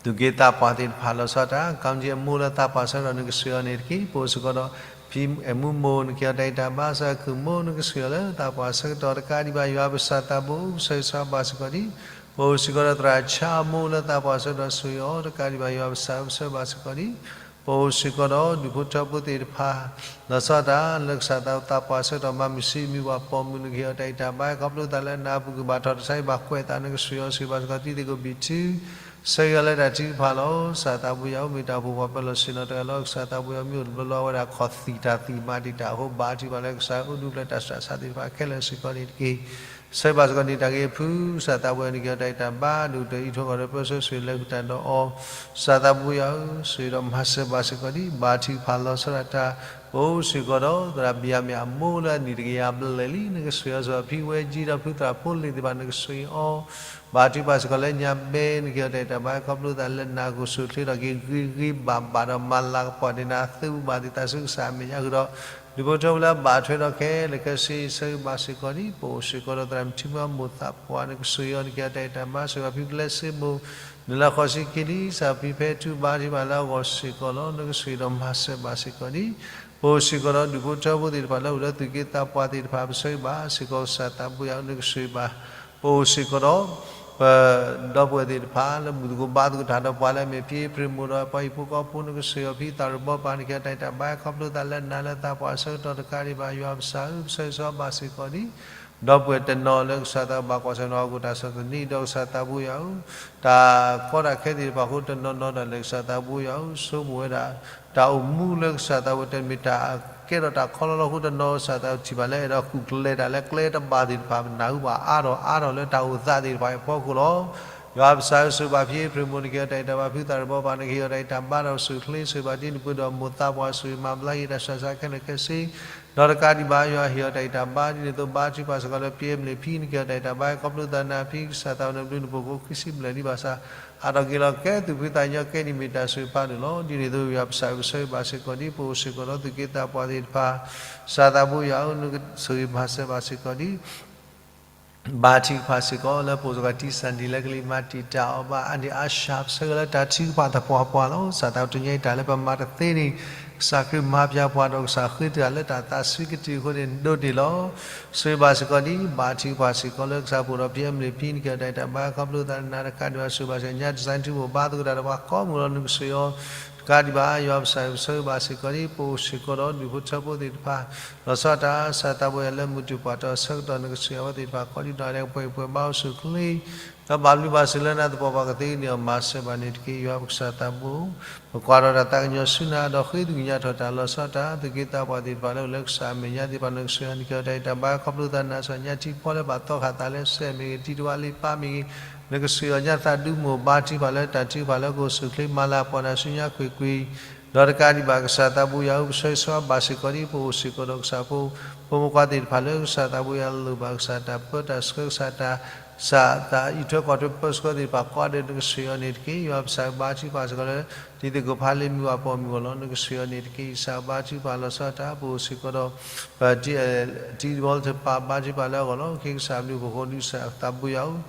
သူၣ်က့သးပှၢ်သ့ၣ်တဖၣ်လီၤဆီဒၣ်တၢ် ကီၢ်ကၠံအမိၢ်လၢသးပှၢ်ဆၢကတီၢ်နကဆှံအီၤန့ၣ်တက့ၢ်. ပအိၣ်စ့ၢ်ကီးဒီး ဖံအဲၣ်မူမိၢ်နက့ၤအီၤတၢ်အံၤတၢ်ဘါ စၢ်ခုၣ်မိၢ်နကဆှံအီၤလၢသးပှၢ်ဆၢကတီၢ် တကးဒံးဘၣ်ယွၤပကစၢ်သးဘိ ပဆၢဂ့ၤဆၢဝါဘၣ်စ့ၢ်ကီးဒံး, ပအိၣ်စ့ၢ်ကီးဒီးသရၣ်ဆါအမိၢ်လၢသးပှၢ်ဆၢကတီၢ်ဆှံအီၤ တကးဒံးဘၣ်ယွၤပကစၢ် ပဆၢဂ့ၤဘၣ်စ့ၢ်ကီးဒံး, ပအိၣ်စ့ၢ်ကီးဒီးဒူၣ်ဖိထၢဖိသ့ၣ်တဖၣ် လီၤဆီဒၣ်တၢ် လၢကစၢ်သးဘိသးပှၢ်ဆၢကတီၢ် မၤမုာ်ဆံးမုာ်ဘၣ်ပိာ်မုၣ်နက့ၤအီၤတၢ်အံၤတၢ်ဘါ ခီဖျိသးလၢနၤအပူၤကွံာ်ဘၣ်ထီၣ်တၢ်ဆါဟံၣ်ဘၣ်ကွဲးသးနကဆှံအီၤ ဆှံဘၣ်စ့ၢ်ကီးတံၤသကိးဘံၣ်ထု ဆၢဂ့ၤအီၤလၢတၢ်ထုကဖၣ်လီၤ. ကစၢ်သးဘိယွၤဧၢ မ့ၢ်တၢ်အိၣ်ဖှိၣ်ပှၤပၢၤလီၢ်ဆ့ၣ်နီၤတဂၤလီၤ. ကစၢ်သးဘိယွၤမ့ၢ်အိၣ်တဘျီလီၤ အဝဲဒၣ်ခီၣ်သံၣ်တၢ်သံၣ်မၤတံာ်တာ်အဃိ ဘါထုကဖၣ်လၢကစၢ်အိၣ်ဒူပျဲၢ်တၢ်စှၤဆါသ့ၣ်တဖၣ်ခဲလၢာ်စ့ၢ်ကီးန့ၣ်တက့ၢ်. ဆၢဂ့ၤဘၣ်စ့ၢ်ကီးန့ၣ်တၢ်ဂ့ၤအဖု ကစၢ်သးဘိယွၤနက့ၤအီၤတၢ်အံၤတၢ်ဘါ ဒိၣ်ကတၢၢ်အံးထွဲကွၢ်ထွဲပၢဆှၢဆှံလၢကတၢၢ်ဒီးအီၤ ကစၢ်သးဘိယွၤဧၢ ဆှံဒီးမၤစၢၤဘၣ်စ့ၢ်ကီးဒံး ဘါထုကဖၣ်လီၤဆီဒၣ်တၢ် ပအိၣ်စ့ၢ်ကီးဒီးသရၣ်ဘံၣ်ယၤမံၣ်အမိၢ်လၢအနံၣ်တကယၤဘျဲၣ်လံ နကဆှံအီၤစ့ၢ်ကီးဖံဝဲကၠံဒီးဖုသရၣ်ဖိလ့ၣ်သ့ၣ်တဖၣ် နကဆှံအီၤ ဘါထုကဖၣ်စ့ၢ်ကီးလၢညါဘဲ နက့ၤအီၤတၢ်အံၤတၢ်ဘါ ခီဖျိသးလၢနၤကအိၣ်ဆူၣ်အိၣ်ချ့ထီၣ်က့ၤဂ့ၤဂ့ၤဘၣ်ဘၣ်ဒီး မၤလၤကပီၤန့ၢ်နၤသုးဘူးဘၣ်သ့ၣ်သးဆူကစၢ်အမဲာ်ညါဃုာ်ဒီး ဒူၣ်ဖိထၢဖိလၢအဘၣ်ထွဲဒီးခဲလၢာ်ခဲဆ့ ဆၢဂ့ၤဘၣ်စ့ၢ်ကီးဒံး ပအိၣ်စ့ၢ်ကီးဒီးသရၣ်မုၣ်ထံမွဲမိၢ်သးပှၢ် နကဆှံအီၤ နက့ၤအီၤတၢ်အံၤတၢ်ဘါ စ့ၢ်ကီးဖံပျဲစ့မိၢ် နလၢဃီၤဆံခံနံၣ် ကစၢ်ဖံဖဲထူဘါထုကဖၣ်လၢအဂီၢ်စ့ၢ်ကီးလီၤ. နကဆှံဒီးမၤစၢၤဘၣ်စ့ၢ်ကီးဒံး ပအိၣ်စ့ၢ်ကီးဒီးဒူၣ်ဖိထၢဖိသ့ၣ်တဖၣ်လၢအိၣ်လၢသူၣ်က့သးပှၢ်သ့ၣ်တဖၣ် ပဆၢဂ့ၤဘၣ်စ့ၢ်ကီး ကစၢ်သးဘိယွၤဧၢ နကဆှံဘၣ် ပအိၣ်စ့ၢ်ကီးဒီး ပဒီပုၢ်ဝဲၢ်သ့ၣ်တဖၣ်လၢမုၢ်သကိးဘါသကိးတၢ်ဒီးပှၤလၢအမ့ၢ်ဖံအ့ဖြ့ၣ်မိၢ်ဒီးပှၤဟံၣ်ဖိဃီဖိ နကဆှံအီၤဖံသးရဘီပၢ် နက့ၤအီၤတၢ်အံၤတၢ်ဘါ ခီဖျိသးလၢနၤလၢသးပှၢ်ဆၢကတီၢ်တကးဒံးဘၣ် ယွၤပကစၢ်ဧၢ ပဆၢဂ့ၤဆၢဝါဘၣ်စ့ၢ်ကီးဒံး ဒီပုၢ်ဝဲၢ်တနီၤလၢကစၢ်သးဘိယွၤဘၣ်ကွၢ်ဆၢၣ်နီၤအီၤ ကအိၣ်တၢ်ဆီၣ်သနံး ဒီးကစၢ်သးဘိယွၤဧၢ တၢ်ကီတၢ်ခဲသ့ၣ်တဖၣ်အဃိ တနီၤနီၤဒၣ်လဲာ် ကစၢ်သးဘိယွၤဧၢ ဆိကမိၣ်ဝဲဒၣ် တၢ်အိၣ်မူလၢကစၢ်သးဘိ တမ့ၢ်တၢ်ကဲထီၣ်တၢ်ခီလီလီအဃိ တနီၤကစၢ်သးဘိထံၣ်ဘၣ်လၢအဲၣ်ဒိးကူၣ်ကျဲၤတၢ်လၢကျဲတဘၣ်သ့ၣ်တဖၣ် နၢ်ဟူဘၣ်အါထီၣ်အါထီၣ်လၢတၢ်အိၣ်သးသ့ၣ်တဖၣ်အဖီခိၣ်လီၤ. ယွၤပကစၢ်ဧၢ စ့ၢ်ကီးဖံအ့ဖြ့ၣ်မိၢ် နက့ၤအီၤတၢ်အံၤတၢ်ဘါ ဖုသးရဘီပၢ် နက့ၤအီၤတၢ်အံၤတၢ်ဘါ ဒီးအိၣ်ဆူၣ်အိၣ်ချ့ စ့ၢ်ကီးဘၣ်တံၤနပၢၢ်ဒီးမိၢ်သးပှၢ် စ့ၢ်ကီးမၤဘျါက့ၤတၢ်စှၤဆါခဲလၢာ်ခဲဆ့ ဒီးတကးဒံးဘၣ် ယွၤဟ့ၣ်အီၤတၢ်အံၤတၢ်ဘါ ဒ်န့ၣ်အသိး ဘါထုကဖၣ်စ့ၢ်ကီးလၢ ပံၤအ့မလ့ၣ်ဖံ နက့ၤအီၤတၢ်အံၤတၢ်ဘါ ခီဖျိသးနၤဖံကစၢ်သးဘိ နဘျုးနဖှိၣ်ကိးခံဆံဘျဲၣ်လံဘၣ်ဆၣ် အါထီၣ်က့ၤလီၤကဲ သူၣ်ဖှံသးညီကဲဒံးမ့ၢ်တၢ်ဆိၣ်ဂ့ၤဖးဒိၣ်လီၤ. ဒ်န့ၣ်အသိး ယွၤပကစၢ်ဧၢ ပဆၢဂ့ၤဘၣ်စ့ၢ်ကီးဒံး ပအိၣ်စ့ၢ်ကီးဒီးသူၣ်က့သးပှၢ်သ့ၣ်တဖၣ် ကစၢ်သးဘိယွၤဧၢ နကဆိၣ်ဂ့ၤမၤစၢၤဘၣ်စ့ၢ်ကီးဒံး ဘါထုကဖၣ်စ့ၢ်ကီးလၢပအိၣ်စ့ၢ်ကီးတံၢ်စၢ်ဒံးလၢကလံၤမၤတံာ်တာ်အီၤဘၣ်အါန့ၢ်အါဆၣ် ပဆၢဂ့ၤလၢတၢ်ထုကဖၣ်သပှၢ်ပှၢ်လီၤ. ကစၢ်သးဘိတနံၤအံၤတၢ်လၢပမၤတသ့န့ၣ် ကစၢ်ခရံာ်မၤပျၢ်ပှၤဒီးကစၢ်ဃ့တၢ်လၢတၢ်သးဆံးကတၢၢ်အဃိန့ၣ် ဒိးန့ၢ်လီၤ. ဆိၣ်ဂ့ၤဘၣ်စ့ၢ်ကီးဒံး ဘါထုကဖၣ်စ့ၢ်ကီးလၢကစၢ်ပအိၣ်ဒီးဖံအ့မလ့ၣ်ဖံ နက့ၤအီၤတၢ်အံၤတၢ်ဘါ ခီဖျိသးနၤတကးဒံးဘၣ် ဆိၣ်ဂ့ၤဘၣ်စ့ၢ်ကီးညါတစၢ်ထူမိၢ်ဘါသကိးတၢ်ဒီးပှၤကိးမုၢ်လီၤ နကဆိၣ်ဂ့ၤအီၤ တကးဒံးဘၣ် ယွၤပကစၢ်ဧၢ ပဆၢဂ့ၤဘၣ်စ့ၢ်ကီးဒံး ပအိၣ်စ့ၢ်ကီးဒီးဒူၣ်ဖိထၢဖိသ့ၣ်တဖၣ် လီၤဆီဒၣ်တၢ် ကစၢ်သးဘိယွၤလၢမုၢ်တူာ်ပှၢ်တီၢ်ဆၢကတီၢ် နကဆိၣ်ဂ့ၤအဝဲသ့ၣ်တဖၣ် ကိးဒံးနီၢ်ဒဲး ပှဲၤပှဲၤဘါအိၣ်ဆူၣ်အိၣ်ချ့ ဒီးဘၣ်ဘျုးဘၣ်ဆိၣ်လၢနၤသပှၢ်ပှၢ်ကသ့န့ၣ် မၤစၢၤဘၣ်န့ၣ်တက့ၢ် ယွၤပကစၢ်သးဘိ ပကွၢ်ထီၣ်တၢ်သးကညီၤဆူနၤ ဒီးဃ့သကွံၢ်ကညးထီၣ်တၢ်လီၤဆီဒၣ်တၢ် သူၣ်က့သးပှၢ်သ့ၣ်တဖၣ်လၢအိၣ်လၢကစၢ်အမဲာ်ညါသ့ၣ်တဖၣ် နကဆိၣ်ဂ့ၤအီၤ နက့ၤအီၤတၢ်အံၤတၢ်ဘါ ခီဖျိသးနၤ စီၤညါထံဖီလၢဘၣ်သီဃာ်သးလၢစဲးမ့ၢ်ဂ့ၤ တံၤတဝါလံပၢ်မ့ၢ်ဂ့ၤ နကဆိၣ်ဂ့ၤအီၤညါသးဒူမိၢ်ဘါထုကဖၣ်လၢတၢ်ထုကဖၣ်လၢကအိၣ်ဆူၣ်အိၣ်ချ့ မၤလၤကပီၤနၤဆူညါခွ့ၣ်ကွံာ် ဒီးတကးဒံးဘၣ် ကစၢ်သးဘိယွၤဧၢ ပဆၢဂ့ၤဆၢဝါဘၣ်စ့ၢ်ကီးဒံး ပအိၣ်စ့ၢ်ကီးဒီးကစၢ်ဖိ ဖိမုၣ်ဖိခွါသ့ၣ်တဖၣ်လၢကစၢ်သးဘိယွၤလိၣ်ဘၣ် ကစၢ်တၢ်ပၢတၢ်ဆှၢ ကစၢ်တၢ် ကစၢ်တၢ်အံးထွဲကွၢ်ထွဲပၢဆှၢသ့ၣ်တဖၣ်ကိးဂၤဒဲး နကဆိၣ်ဂ့ၤအီၤန့ၣ်တက့ၢ် ယွၤပကစၢ်ဘါထုကဖၣ်စ့ၢ်ကီးလၢ တံၤသကိးဖးလ့ၢ်မုၢ်ဂီၢ်ပိာ်မုၣ်အဂီၢ်လီၤ နကဆိၣ်ဂ့ၤအီၤန့ၣ်တက့ၢ် ကစၢ်ဘါထုကဖၣ်လီၤဆီဒၣ်တၢ် ပအိၣ်စ့ၢ်ကီးဒီး ပ တံၤဝီလထၢၣ်ပၢ်ဘါထုကဖၣ်လၢအဂီၢ်လီၤ ခ့ကစၢ်ဘျုးဖှိၣ်ဃိဒုး ကစၢ်သးဘိယွၤဧၢ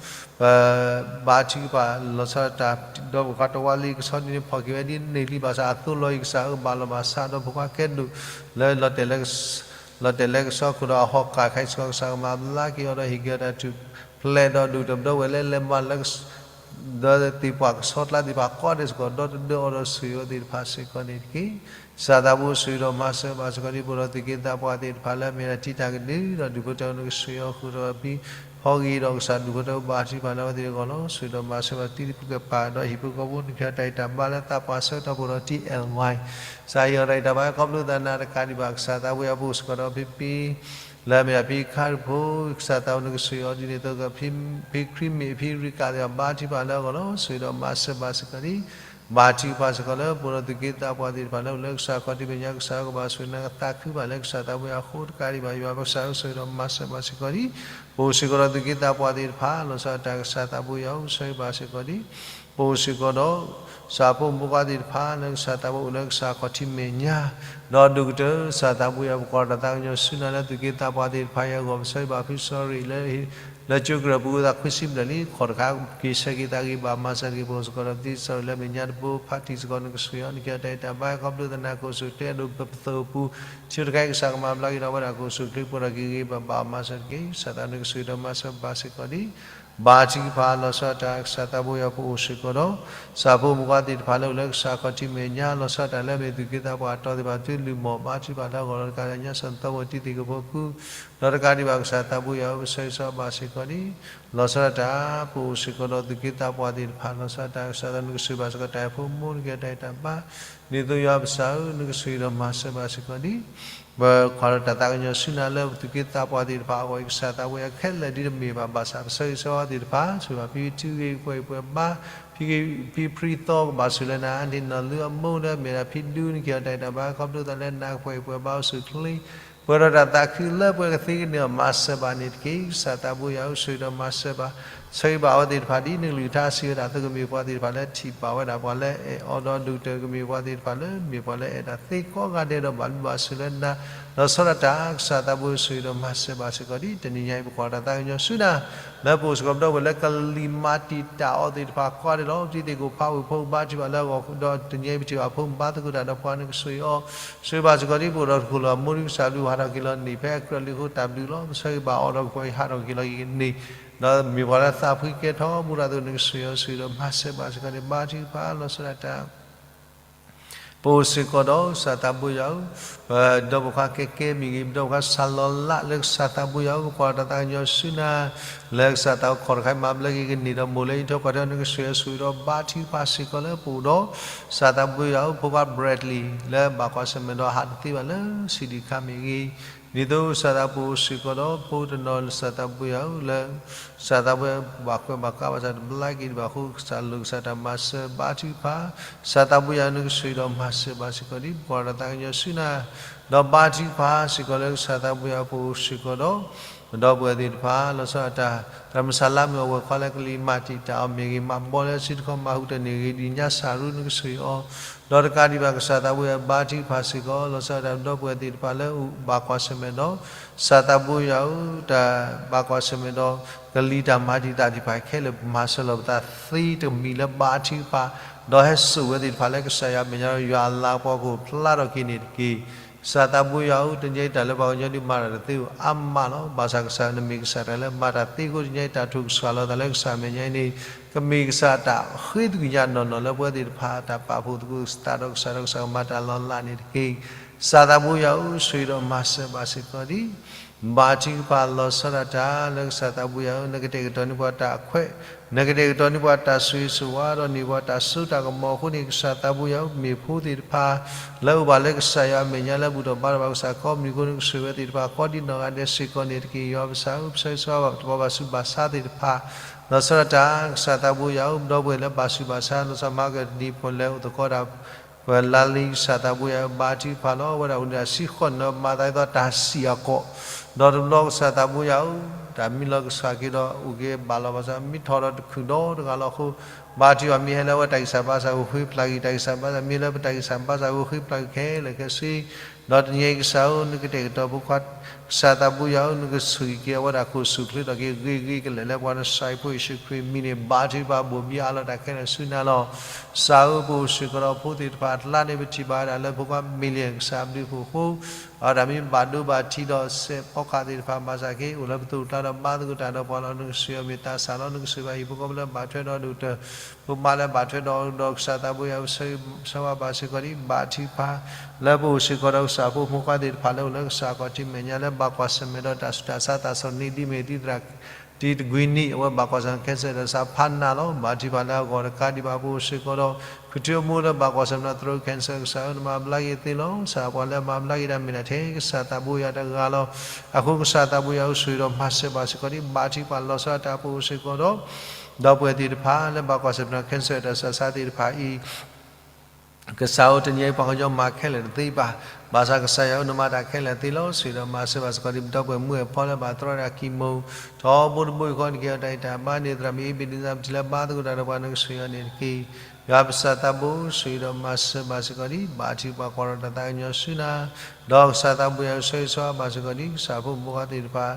ပဘါထုကဖၣ်လီၤဆီဒၣ်တၢ် ဒီးပှၤတဝါလံကဆီဒ်န့ၣ် ဖီၣ်က့ၤဝဲဒ်န့ၣ်လံဘၣ်ဆၣ် အသိးလီၤအံၤ ကစၢ်ဧၢ ဘၣ်လီၤဘၣ်ဆၣ်ဒီးဖိခွါကဲဒိၣ် လၢ လီၤတဲာ်လၢကဆီခိၣ်ဒီးအဟီၣ်ကၢ်ခါအံၤစ့ၢ်ကီး ကစၢ်ကမၤဘျါက့ၤအီၤဒီးဟ့ၣ်က့ၤအီၤတၢ်ထူၣ်ဖျဲးဒီးဒိၣ်တဘျီဝဲလၢလဲၤမၤလၢ ဒီးသ့ၣ်ပှၢ်ကဆီကျါသ့ၣ်တဖၣ်ကိးဂၤဒဲးစ့ၢ်ကီး ဒီတဒၢအီၤဒီးဆိၣ်ဂ့ၤအဝဲသ့ၣ်တဖၣ်စ့ၢ်ကီးန့ၣ်တက့ၢ်. ကစၢ်သးဘိဆိၣ်ဂ့ၤဒီးမၤစၢၤဘၣ်စ့ၢ်ကီးဒံး ပအိၣ်ဒီးသူၣ်က့သးပှၢ်သ့ၣ်တဖၣ်လၢအမ့ၢ်ဒၣ်တံၤတၢ်ကဒု ဒီးဒူၣ်ဖိထၢဖိ နကဆိၣ်ဂ့ၤအီၤဃုာ်ဒီးဖံဖီဂ့ၤဒီးကစၢ်ဒူၣ်ဖိထၢဖိဘါထုကဖၣ်လၢအဝဲသ့ၣ်အဂီၢ်လီၤ. ဆိၣ်ဂ့ၤဒီးမၤစၢၤဘၣ်တံၤသကိးပၢ်ဒီးဟံၣ်ဖိဃီဖိ နက့ၤအီၤတၢ်အံၤတၢ်ဘါလၢသးပှၢ်ဆၢကတီၢ် ပအိၣ်ဒီးတံၤအဲၣ်ဝါ ကစၢ်ဟ့ၣ်အီၤတၢ်အံၤတၢ်ဘါ ခီဖျိသးနၤတကးဒံးဘၣ် ကစၢ်သးဘိယွၤပအိၣ်စ့ၢ်ကီးဒီးဖံဖံ လၢအမ့ၢ်ဒၣ်ဖံခါရံၣ်ဖိ ကစၢ်သးဘိနကဆိၣ်ဂ့ၤအီၤဒ်န့ၣ်အသိး ဖံခရံမ့ၢ်ဖံရံကၣ်သ့ၣ်တဖၣ်ဘါထုကဖၣ်လၢအဂီၢ်လီၤ. ဆိၣ်ဂ့ၤဒီးမၤစၢၤဘၣ်စ့ၢ်ကီးဒံး ဘါထုကဖၣ်စ့ၢ်ကီးလၢပအိၣ်ဒီးသူၣ်က့သးပှၢ်သ့ၣ်တဖၣ်လၢအိၣ်လၢကစၢ်ခီၣ်ထံးမဲာ်ညါ ကစၢ်ကဘၣ်ဆိၣ်ဂ့ၤနၤ ကသးခုဘၣ်လၢကစၢ်သးဘိယွၤအဃိ တကးဒံးဘၣ် ယွၤပကစၢ်ဧၢ ဆိၣ်ဂ့ၤဒီးမၤစၢၤဘၣ်စ့ၢ်ကီးလံ. ပအိၣ်စ့ၢ်ကီးဒီးသူၣ်က့သးပှၢ်သ့ၣ်တဖၣ် လီၤဆီဒၣ်တၢ် ကစၢ်သးဘိယွၤဧၢ ဆိၣ်ဂ့ၤဘၣ်စ့ၢ်ကီးလံ. ပအိၣ်စ့ၢ်ကီးဒီး ကစၢ်ဖိမုၣ်ဖိခွါသ့ၣ်တဖၣ်လၢကစၢ်သးဘိအိၣ်လၢကစၢ်ခီၣ်ထံးမဲာ်ညါ ဒီးဒိၣ်ကတၢၢ် ကစၢ်သးဘိယွၤ ပကွၢ်တၢ်သးကညီၤဆူနၤလၢသူၣ်က့သးပှၢ်သ့ၣ်တဖၣ်အံၤအဂီၢ် ပဆၢဂ့ၤဘၣ်ဖုစီၤရ့ၣ်လၢ လၢကၠိကရၢၢ်ပူၤသးခွံဆံဘျဲၣ်လံ ခီၣ်တခါ က့ၤဆၢက့ၤသးဂ့ၤ ဘၣ်မၤစၢၤတက့ၢ်. ပအိၣ်စ့ၢ်ကီးဒီးသ့စီၤရ့ၣ်လၢအမဲာ်ညါတဘိ ဖးတံၢ်စ့ၢ်ကီးနကဆိၣ်ဂ့ၤအီၤ နကဲထီၣ်တၢ်အဲၣ်တၢ်ဘၣ် ခီဖျိသနာ်က့ အိၣ်ဆူၣ်အိၣ်ချ့အဒိၣ်ကတၢၢ်ပသိးအပူၤ ထံတခါအံၤ ကစၢ်ကမၤဘျါက့ၤဒီးအဝဲဒၣ် ကအိၣ်ဆူၣ်အိၣ်ချ့ပှဲၤဒီးက့ၤဂ့ၤ ဘၣ်ဘၣ်မၤစၢၤတက့ၢ်. ကစၢ်သးနကဆိၣ်ဂ့ၤဒီးမၤစၢၤဘၣ်စ့ၢ်ကီးလံ. ဘါထုကဖၣ် လီၤဆီဒၣ်တၢ် ကစၢ်သးဘိယွၤ ပအိၣ်စ့ၢ်ကီးဒီး ကစၢ်ဖိမုၣ်ဖိခွါသ့ၣ်တဖၣ်လၢအိၣ်လၢကစၢ်ခီၣ်ထံးမဲာ်ညါ လီၤဆီဒၣ်တၢ်လၢအမ့ၢ်သူၣ်က့သးပှၢ်အတီၤသ့ၣ်တဖၣ် သုလုၢ်မီၢ်ဘါထုကဖၣ် လၢအဂီၢ်ဒီးတကးဒံး ညါစီၤသီမိၣ်တံၤသကိးဖိအပူၤ ဒီးတကးဒံးဘၣ် ကစၢ်သးဘိယွၤဧၢ ပဆၢဂ့ၤဆၢဝါဘၣ်စ့ၢ်ကီးလံ. လီၤဆီဒၣ်တၢ် ပအိၣ်စ့ၢ်ကီးဒီးသူၣ်က့သးပှၢ်သ့ၣ်တဖၣ် လီၤဆီဒၣ်တၢ် ကစၢ်သးနကဆိၣ်ဂ့ၤဘၣ်စ့ၢ်ကီးတၢ်အဲၣ်ဖိမူ နကဲထီၣ်တၢ်အဲၣ်တၢ်ဘၣ် ဒ်သိးယွၤပကစၢ်ဧၢ နကဆိၣ်ဂ့ၤဒီးမၤစၢၤဘၣ်စ့ၢ်ကီးလံ. ပကွၢ်ဒီးတၢ်သးကညီၤဆူနၤလၢသူၣ်က့သးပှၢ်သ့ၣ်တဖၣ်အဂီၢ်အံၤ ကစၢ်သးဘိယွၤ ခဲလၢာ်ဒ်တမ့ၢ်ဘၣ်ဘၣ်ဆၣ် ပဆၢဂ့ၤဆၢဝါသ့ၣ်တဖၣ် ဆိၣ်ဂ့ၤဘၣ်ဖံဖုထံဂ့ၤ ပှဲၤဂ့ၤပှဲၤဘါ ဖံဖံဖံသီ ကဘၣ်ဆိၣ်လၢနၤ အါန့ၢ်နီၢ်လုၢ်အမိၢ်လၢအမ့ၢ်ဒၣ်ဖံဒူ နကဲထီၣ်တၢ်အဲၣ်တၢ်ဘၣ် ခီဖျိသးလၢနၤ ကပှဲၤဂ့ၤပှဲၤဘါ အိၣ်ဆူၣ်အိၣ်ချ့ ပှဲၤဒီးတၢ်သးခုလၢပှဲၤကသ့ကန့ၢ်အီၤ မၤစၢၤဘၣ်န့ၣ်တက့ၢ်. ကစၢ်သးဘိယွၤဧၢ ဆိၣ်ဂ့ၤဒီးမၤစၢၤဘၣ် ဆၢဂ့ၤဘၣ်အဝဲသ့ၣ်တဖၣ် ဒ်နကလုၢ်ကထါစံးဝဲဒၣ်အသိး ကမ့ၢ်ပှၤသ့ၣ်တဖၣ်လၢထံၣ်ပာ်ဝဲဒၣ် ပှၤလၢအဲၣ်အီၤဒီးဒိၣ်ကတၢၢ် ကမ့ၢ်ပှၤသ့ၣ်တဖၣ်လၢ မ့ၢ်ပှၤလၢအဲၣ်တၢ်သ့ကိးဂၤဒဲးဒီး ဘၣ်လုၢ်ဘၣ်ဆိၣ်လၢနၤ လီၤဆီဒၣ်တၢ် ကစၢ်သးဘိ ဆိၣ်ဂ့ၤဒီးမၤစၢၤဘၣ်စ့ၢ်ကီးလံ. တနံၤညါအံၤ ပကွၢ်တၢ်သးကညီၤဆူနၤ လၢပအိၣ်စ့ၢ်ကီးပဒီပုၢ်ဝဲၢ်လၢကလံၤမၤတံာ်တာ်အီၤသ့ၣ်တဖၣ်ကိးဂၤဒဲးလီၤ. တံၤသကိးဖိအပူၤ ဘါထုကဖၣ်လၢအဂီၢ်ဒီး တနံၤအံၤပထံၣ်ဘၣ်ဖိမုၣ်ဘါသကိးတၢ်ဒီးပှၤ နကဆိၣ်ဂ့ၤအီၤ ဆိၣ်ဂ့ၤဘၣ်စ့ၢ်ကီးလံ. ပအိၣ်ဒီးတခိၣ်လၢအမိၢ်ဒ်ကစၢ်ဘျုး ဟးထီၣ်က့ၤလီၤန့ၣ် ဖဲအကြၢးလံအဃိတၢ်ဘျုးလီၤ. ပဆၢဂ့ၤဘၣ်အီၤဒီးကပှဲၤအံၤ ဟးထီၣ်က့ၤလီၤက့ၤန့ၣ် ဒီးမ့ၢ်ပှၤလၢသးဖှံကဲထီၣ်ဘူးတၢ်အသိး နကဆိၣ်ဂ့ၤအီၤ ဆိၣ်ဂ့ၤဒီးမၤစၢၤဘၣ်စ့ၢ်ကီးန့ၣ် ဘါထုကဖၣ်လီၤဆီဒၣ်တၢ် ပအိၣ်စ့ၢ်ကီးဒီးကစၢ်သးဘိယွၤဧၢ, ပဒီပုၢ်ဝဲၢ်ကဲကဲမ့ၢ်ဂ့ၤ, ပဒီပုၢ်ဝဲၢ်စၢ်လီၤလးလၢကစၢ်သးဘိယွၤဧၢ, ပကွၢ်တၢ်သးကညီၤဆူနၤ, လၢကစၢ်သးခီၣ်တခါအံၤမၤဘျါက့ၤကန့ၢ်ဒီးမိၢ်လၢဟံၣ်ထီၣ်ကီၢ်ထံ နကဆိၣ်ဂ့ၤအီၤ ဆိၣ်ဂ့ၤဒီးဘါထုကဖၣ်စ့ၢ်ကီးလၢပအိၣ်ဒီး ကစၢ်သးဘိယွၤဧၢ, ဖိခွါ Bradley လၢဘၣ်ကွၢ်ဆၢၣ်မဲာ်ဒီးဟးတသ့ဘၣ်လၢ စံးဒံးခါမ့ၢ်ဂ့ၤ ဒ်သိးကစၢ်သးပအိၣ်စ့ၢ်ကီးဒီး ဖိတနီၤလၢကစၢ်သးဘိယွၤဧၢ, လၢကစၢ်သးဘိယွၤဘၣ်ကွဲးဘၣ်ကးဘၣ်ဆၣ်တဘျါက့ၤဒံးဘၣ်အဃိ ကစၢ်လိာ်ကစၢ်တၢ်မၤစၢၤဘါထုကဖၣ်, ကစၢ်သးဘိယွၤဧၢ နကဆိၣ်ဂ့ၤဒီးမၤစၢၤဘၣ်စ့ၢ်ကီးဒ် ပကွၢ်တၢ်သးကညီၤဆူနၤ, ဒီးဘါထုကဖၣ်စ့ၢ်ကီးလၢကစၢ်သးဘိယွၤပအိၣ်စ့ၢ်ကီးဒီး ပဒီပုၢ်ဝဲၢ်သ့ၣ်တဖၣ် လီၤဆီဒၣ်တၢ် တၢ်မုၢ်ဆါလါမုၢ်အဝဲၢ်ခွါလၢကလံၤမၤတံာ်တာ်အီၤမ့ၢ်ဂ့ၤ, မၤဘီလၢစုတခီမၤဟူးတန့ၢ်ဂ့ၤ, ဒ်ညါစၢ်ရူ နကဆိၣ်ဂ့ၤအီၤ, ဒီးတကးဒံးဘၣ်ကစၢ်သးဘိယွၤဘါထုကဖၣ်စ့ၢ်ကီး လီၤဆီဒၣ်တၢ်ပဒီပုၢ်ဝဲၢ်သ့ၣ်တဖၣ်လၢဘၣ်ကွၢ်ဆၢၣ်မဲာ်ဒီး ကစၢ်သးဘိယွၤဧၢ, တၢ်ဘၣ်ကွၢ်ဆၢၣ်မဲာ်ဒီး ကလံၤတၢ်မၤတံာ်တာ်သ့ၣ်တဖၣ်ခဲလၢာ် မၤစၢၤလီၤပသးသ့တမံၤလၢဘါထုကဖၣ်, ဒီးဟဲစိာ်ဝဲသ့ၣ်တဖၣ်လၢကစၢ်ယွၤအမဲာ်ညါဒီး ယွၤအလၤကပီၤကအိၣ်ဖျါထီၣ်က့ၤန့ၣ်တက့ၢ်. ကစၢ်သးဘိယွၤဧၢ, တနံၤအံၤတၢ်လၢပှၤကညီဒုးမၤတၢ်တသ့ဧိၤအါမးလီၤ. ဘၣ်ဆၣ်ကစၢ် နမ့ၢ်ကစၢ်တၢ်လၢမၤတၢ်သ့အဃိ တနံၤအံၤတၢ်ထိၣ်ကစှၤလီၤသးလၢကစၢ်အမဲာ်ညါအံၤန့ၣ် ကမ့ၢ်ကစၢ်တၢ်ဃ့သကွံာ်ညါနီၢ်နီၢ်လၢပဝဲသ့ၣ်တဖၣ် တၢ်ပာ်ဖှိၣ်သကိးသးဒီးကစၢ်ဒီးကစၢ်ကမၤတၢ်လီၤလးန့ၣ်တက့ၢ်. ကစၢ်သးဘိယွၤဧၢ, ဆိၣ်ဂ့ၤဒီးမၤစၢၤဘၣ်စ့ၢ်ကီးဒ် ဘါထုကဖၣ်လီၤဆီဒၣ်တၢ်လၢကစၢ်သးဘိယွၤဧၢ, နကတဲာ်ကတီၤန့ၢ်ပှၤတၢ်အခွဲး, နကတဲာ်ကတီၤန့ၢ်ပှၤတၢ်ဆိၣ်ဂ့ၤဆိၣ်ဝါ ဒီးန့ၢ်ပှၤတၢ်စိတၢ်ကမီၤအဃိန့ၣ် ကစၢ်သးဘိယွၤဧၢ, မ့ၢ်ဖိသ့ၣ်တဖၣ် လၢအအိၣ်ဘၣ်လၢကစၢ်ယွၤအမဲာ်ညါလၢဘူၣ်ထီၣ်ဘါထီၣ်ဘၣ်ကစၢ် ကိးမုၢ်နံၤအဃိ နကဆိၣ်ဂ့ၤဝဲသ့ၣ်တဖၣ် ကိးဒ်နီၢ်ဂၤဒဲးစ့ၢ်ကီးန့ၣ်တက့ၢ်. ယွၤပကစၢ်ဧၢ, ပဆၢဂ့ၤဆၢဝါဘၣ်ပှၤဘၣ်ဆူးဘၣ်ဆါသ့ၣ်တဖၣ် လီၤဆီဒၣ်တၢ် ကစၢ်သးဘိယွၤဧၢ, ပဒီပုၢ်ဝဲၢ်လၢဘၣ်ဆူးဘၣ်ဆါ လီၤဆီမၤကဒံးဖိလၢအိၣ်သကိးတၢ် ပှၤလါလံ ကစၢ်သးဘိယွၤဧၢ, ဘါထုကဖၣ်လီၤ. အဝဲဒၣ်အိၣ်ဒီးအဆံဃိးနၢၤ မၤသးဒ်သိးတၢ်စံၣ်အကီၢ်, ဒီးတဘျီကစၢ်သးဘိယွၤဧၢ, တၢ်မံလီၤကစၢ်က့ၤဒီး အိၣ်က့ၤဘၣ်လီၤဘၣ်ဆၣ် မ့ၢ်ထီၣ်ဒီးတခုၣ်ဒီတဂၤလီၤအဃိ ဘါထုကဖၣ် မ့ၢ်ဟဲလၢအဝဲတၢ်ဂံၢ်စၢ်ဘါစၢ် ဂိၢ်ဃ့ပျၢ်ကွံာ်တၢ်ဂံၢ်စၢ်ဘါစၢ်, မ့ၢ်ဟဲလၢပတၢ်ဂံၢ်စၢ်ဘါစၢ် ဂိၢ်ဃ့ပျၢ်ကွံာ်ခဲလၢာ်ခဲဆ့ ဒီးတနံၤအံၤကစၢ်ဧၢ, နကတဲာ်ကတီၤဖိခွါ ကစၢ်သးဘိယွၤဧၢ, နကဆိၣ်ဂ့ၤက့ၤအဝဲဒၣ် ကအိၣ်ဆူၣ်ချ့ထီၣ်က့ၤဂ့ၤဂ့ၤကလဲာ်လၢပှၤနၡၤဖိယ့ၣ်ၡူးခရံာ်အမံၤန့ၣ် ဘါထုကဖၣ်ဘိၣ်ဘံအါလီၤတၢ်ခဲလၢာ်ဆူနၤလီၤ. ကစၢ်ဧၢ, ပအိၣ်စ့ၢ်ကီးဒီးဖိသ့ၣ်တဖၣ်အကျါန့ၣ် ပထံၣ်ဘၣ်ဝဲဒၣ်လၢဖိခွါ မ့ၢ်လံ ကစၢ်အဘျုးအဖှိၣ်အဃိ အဝဲဒၣ်မ့ၢ်ဘၣ်ဒိဘၣ်ထံးဒီးစဲးဖီကဟၣ်သ့ၣ်တဖၣ် ဘၣ်ဆၣ်က့ အိၣ်လၢပသိးပကျါဒီး ဘါသကိးတၢ်ဒီးပှၤလီၤ. နကဆိၣ်ဂ့ၤအီၤမ့ၢ်သးစၢ်လီၤ. နကဆိၣ်ဂ့ၤဘၣ်ဟံၣ်ဖိဃီဖိလၢဘၣ်ထွဲဒီးဒိၣ်ကတၢၢ် ဖိမါလၢဘၣ်ထွဲဒီး ဒီးကစၢ်သးဘိယွၤ ဆၢဂ့ၤဆၢဝါဘၣ်စ့ၢ်ကီးဒ် ဘါထုကဖၣ် လၢပအိၣ်စ့ၢ်ကီးဒီးကစၢ်ဖိမုၣ်ဖိခွါသ့ၣ်တဖၣ်လၢအိၣ်လၢကစၢ်ခီၣ်ထံးမဲာ်ညါလၢဘၣ်ကွၢ်ဆၢၣ်မဲာ်ဒီးတၢ်ဆူးတၢ်ဆါသးစီၣ်န့ၣ် ဒ်မ့ၢ်သံသရၣ် တံၤတကွံနံၣ် အဝဲဘၣ်ကွၢ်ဆၢၣ်မဲာ် cancer ဒီးစးဖးနးလီၤ. ဘါထုကဖၣ်လၢအဂီၢ်တကးဒံးဘၣ် ပအိၣ်စ့ၢ်ကီးဒီး ခရံာ်ထူအမိၢ်လၢဘၣ်ကွၢ်ဆၢၣ်မဲာ်ဒီး throat cancer ကစၢ်ဧၢ နမၤဘျါက့ၤသ့လီၤ. ကစၢ်ပှၤလၢအမၤဘျါက့ၤတၢ်မ့ၢ်ဒၣ်ထဲကစၢ်သးဘိယွၤတဂၤလီၤ. အဃိကစၢ်သးဘိယွၤဧၢ ဆိၣ်ဂ့ၤဒီးမၤစၢၤဘၣ်စ့ၢ်ကီးဒ် ဘါထုကဖၣ်လီၤဆီဒၣ်တၢ် ပအိၣ်စ့ၢ်ကီးဒီး ဒီပုၢ်ဝဲၢ်သ့ၣ်တဖၣ်လၢဘၣ်ကွၢ်ဆၢၣ်မဲာ်ဒီး cancer တၢ်ဆူးတၢ်ဆါသ့ၣ်တဖၣ်အံၤ ကစၢ်ဧၢ တနံၤအံၤပှၤကညီမၤခဲလၢာ်တသ့ဘၣ်. ဘၣ်ဆၣ်ကစၢ်ယွၤဧၢ နမၤတၢ်ခဲလၢာ်သ့လီၤ. ဆိၣ်ဂ့ၤဒီးမၤစၢၤဘၣ်စ့ၢ်ကီးဒ်ပဒီပုၢ်ဝဲၢ်မုၢ်အဲၣ်ဖီလၢဘၣ်တြီဝဲဒၣ်ကံၢ်မိၢ် ထီဘိတဘိယူၢ်ဃီ နကဟ့ၣ်အီၤတၢ်ဂံၢ်တၢ်ဘါန့ၣ် သရၣ်မုၣ်အ့ဘ့းနံစၢ် ပထံၣ်လၢဘါသကိးတၢ်ဒီးပှၤ နကဆိၣ်ဂ့ၤအီၤန့ၣ်တက့ၢ်. ယွၤပကစၢ်သးဘိ ဆိၣ်ဂ့ၤဒီးမၤစၢၤဘၣ်စ့ၢ်ကီးဒ် ဘါထုကဖၣ် ကွၢ်ထီၣ်တၢ်သးကညီၤဆူနၤ ဒီးကစၢ်သးဘိယွၤ ဆိၣ်ဂ့ၤဆိၣ်ဂ့ၤဘၣ်စ့ၢ်ကီးဒ် ကစၢ်ဖိမုၣ်ဖိခွါသ့ၣ်တဖၣ်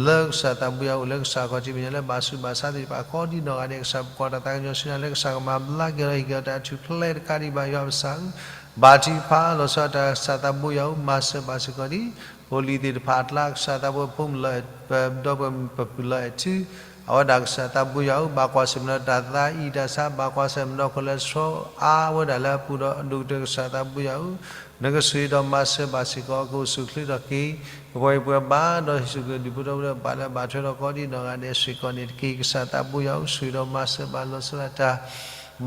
လၢကစၢ်သးဘိယွၤအိၣ်လၢကစၢ်ခီၣ်ထံးမဲာ်ညါလၢဘၣ်ဆူးဘၣ်ဆါသ့ၣ်တဖၣ် ကိးဒ်နီၢ်ဂၤဒဲး ကစၢ်ပကွၢ်ထီၣ်တၢ်သးကညီၤဆူနၤ လၢကစၢ်ကမၤဘျါက့ၤအီၤဒီး ဟ့ၣ်က့ၤအီၤတၢ်ထူၣ်ဖျဲးတခါဒံးဘၣ် ယွၤပကစၢ်ဧၢ, ဘါထုကဖၣ်လီၤဆီဒၣ်တၢ် ကစၢ်သးဘိယွၤဧၢ မၤစၢၤဘၣ်စ့ၢ်ကီးဒ် ဖိလံၤသ့ၣ်တဖၣ်အကျါ ကစၢ်သးဘိဖိမုၣ်လၢ ပဒီပုၢ်ဝဲၢ်ပပုၢ်လၢအဲၣ်ထု အဝဲဒၣ်ကစၢ်သးဘိယွၤဧၢ ဘၣ်ကွၢ်ဆၢၣ်မဲာ်ဒီးတၢ်သးအံၣ်တၢ်ဆါ ဘၣ်ကွၢ်ဆၢၣ်မဲာ်ဒီး cholesterol အါဝဲဒၣ်လၢအပူၤဒီး အဒိၣ်ကတၢၢ် ကစၢ်သးဘိယွၤဧၢ, နကဆိၣ်ဂ့ၤဒီးမၤစၢၤဘၣ်စ့ၢ်ကီး ကအိၣ်ဆူၣ်အိၣ်ချ့ထီၣ်က့ၤ ပပှၤအံၤပှၤဘါ ဒီးဟံးဆူၣ်က့ၤဒူၣ်ဖိထၢဖိဒီး ဘၣ်လၢဘၣ်ထွဲဒီးကိးဒ်နီၢ်ဂၤဒဲးစ့ၢ်ကီးန့ၣ်တက့ၢ်. ကစၢ်သးဘိယွၤဧၢ ဆိၣ်ဂ့ၤဒီးမၤစၢၤဘၣ်လီၤဆီဒၣ်တၢ်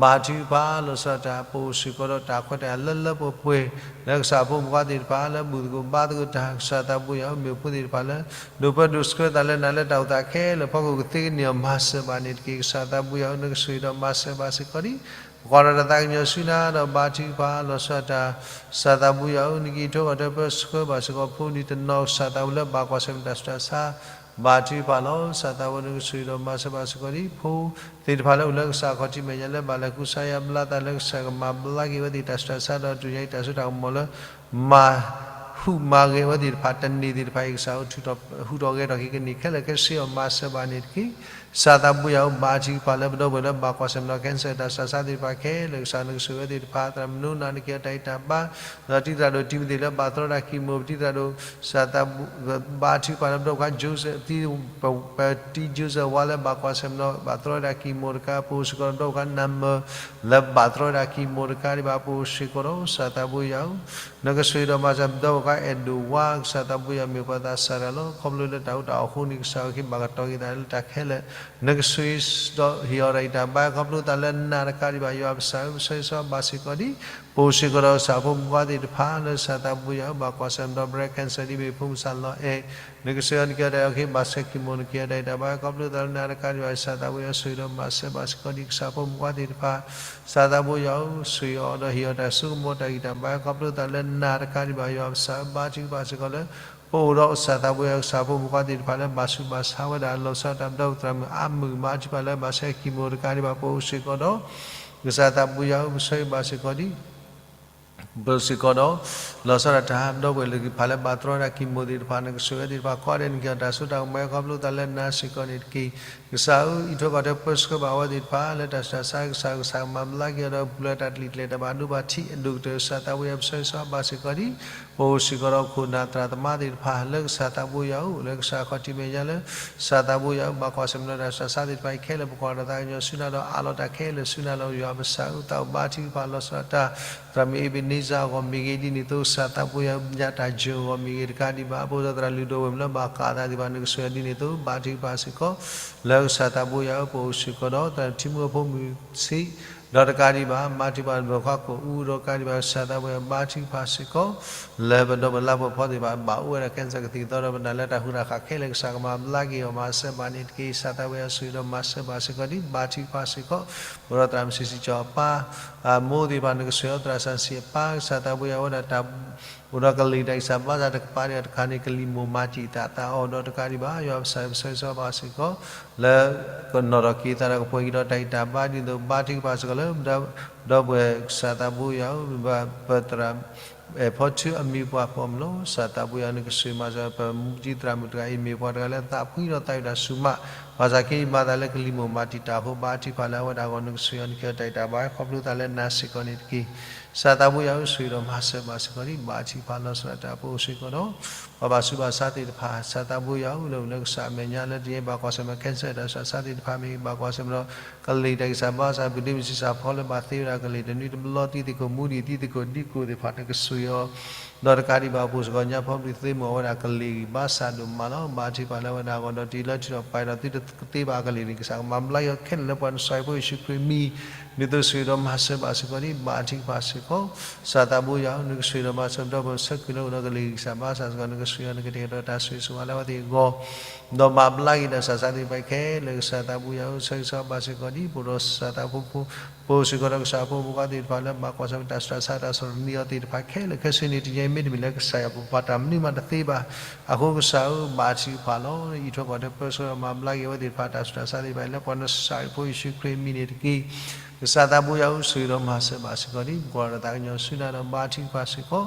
ဘါထုကဖၣ်လီၤဆီဒၣ်တၢ် ပအိၣ်စ့ၢ်ကီးဒီးတၢ်ခွဲးတၢ်ယာ်လၢလၢပှဲၤပှဲၤ လၢကစၢ်ဖိမုၣ်ဖိခွါသ့ၣ်တဖၣ် လၢဘူၣ်သကိးဘါသကိးတၢ် ကစၢ်သးဘိယွၤဧၢ မ့ၢ်ဖိသ့ၣ်တဖၣ်လၢ ဒိၣ်ပၢဒိၣ်ဆှၢသးလၢနၤလၢတၢ်အိၣ်သးခဲလၢာ် ဖီခိၣ်ကသ့ကန့ၢ်အီၤ မၤစၢၤဘၣ်န့ၣ်တက့ၢ်. ကစၢ်သးဘိယွၤဧၢ နကဆိၣ်ဂ့ၤဒီးမၤစၢၤဘၣ်စ့ၢ်ကီးဒ် ပကွၢ်ထီၣ်တၢ်သးကညီၤဆူနၤဒီး ဘါထုကဖၣ်လီၤဆီဒၣ်တၢ် ကစၢ်သးဘိယွၤဧၢ နကအံးထွဲကွၢ်ထွဲပၢဆှၢဘၣ်စ့ၢ်ကီး ဖိဒံးတနီၤ ကစၢ်သးဘိလၢဘၣ်ကွၢ်ဆၢၣ်မဲာ်တၢ်ဆူးတၢ်ဆါ ဘါထုကဖၣ်လီၤ. ကစၢ်သးဘိ နကဆိၣ်ဂ့ၤဒီးမၤစၢၤဘၣ်စ့ၢ်ကီးဒ် ဖိသ့ၣ်တဖၣ်လၢအိၣ်လၢကစၢ်ခီၣ်ထံးမဲာ်ညါလၢ ဘၣ်လဲၤကူစါယါဘျါသးလၢကစၢ်ကမၤဘျါက့ၤဝဲသ့ၣ်တၢ်ဆူးတၢ်ဆါ ဒီးတုၤညါအံၤတၢ်စိတၢ်ကမီၤလၢ မၤဟူးမၤဂဲၤဝဲသ့ၣ်တဖၣ် တန့ၢ်သ့ၣ်တဖၣ်အံၤ ကစၢ်ဧၢ ဟူးထီၣ်ဂဲၤထီၣ်က့ၤကန့ၢ်ခဲလၢာ်ခဲဆ့အီၤ မၤစၢၤဘၣ်န့ၣ်တက့ၢ်. ကစၢ်သးဘိယွၤဧၢ ဘါထုကဖၣ်လၢပဒီပုၢ်ဝဲၢ်လၢဘၣ်ကွၢ်ဆၢၣ်မဲာ်ဒီး cancer တၢ်ဆူးတၢ်ဆါသ့ၣ်တဖၣ်ခဲလၢာ် ကစၢ်နကဆိၣ်ဂ့ၤဝဲသ့ၣ်တဖၣ် သရၣ်မုၣ်နိနၤ နကဟ့ၣ်အီၤတၢ်ဂံၢ်တၢ်ဘါ ဒီးတံၤသရၣ်ဒိၣ်တံၤမသ့ၣ်လၢဘၣ်တြီဝဲဒၣ်ကံၢ်မိၢ် ပတံၤသရၣ်ဒိၣ် ကစၢ်သးဘိ ဘါထုကဖၣ်လၢပဒီပုၢ်ဝဲၢ် Joseph တံၤ ပတံၤ Joseph ဝါလၢဘၣ်ကွၢ်ဆၢၣ်မဲာ်ဒီး ဘၣ်တြီဝဲဒၣ်ကံၢ်မိၢ်တကး ပအိၣ်စ့ၢ်ကီးဒီးပဒီပုၢ်ဝဲၢ် နၢ်မၢၢ် လၢဘၣ်တြီဝဲဒၣ်ကံၢ်မိၢ်တကးဒံးဘၣ် ပအိၣ်စ့ၢ်ကီးဒီး ကစၢ်သးဘိယွၤဧၢ နကဆိၣ်ဂ့ၤဒီးမၤစၢၤပဒီပုၢ်ဝဲၢ် အဲၣ်ဒိၣ်ဝါ ကစၢ်သးဘိယွၤ မ့ၢ်ပှၤသးစၢ်တၢ်လီၤ. ခီဖျိလၢတၢ်အိၣ်တၢ်အီၣ်အဃိန့ၣ် ကစၢ်ဧၢ ကဟ့ၣ်ဘၣ်ကတီၤက့ၤသးလၢတၢ်ခဲလၢာ် နကဆိၣ်ဂ့ၤဒီးဟ့ၣ်အီၤတၢ်ဂံၢ်တၢ်ဘါ ခီဖျိသးလၢနၤတကးဒံးဘၣ် ယွၤပကစၢ်ဧၢ ပဆၢဂ့ၤဆၢဝါဘၣ်စ့ၢ်ကီးဒ် ပအိၣ်စ့ၢ်ကီးဒီးကစၢ်ဖိမုၣ်ဖိခွါသ့ၣ်တဖၣ်လၢ ကစၢ်သးဘိယွၤဧၢ ဘၣ်ကွၢ်ဆၢၣ်မဲာ်ဒီး breast cancer ဒ်မ့ၢ်ဖိမုၣ်စၢ်လီၤအဲၣ် နကဆိၣ်ဂ့ၤအီၤ နကဟ့ၣ်အီၤတၢ်ဂံၢ်တၢ်ဘါ ကဟ့ၣ်ဘၣ်ဆၢကံၢ်မိၢ် နကဟ့ၣ်အီၤတၢ်ဂံၢ်တၢ်ဘါ ခီဖျိသးလၢနၤတကးဒံးဘၣ် ကစၢ်သးဘိယွၤ ဆိၣ်ဂ့ၤဒီးမၤစၢၤဘၣ်စ့ၢ်ကီးဒ် ကစၢ်ဖိမုၣ်ဖိခွါသ့ၣ်တဖၣ် ကစၢ်သးဘိယွၤဧၢ ဆိၣ်ဂ့ၤအီၤဒီးဟ့ၣ်အီၤတၢ်ဆိကမိၣ်တၢ်ဂံၢ်တၢ်ဘါ ခီဖျိသးလၢနၤတကးဒံးဘၣ် ယွၤပကစၢ်ဧၢ ဘါထုကဖၣ်စ့ၢ်ကီးလၢ ပအိၣ်ဒီးကစၢ်သးဘိယွၤ ကစၢ်ဖိမုၣ်ဖိခွါသ့ၣ်တဖၣ်လၢဘၣ်ဆူးဘၣ်ဆါဝဲဒၣ် လီၤဆီဒၣ်တၢ် ပဒီပုၢ်ဝဲၢ်သရၣ်မုၣ်အါမုၢ် ဘါထုကဖၣ်လၢဘၣ်ဆဲကံၢ်မိၢ်တကးဒံးဘၣ် ပအိၣ်စ့ၢ်ကီးဒီး ကစၢ်သးဘိယွၤဧၢ ပဆၢဂ့ၤဘၣ်စ့ၢ်ကီးဒ် ပစ့ၢ်ကီးဒီး လီၤဆီဒၣ်တၢ် ပဒီပုၢ်ဝဲၢ်လၢကဖးလၢဘၣ်တြီဝဲဒၣ်ကံၢ်မိၢ်သ့ၣ်တဖၣ် နကဆိၣ်ဂ့ၤသ့ၣ်တဖၣ် ကိးဂၤဒဲး နကဟ့ၣ်အီၤတၢ်စိတၢ်ကမီၤ ခီဖျိသးလၢနၤစ့ၢ်ကီးန့ၣ်တက့ၢ်. ကစၢ်ဧၢ အံးထွဲကွၢ်ထွဲပၢဆှၢဘၣ်အဝဲသ့ၣ်တဖၣ်လၢတၢ်ဆူးတၢ်ဆါ ကစၢ် ကစၢ်ကမၤဘျါက့ၤအီၤဒီး ပူၤလၢတၢ်တလံၤကျဲၤ တၢ်ဘၣ်ဒိဘၣ်ထံး အဒိၣ်ကတၢၢ် ကစၢ်သးဘိယွၤ ပဆၢဂ့ၤဆၢဝါဘၣ်စ့ၢ်ကီးဒ် ပအိၣ်စ့ၢ်ကီးဒီးခိၣ်နၢ်သရၣ်သမါသ့ၣ်တဖၣ် လၢကစၢ်သးဘိယွၤအိၣ် လၢကစၢ်ခီၣ်ထံးမဲာ်ညါလၢ ကစၢ်သးဘိယွၤ ဘၣ်ကွၢ်ဆၢၣ်မဲာ်ဒီးတၢ်ဆူးတၢ်ဆါသ့ၣ်တဖၣ်အံၤခဲလၢာ် ပကွၢ်ထီၣ်တၢ်သးကညီၤဆူနၤဒီး အးလီၤတၢ်ခဲလၢာ်ဆူနၤလီၤ. ယွၤပကစၢ်ဧၢ သးအိၣ်ဘါထုကဖၣ်လီၤဆီဒၣ်တၢ် သရၣ်မုၣ်အ့ဘ့းနံစၢ်အဂီၢ်မ့ၢ်ဂ့ၤ ဒ်န့ၣ်အသိး ကစၢ်သးဘိယွၤ ညါတၢ်ယၢၤအဂီၢ်မ့ၢ်ဂ့ၤ တကးဒံးဘၣ် ပအိၣ်ဒီးသရၣ်လုၢ်ဒိၣ်ပှ့ၤမုၢ်လၢဘၣ်ဃးအသးသ့ၣ်တဖၣ် နကဆိၣ်ဂ့ၤအီၤဒ်န့ၣ်အသိး ဘါထုကဖၣ်စ့ၢ်ကီး လၢကစၢ်သးဘိယွၤဧၢ ပအိၣ်စ့ၢ်ကီးဒီး သရၣ်ထံမူအဖိမုၣ်ဆံး ဒီးတကးဒံးဘၣ် ဘါထုကဖၣ်ပၢၤခွါကိာ်အူဒီးတကးဒံးဘၣ် ကစၢ်သးဘိယွၤ ဘါထုကဖၣ်စ့ၢ်ကီး လၢပဒီပုၢ်ဝဲၢ်လၢပှဲၤဖီသ့ၣ်တဖၣ် ဘၣ်အိၣ်ဝဲဒၣ် cancer ကသံၣ်ကသီဒီး ပနာ်လၢတၢ်ဟူးတၢ်ဃာ်ခဲလၢာ် ကစၢ်ကမၤဘျါက့ၤအီၤ မၤစၢၤဘၣ်န့ၣ်တက့ၢ်. ကစၢ်သးဘိယွၤ ဆိၣ်ဂ့ၤဒီးမၤစၢၤဘၣ်စ့ၢ်ကီးဒ် ဘါထုကဖၣ်စ့ၢ်ကီး ပအိၣ်ဒီးသရၣ်မုၣ်ဆံးဆံး ကၠီၤပၢ် အမိၢ်သ့ၣ်တဖၣ် နကဆိၣ်ဂ့ၤအီၤ သရၣ်စၢ်စံးအပၢ် ကစၢ်သးဘိယွၤ အဝဲဒၣ်တၢ် အိၣ်ဒီးကလံၤတၢ်ဂံၢ်စၢ်ဘါစၢ်တကပၤဒီးတခါန့ၣ် ကလံၤမိၢ်မၤတံာ်တာ်သးအီၤဒီးတကးဒံးဘၣ် ယွၤပကစၢ် ပဆၢဂ့ၤဆၢဝါဘၣ်စ့ၢ်ကီး လၢကနီၣ်ထီၣ်က့ၤသးဒီးကပှဲၤက့ၤဒီးတၢ်ဂံၢ်တၢ်ဘါဒ်သိး ဘါထုကဖၣ်စ့ၢ်ကီးလၢ ဒီပုၢ်ဝဲၢ်ကစၢ်သးဘိယွၤဧၢ ပသရၣ် အဲၣ်ဖီထုအမံၤပှၢ်ပီၣ်မုၢ်လီၤ. ကစၢ်သးဘိယွၤ နကဆိၣ်ဂ့ၤမၤစၢၤ ပတံၤသရၣ်မုၣ်တဂၤအံၤ မ့ၢ်ပှၤတဂၤလၢသးဖှံဒီးသးအုးတၢ်ဆူၣ်မး ဘၣ်ဆၣ်က့ၤမၤသးလၢ ကလံၤမိၢ်မၤတံာ်တာ်အဃိ ဘါထုကဖၣ်လၢအဝဲဒၣ်အဂီၢ် နကဆိၣ်ဂ့ၤအီၤ နကဟ့ၣ်အီၤတၢ်ဂံၢ်တၢ်ဘါ ခီဖျိသးလၢနၤစ့ၢ်ကီးန့ၣ်တက့ၢ်. ကစၢ်သးဘိယွၤဧၢ ဆိၣ်ဂ့ၤဒီးမၤစၢၤဘၣ်စ့ၢ်ကီးဒ် ဘါထုကဖၣ်လီၤဆီဒၣ်တၢ် ပအိၣ်စ့ၢ်ကီးဒီး ပှၤဘၣ်ဆူးဘၣ်ဆါသ့ၣ်တဖၣ် ကစၢ်သးဘိယွၤဧၢ လၢအိၣ်လၢကစၢ်အမဲာ်ညါလၢတယဲၢ်ဘၣ်ကွၢ်ဆၢၣ်မဲာ် cancer တၢ်ဆူးတၢ်ဆါသ့ၣ်တဖၣ်မ့ၢ်ဂ့ၤ ဘၣ်ကွၢ်ဆၢၣ်မဲာ်ဒီး ကလံၤတၢ်ဂံၢ်စၢ်ဘါစၢ် ပူၤဒ့မုၢ်ဆံးစၢ်ဖီလၢဘၣ်သ့ဝဲဒၣ်ကလံၤ တနွံတဘျီတံၤသကိးမူဒံး တံၤသကိးဒံကိးသ့ၣ်တဖၣ် နကဆိၣ်ဂ့ၤအီၤ ဒီးတကးဒံးဘၣ် ပှၤစ့ၢ်ကီးညါဖီဘျံးသ့ၣ်မုၢ် အဝဲဒၣ်ကလံၤဂံၢ်ဘါစၢ်ဒိၣ်မးလီၤ. ဘါထုကဖၣ်လၢအဝဲဒၣ်အဂီၢ်ဒီး တုၤလၢထုးထီၣ်ပာ်ဒီးသုတသ့ဘၣ်အကလံၤန့ၣ် ကစၢ်ကမၤဘျါက့ၤအီၤခဲလၢာ်လၢပှၤနစီၤအံၤဖိယ့ၣ်ၡူးခရံာ်အမံၤ ဒ်သိးဆိၣ်ဂ့ၤဒီးမၤစၢၤဘၣ်စ့ၢ်ကီးဒ်ဘၣ်ထံကပၤစ့ၢ်ကီး, ကစၢ်သးဘိယွၤဧၢ, နကဆိၣ်ဂ့ၤဒီးမၤစၢၤပဒီပုၢ်ဝဲၢ်ဆၢကုၢ်လၢအိၣ်ဒီးကလံၤဂံၢ်စၢ်ဘါစၢ်စ့ၢ်ကီး, နကဆိၣ်ဂ့ၤဒီးနကတဲာ်ကတီၤတၢ်ဆိၣ်ဂ့ၤဆိၣ်ဝါလၢအဝဲသ့ၣ်အဂီၢ်, ဒီးမၤဘျါက့ၤတၢ်ဆူးတၢ်ဆါသ့ၣ်တဖၣ်ခဲလၢာ်, ကစၢ်သးဘိယွၤဧၢ, ဆၢဂ့ၤဆၢဝါဘၣ်စ့ၢ်ကီးဒ်ပအိၣ်ဒီးကစၢ်သးဖိဖိ ပအိၣ်စ့ၢ်ကီးဒီးကစၢ်ဖိမုၣ်ဖိခွါသ့ၣ်တဖၣ်လၢဘၣ်ကွၢ်ဆၢၣ်မဲာ်တၢ်ဆူးတၢ်ဆါတၢ်ဆီၣ်တနံၤအီၤသ့ၣ်တဖၣ်ခဲလၢာ်, ခဲဆ့န့ၣ်တယဲမ့တမ့ၢ်လၢကစၢ်ယွၤပပှၤတၢ်မနုၤမးတသ့ဘၣ်. အဃိကစၢ်ဧၢ, ဘါထုကဖၣ်လီၤ. အံးထွဲကွၢ်ထွဲပၢဆှၢဒီးမၤဘျါက့ၤအဝဲသ့ၣ်တဖၣ်တၢ်ဆူးတၢ်ဆါသ့ၣ်တဖၣ် လၢပှၤနစၤရ့းဖိယ့ၣ်ၡူးခရံာ်အမံၤန့ၣ်တက့ၢ်. ကစၢ်သးဘိယွၤဧၢ, ဆိၣ်ဂ့ၤဒီးမၤစၢၤဘၣ်စ့ၢ်ကီးဒ်ပကွၢ်ဒီးသးကညီၤဆူနၤဒီးဘါထုကဖၣ်စ့ၢ်ကီး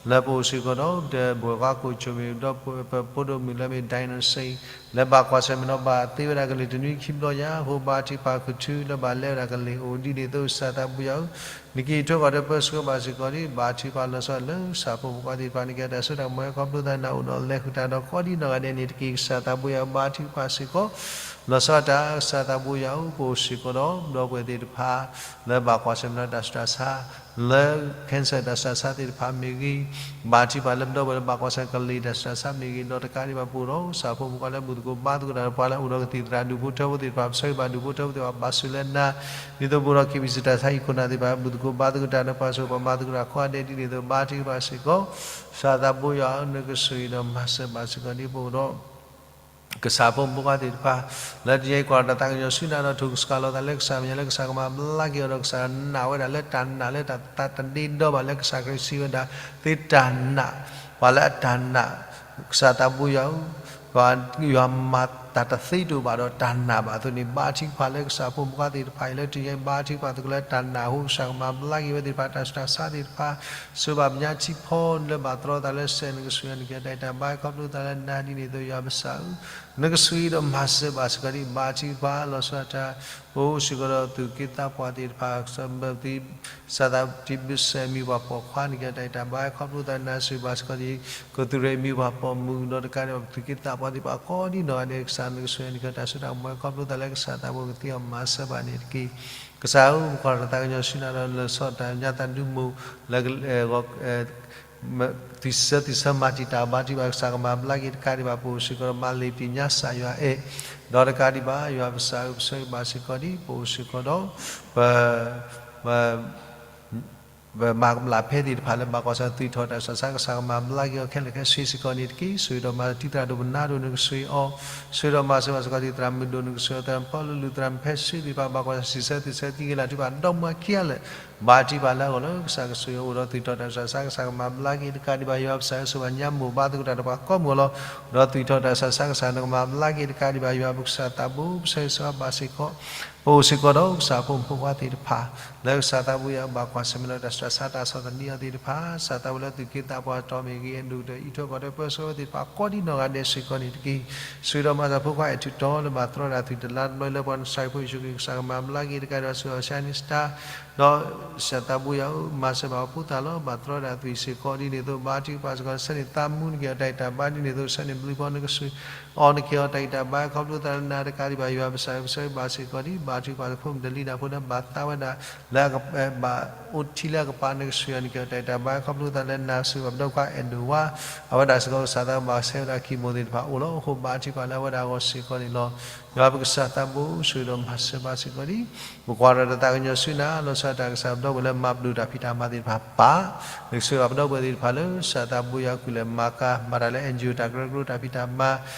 လၢပအိၣ်စ့ၢ်ကီးဒီး ဒီးပဝဲၢ်ကွါကိးကၠိမ့ၢ်ဒီးပဖိဒိၣ်မုၣ်လၢမ့ၢ် Diane Singh လၢဘၣ်ကွၢ်ဆၢၣ်မဲာ်ဒီးဘၣ်သ့ဝဲဒၣ်ကလံၤတနွံခံဘျီညါအဃိ ဘါထုကဖၣ်ကထူလၢဘၣ်လဲၤဝဲဒၣ်ကလံၤအိၣ်ဒ်န့ၣ်အသိး ကစၢ်သးဘိယွၤဧၢ, နကအံးထွဲကွၢ်ထွဲပၢဆှၢဘၣ်စ့ၢ်ကီးဒ် ဘါထုကဖၣ်လီၤဆီလၢကစၢ်ဖိမုၣ်ဖိခွါသ့ၣ်တဖၣ်န့ၣ်က့ၤတၢ်စိတၢ်ကမီၤ ခီဖျိသးနၤအိၣ်ဒီးလဲၤဃုာ်တၢ်ဒီးကိးဒ်နီၢ်ဂၤဒဲးန့ၣ်တက့ၢ်. ကစၢ်သးဘိယွၤဧၢ, ဘါထုကဖၣ်စ့ၢ်ကီး လီၤဆီတၢ် ကစၢ်သးဘိယွၤဧၢ, ပအိၣ်စ့ၢ်ကီးဒီးပဒီပုၢ်ဝဲၢ်သ့ၣ်တဖၣ် လၢဘၣ်ကွၢ်ဆၢၣ်မဲာ်ဒီးတၢ်ဆူးတၢ်ဆါ လၢ cancer တၢ်ဆူးတၢ်ဆါသ့ၣ်တဖၣ်မ့ၢ်ဂ့ၤ, ဘါထုကဖၣ်လၢပဒီပုၢ်ဝဲၢ်လၢဘၣ်ကွၢ်ဆၢၣ်ကလံၤတၢ်ဆူးတၢ်ဆါမ့ၢ်ဂ့ၤ, ဒီးတကးဒံးဘၣ်ပအိၣ်ဒီး ကစၢ်ဖိမုၣ်ဖိခွါလၢဘူၣ်သကိးဘါသကိးတၢ်ဒီးပှၤလၢအိၣ်ဒီးကသံၣ်သရၣ်ဒူၣ်ဖိထၢဖိသ့ၣ်တဖၣ် ပဆၢဂ့ၤဘၣ်ဒူၣ်ဖိထၢဖိသ့ၣ်တဖၣ် ဘၣ်ဆိၣ်လၢနၤ, ဒ်သိးပအိၣ်ဒီး KBC တၢ်ဆါဟံၣ်ခိၣ်နၢ်သ့ၣ်တဖၣ် ဘူၣ်သကိးဘါသကိးတၢ်ဒီးပှၤ ဆိၣ်ဂ့ၤပှၤမၤသကိးတၢ်ကိးဂၤဒဲးဒ်န့ၣ်အသိး ဘါထုကဖၣ်စ့ၢ်ကီး, ကစၢ်သးဘိယွၤဧၢ, နကဆိၣ်ဂ့ၤဒီးမၤစၢၤဘၣ်စ့ၢ်ကီးဒ်ပအိၣ်ဒီး ကစၢ်ဖိမုၣ်ဖိခွါသ့ၣ်တဖၣ် လၢတယဲအံၤကွၢ်ဒီးတၢ်သးကညီၤဆူနၤဒီး ထိၣ်ကစှၤလီၤသးလၢကစၢ်မဲာ်ညါလၢကစၢ်ကမၤဘျါက့ၤအီၤဒီး ကစၢ်နာ်ဝဲဒၣ်လၢတၢ်နာ်လၢတၢ်သးတဒ့ဒီဘၣ်လၢကစၢ်ခရံာ်စံးဝဲဒၣ် သုတၢ်နာ် ပှၤလၢအတၢ်နာ် ကစၢ်သးဘိယွၤဧၢ, ယွၤမၤတၢ်တသ့တအိၣ်ဘၣ်ဒီးတၢ်နာ်ဘၣ်အသိးန့ၣ် ဘါထုကဖၣ်လၢကစၢ်ဖိမုၣ်ဖိခွါသ့ၣ်တဖၣ်အံၤ လၢတယဲအံၤဘါထုကဖၣ်သကိးလၢတၢ်နာ်အဃိ ကစၢ်ကမၤဘျါက့ၤဝဲသ့ၣ်တဖၣ်တၢ်ဆူးတၢ်ဆါသ့ၣ်တဖၣ် ဆိၣ်ဘၣ်ပညါထံဖီလၢဘၣ်တြီသးလၢစဲး နကဆိၣ်ဂ့ၤနက့ၤတၢ်အံၤတၢ်ဘါခီဖျိသးလၢနၤဒ်န့ၣ်အသိး ယွၤပကစၢ်ဧၢ, နကဆိၣ်ဂ့ၤဒီးမၤစၢၤဘၣ်စ့ၢ်ကီးဒ်ဘါထုကဖၣ်လီၤဆီတၢ် ပအိၣ်စ့ၢ်ကီးဒီးသူၣ်က့သးပှၢ်သ့ၣ်တဖၣ် ကစၢ်ဘၢၣ်သံ ကစၢ်သးပှၢ်တံဘုစဲး မံၤပှၢ်ပိာ်ခွါ နက့ၤတၢ်အံၤတၢ်ဘါခီဖျိသးနၤ ဆိၣ်ဘၣ်စ့ၢ်ကီးဒ် ကီၢ်သူးရ့ၣ်မံၤပှၢ်ပိာ်မုၣ် ဒီးတကးဒံးဘၣ် ပသူၣ်က့သးပှၢ်သ့ၣ်တဖၣ်ကိးဒ်နီၢ်ဂၤဒဲး ကစၢ်နကဆိၣ်ဂ့ၤနက့ၤတၢ်စိတၢ်ကမီၤခီဖျိသးလၢကစၢ်သးဘိကသ့အီၤမၤစၢၤဘၣ်န့ၣ်တက့ၢ်. ကစၢ်ဧၢ, ပကွၢ်ဒီးတၢ်သးကညီၤဆူနၤဒီးလၢဆီတၢ်ညါသးဒုမုၢ် လၢ သံၣ်ဆၢသံၣ်ဆၢမၤတံာ်တာ်ဘါထုကဖၣ် ကစၢ်ကမၤဘျါက့ၤတကးဒံးဘၣ် ပအိၣ်စ့ၢ်ကီးဒီးမၤလ့ၤတံၢ်ညါစၢ်ယွၤအဲၣ်, ဒီးတကးဒံးဘၣ် ယွၤပကစၢ်ဧၢ ပဆၢဂ့ၤဘၣ်စ့ၢ်ကီးဒ် ပအိၣ်စ့ၢ်ကီးဒီး ပ ပမၤကမျၢၢ်ဖဲသ့ၣ်တဖၣ်လၢဘၣ်ကွၢ်ဆၢၣ်သွံၣ်ထီၣ်တၢ်ဆူးတၢ်ဆါ ကစၢ်ကမၤဘျါက့ၤအီၤခဲလၢာ်ခဲဆ့စ့ၢ်ကီးန့ၣ်တက့ၢ်. ဆိၣ်ဂ့ၤဒီးမၤတံာ်တာ်ဒိၣ်ပနါဒိၣ် နကဆိၣ်ဂ့ၤအီၤ, ဆိၣ်ဂ့ၤဒီးမၤစၢၤဘၣ်စ့ၢ်ကီးသ့ၣ်သရၣ်မုၣ်ဒိၣ် နကဆိၣ်ဂ့ၤအီၤ သရၣ်မုၣ်ဖဲဆ့သ့ၣ်တဖၣ် ဘၣ်ကွၢ်ဆၢၣ်သံၣ်ဆၢသံၣ်ဆၢသံဂ့ၤလၢ်ထုကဖၣ်ဒီမါခံဂၤလၢာ် ဘါထုကဖၣ်လၢအဂီၢ်လၢကစၢ်ကဆိၣ်ဂ့ၤအီၤ အိၣ်ဒီးသွံၣ်ထီၣ်တၢ်ဆူးတၢ်ဆါ ကစၢ်ကမၤဘျါက့ၤတကးဒံးဘၣ် ယွၤပကစၢ်ဧၢ ဆိၣ်ဘၣ်ညါမိၢ်ဘါသကိးတၢ်ဒီးပှၤကိးမုၢ်အလီၢ်, ဒီးသွံၣ်ထီၣ်တၢ်ဆူးတၢ်ဆါ ကစၢ်နကမၤဘျါက့ၤတကးဒံးဘၣ် ယွၤပကစၢ်သးဘိ ပဆၢဂ့ၤဆၢဝါဘၣ်စ့ၢ်ကီး ပအိၣ်စ့ၢ်ကီးဒီးကစၢ်ဖိမုၣ်ဖိခွါသ့ၣ်တဖၣ် လၢကစၢ်သးဘိယွၤဘၣ်ကွၢ်ဆၢၣ်မဲာ်ဒီးတၢ်ဆူးတၢ်ဆါတၢ်ဆီၣ်သနံးအီၤသ့ၣ်တဖၣ် ကစၢ်သးဘိလၢသူၣ်က့သးပှၢ်တီၢ်မ့ၢ်ဂ့ၤ အဲၣ်ဒိၣ်ကတၢၢ်အံးထွဲကွၢ်ထွဲပၢဆှၢဝဲသ့ၣ်တဖၣ်ကိးဒ်နီၢ်ဂၤဒဲးစ့ၢ်ကီးန့ၣ်တက့ၢ်. ဆိၣ်ဂ့ၤဒီးမၤစၢၤဖိခွါအဲၣ်ထူးတီၤလၢဘၣ်တြီဒၣ်သွံၣ်တလါတဘျီလၢပှၤနစၤရ့းဖိယ့ၣ်ၡူးခရံာ် ကစၢ်ကမၤဘျါက့ၤတကးဒံးဘၣ် ဆိၣ်ဂ့ၤအီၤ Shining Star ဒီးကစၢ်သးဘိယွၤဧၢ မၤစၢၤဘၣ်အဖိသၣ်လီၤ ဘၣ်တြီဒၣ်သွံၣ်စ့ၢ်ကီးဒ်န့ၣ်အသိး ဘါထုကဖၣ်စ့ၢ်ကီး ဆၢန့ၢ်သးမူနက့ၤအီၤတၢ်ဂံၢ်တၢ်ဘါဒ်န့ၣ်အသိး ဆၢန့ၢ်ဘျုးဖီနကဆိၣ်ဂ့ၤအီၤနက့ၤအီၤတၢ်ဂံၢ်တၢ်ဘါခီဖျိသးလၢနၤတကးဒံးဘၣ် ယွၤပကစၢ်ဧၢ ပဆၢဂ့ၤဘၣ်စ့ၢ်ကီးဒ် ဘါထုကဖၣ်ဖိမုၣ်တလံၤနၢ်ဖိလၢ ဘၣ်သးဝဲဒၣ်လၢ ဘၣ်အိၣ်ထံလၢအကပၤ နကဆိၣ်ဂ့ၤအီၤနက့ၤအီၤတၢ်ဂံၢ်တၢ်ဘါခီဖျိသးလၢနၤ ဆိၣ်ဂ့ၤဘၣ်ပဒီပုၢ်ဝဲၢ်ခွါအဲၣ်ဒိၣ်ဝါ အဝဲဒၣ်စ့ၢ်ကီးကစၢ်သးဘိယွၤ ဘၣ်ဆဲးဝဲဒၣ် chemo သ့ၣ်တဖၣ်အိၣ်လီၤ. အဃိဘါထုကဖၣ်လၢအဝဲဒၣ်အဂီၢ်စ့ၢ်ကီးန့ၣ်လီၤ. ယွၤပကစၢ်သးဘိ ဆိၣ်ဂ့ၤဒီးမၤစၢၤဘၣ်စ့ၢ်ကီးဒ် ပကွၢ်ဒီးတၢ်သးကညီၤဆူနၤ လီၤဆီဒၣ်တၢ်ကစၢ်ပဒီပုၢ်ဝဲၢ်လၢမၤဘျုးတၢ်ဖံးတၢ်မၤသ့ၣ်တဖၣ်ပၢ်, နကဆိၣ်ဂ့ၤဘၣ်ပဒီပုၢ်ဝဲၢ်သ့ၣ်တဖၣ်လၢ ကစၢ်သးဘိယွၤကူၣ်လဲၤမၤကၤ မၤတၢ်လၢ NGO တၢ်ကရၢကရိတၢ်ဖံးတၢ်မၤ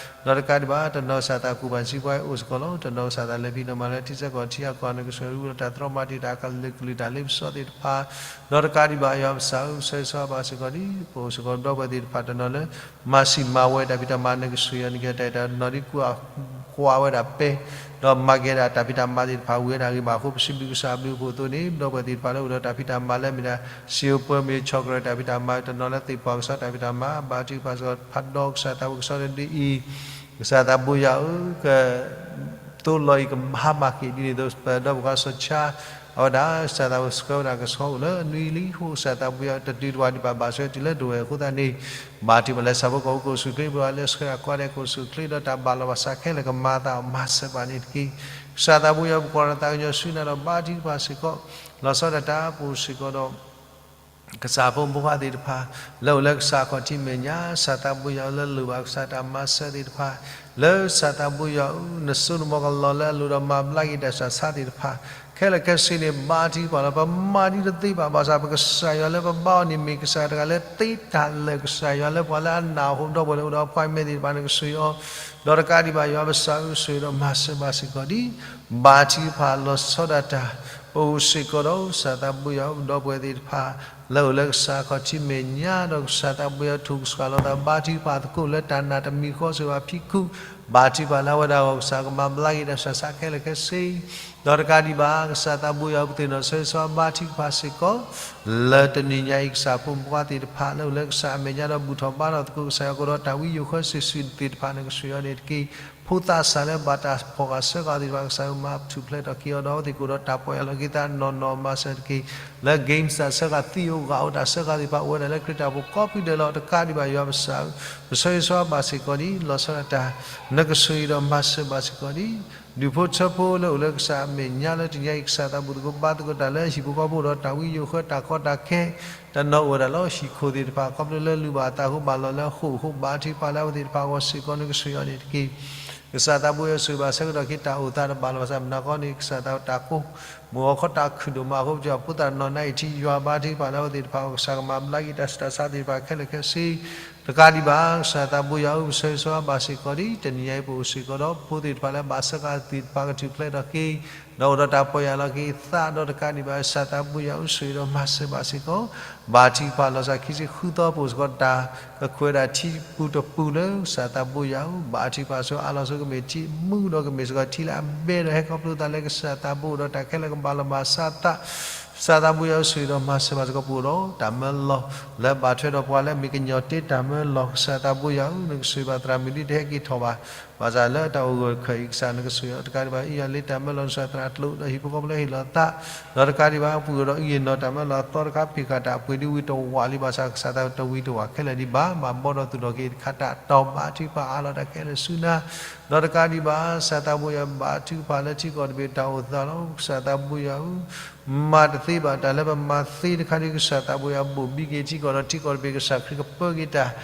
ဒီးတကးဒံးဘၣ် တနီၤကစၢ်သးကူၣ်ဘၣ်စံးပှၤအိၣ်စ့ၢ်ကီးလီၤ. တနီၤကစၢ်သးလဲၤဖံးလဲၤမၤလၢထံဆၢကီၢ်ထံအကီၢ် နကဆိၣ်ဂ့ၤဝံၤဒီးတၢ်တြီမၤတံာ်တာ် ကလုာ်ကလုာ်တၢ်လ့ပစီသ့ၣ်တဖၣ် ဒီးတကးဒံးဘၣ် ယွၤပကစၢ်ဧၢ ပဆၢဂ့ၤဆၢဝါဘၣ်စ့ၢ်ကီးဒ် ပအိၣ်စ့ၢ်ကီးပဒီပုၢ်ဝဲၢ်သ့ၣ်တဖၣ်တနီၤလၢ မၤစံးမၤဝဲတၢ်ဖံးတၢ်မၤ နကဆိၣ်ဂ့ၤအီၤနက့ၤအီၤတၢ်ဂံၢ်တၢ်ဘါ တနီၤဒ်ကူၣ်ကွၢ်ဝဲဒၣ်ပဲ ဒီးမၤကဲဒၣ်တၢ်ဖံးတၢ်မၤသ့ၣ်တဖၣ်ဝံၤဝဲဒၣ်ဂ့ၤဘၣ်အဃိ ပစံးဘျုးကစၢ်အဘျုးအဖှိၣ်အသိးန့ၣ် ပဒီပုၢ်ဝဲၢ်သ့ၣ်တဖၣ်လၢအိၣ်ဒီးတၢ်ဖံးတၢ်မၤလၢအမ့ၢ်ဒၣ် စံာ်ဧိၤပၢၤမ့ၢ် chocolate တၢ်ဖံးတၢ်မၤ တနီၤလၢသ့ၣ်ပှၢ်ကစီၣ်တၢ်ဖံးတၢ်မၤ ဘါထုကဖၣ်စ့ၢ်ကီး ဖးဒီးကစၢ်သးဘိကစီၣ်လၢဒ်အံၤ ကစၢ်သးဘိယွၤဧၢ ကသိလီၤအံၤကဟါမၢ်က့ၤဒ်န့ၣ်အသိး ပဒီပုၢ်ဝဲၢ်စီၤဆါ အဝဲဒၣ် ကစၢ်သးဘိဆှၢဝဲဒၣ်ကဆီအိၣ်လၢအနွံလံအဃိ ကစၢ်သးဘိယွၤတတုၤတဝၤဒံးဘၣ် ဘၣ်ဆှၢတုၤလၢဒိၣ်ဝဲၢ်အဃိသတးန့ၣ် ဘါထုကဖၣ်လၢဆၣ်ဖိကီၢ်ဖိကအိၣ်ဆူၣ်အိၣ်ချ့ ပှၤလၢဆှၢတၢ်ကိးဂၤဒဲးကအိၣ်ဆူၣ်အိၣ်ချ့ ဒီးတၢ်ဘၣ်လီၤဘၣ်စးခဲလၢာ်ကမၤအသးအီၤမၤစၢၤဘၣ်န့ၣ်တက့ၢ်. ကစၢ်သးဘိယွၤပကွၢ်ဒီးသးကညီၤဆူနၤဒီးဘါထုကဖၣ်စ့ၢ်ကီး လီၤဆီဒၣ်တၢ်ပအိၣ်စ့ၢ်ကီးဒီး ကစၢ်ဖိမုၣ်ဖိခွါသ့ၣ်တဖၣ် လၢအိၣ်လၢကစၢ်အခီၣ်ထံးမဲာ်ညါ ကစၢ်သးဘိယွၤလၢလိၣ်ဘၣ်ကစၢ်တၢ်မၤစၢၤသ့ၣ်တဖၣ် လၢကစၢ်သးဘိယွၤဧၢ နစိနမီၤကလီၤလၢအလိၤဒီးမၤဘျါက့ၤတၢ်ဆူးတၢ်ဆါသ့ၣ်တဖၣ် ခဲလၢာ်ခဲဆ့န့ၣ် ဘါထုကဖၣ်လီၤ. ပမၤဒ်တသ့ဘၣ်. ဘၣ်ဆၣ်ပကစၢ်ယွၤလၢပဘါအီၤန့ၣ် မ့ၢ်ကစၢ်တဂၤလၢသ့တၢ်လၢာ်, ကစၢ်ယွၤလၢပှၤလၢအနာ်အဃိ ဒီပုၢ်ဝဲၢ်လၢအိၣ်ဒီး appointment သ့ၣ်တဖၣ်န့ၣ် ကဆိၣ်ဂ့ၤအီၤ, ဒီးတကးဒံးဘၣ် ယွၤပကစၢ်ဧၢ ဆိၣ်ဂ့ၤဒီးမၤစၢၤဘၣ်စ့ၢ်ကီးဒ် ဘါထုကဖၣ်လီၤဆီဒၣ်တၢ် ပအိၣ်စ့ၢ်ကီးဒီး ကစၢ်သးဘိယွၤဧၢ, ပဒီပုၢ်ဝဲၢ်သ့ၣ်တဖၣ် လၢအိၣ်လၢကစၢ်အခီၣ်ထံးမဲာ်ညါ ဒီးကစၢ်သးဘိယွၤထိၣ်ကစှၤလီၤသး ဘါထုကဖၣ်သကိးလၢတၢ်နာ်တမံၤဃီ ဆိၣ်ဂ့ၤဘၣ်ဖံးခူ ဘါထုကဖၣ်လၢအဝဲဒၣ်အဂီၢ် ကစၢ်ကမၤဘျါက့ၤတၢ်ဆူးတၢ်ဆါခဲလၢာ်ခဲဆ့ ဒီးတကးဒံးဘၣ် ကစၢ်သးဘိယွၤဧၢ ပသ့ၣ်နီၣ်ဆိၣ်ဂ့ၤဆိၣ်ဝါဘါထုကဖၣ်စ့ၢ်ကီး လၢတနံၤညါအံၤ ကစၢ်ဖိမုၣ်ဖိခွါသ့ၣ်တဖၣ် လၢအိၣ်လၢကစၢ်အမဲာ်ညါဒီးဘူၣ်ထီၣ်ဘါထီၣ်သကိး ကစၢ်ယွၤကအိၣ်ဒီးတၢ်ဝံယိၤဃၢစ့ၢ်ကီးသ့ၣ်တဖၣ်န့ၣ် ကဆိၣ်ဂ့ၤအီၤန့ၣ်တက့ၢ်. ဖိသးစၢ်လၢဘၣ်တၢ်ဖီၣ်ဃာ်ဆၢဃာ်သ့ၣ်တဖၣ် ကစၢ်ဧၢ မၤထူၣ်ဖျဲးထီၣ်က့ၤအီၤ ဒီးအဝဲသ့ၣ်ကအိၣ်ဒီးတၢ်ပီၢ်ယၢ်လီၤက့ၤသးနီၢ်နီၢ်မၤစၢၤတက့ၢ်. လၢ games တၢ်ဆၢဃာ် သံၣ်အိၣ်ဂၣ်အိၣ်တၢ်ဆၢဃာ်သ့ၣ်တဖၣ် အိၣ်ဝဲဒၣ်လၢခရံာ်တၢ်အိၣ်ဖှိၣ်ကိးဖုဒဲးလီၤ. တကးဒံးဘၣ် ယွၤပကစၢ်ဧၢ ပဆိၣ်ဂ့ၤဆိၣ်ဝါဘၣ်စ့ၢ်ကီးဒ် လီၤဆီဒၣ်တၢ် နကဆိၣ်ဂ့ၤဒီးမၤစၢၤဘၣ်စ့ၢ်ကီးဒ် ဒူၣ်ဖိထၢဖိလၢအိၣ်လၢကစၢ်အမဲာ်ညါ လၢတနံၤညါအံၤ ကစၢ်သးဘူၣ်သကိးဘါသကိးတၢ်လၢဟံၣ်ဖိဃီဖိဒီးတၢ်ဝံယိၤဃၢ တၢ်ကီတၢ်ခဲ တနီၤအိၣ်ဝဲဒၣ်လၢဟံၣ်ခိၣ်သ့ၣ်တဖၣ် ခီဖျိလၢလုၢ်ဘၣ်အသးအဃိ ဘၣ်လီၤလၢအဃိာ်အဃိ ဘါထုကဖၣ်လၢအဝဲသ့ၣ်တဖၣ်အဂီၢ်စ့ၢ်ကီး နကဆိၣ်ဂ့ၤအီၤန့ၣ်တက့ၢ်. ကစၢ်သးဘိယွၤဆိၣ်ဂ့ၤဘၣ်ဆၢကတီၢ်က့ၤ တၢ်အိၣ်သးတဘၣ်လီၤဘၣ်ဆၣ် မနၤဃီန့ၣ် ကစၢ်သးတၢ်ကိၢ် မုၢ်ဂီၤခီတၢ်ခုၣ်ဒိၣ်မးအဃိ ပဖိသၣ်တနီၤနါအံၤထံ ယွၤဘါထုကဖၣ်လၢအဝဲသ့ၣ်တဖၣ်အဂီၢ် ကစၢ်ကမၤဘျါက့ၤတၢ်ဆူးတၢ်ဆါသ့ၣ်တဖၣ်ခဲလၢာ်ခဲဆ့ တကးဒံးဘၣ် ကစၢ်သးဘိယွၤဧၢ ပဆိၣ်ဂ့ၤဆိၣ်ဝါဘၣ်စ့ၢ်ကီးဒ် တနံၤညါအံၤ ပအိၣ်စ့ၢ်ကီးဒီးဖိသ့ၣ်တဖၣ်လၢဘၣ်ဆၢဃာ်သ့ၣ်တဖၣ် ကထူၣ်ဖျဲးထီၣ်က့ၤ ဒီးအိၣ်ဒီးတၢ်ပီၢ်ယၢ်လီၤက့ၤသး ဒီးတကးဒံးဘၣ် ကစၢ်သးဘိယွၤဧၢ ဆိၣ်ဂ့ၤဒီးမၤစၢၤဘၣ်စ့ၢ်ကီး ဘါထုကဖၣ်လီၤဆီခံဆံဃုသီ ပအိၣ်စ့ၢ်ကီးတၢ်ကခိၣ်ဝဲဒၣ်ထံပူၤတပူၤလၢ ကစၢ်သးဘိယွၤဧၢ ဘါထုကဖၣ်ဆိအါလီၤဆိကမ့ၢ်ထံမူဒီးကမ့ၢ်စ့ၢ်ကီးထံလၢအဘဲဒီးဟဲခီဖျိသးလၢကစၢ်သးဘိဒီးတၢ်ခဲလၢာ်ကဘၣ်လီၤမၢ်စၢၤသး ကစၢ်သးဘိယွၤဧၢ ဆိၣ်ဂ့ၤဒီးမၤစၢၤဘၣ်စ့ၢ်ကီး ပအိၣ်ဒီးတၢ်မၢလီၤ လၢဘၣ်ထွဲဒီးပှၤလၢအမ့ၢ်ကညီၤတ့တၢ်မၢလီၤ ကစၢ်သးဘိယွၤဧၢ နကဆိၣ်ဂ့ၤဘၣ်သရၣ်မုၣ်ဒ်တဟဲက့ၤထီၣ်ဘၣ် ဘၣ်ဆၣ်လၢတၢ်အိၣ်ဂၢၢ်ခၢၣ်အံၤ ကစၢ်နကဆိၣ်ဂ့ၤအီၤ တကးဒံးဘၣ် အ့ၣ်ယၤလ့တၢ်မၢလီၤ ကစၢ်သရၣ်ကျိဒီးဟံၣ်ဖိဃီဖိလၢဟ့ၣ်လီၤသး ဒီးတကးဒံးဘၣ် ပှၤအိၣ်ဒီးအုၣ်ယ့ၢ်နီၢ်တၢ်မၢလီၤအသီတခါ ဖံးဃာ်တၢ်အပှ့ၤဒ်ဝံတဝးလံ ဘၣ်ဆၣ်ကစၢ်သးတဝံတဝးခဲလၢာ်ဒံးဘၣ် ဘၣ်ဘီဒီးသူၣ်ထီၣ်က့ၤတခါတၢ်တီၤ ဘါထုကဖၣ်အါလီၤတၢ်ခဲလၢာ်ဆူနၤ ဒီးတကးဒံးဘၣ် ကစၢ်သးဘိယွၤဘါထုကဖၣ်လၢထံကီၢ်တဘ့ၣ်တၢ်အိၣ်သးလီၤ ကစၢ်သးဘိယွၤဧၢ မၤတသ့ဘၣ်တၢ်လၢပမၤသ့တခါဒ် ကစၢ်သးဘိယွၤဘိၣ်ဘံက့ၤထံကီၢ်ဒီးထံကီၢ်တဘ့ၣ် ကစၢ်ခရံာ်ကပၢက့ၤတၢ်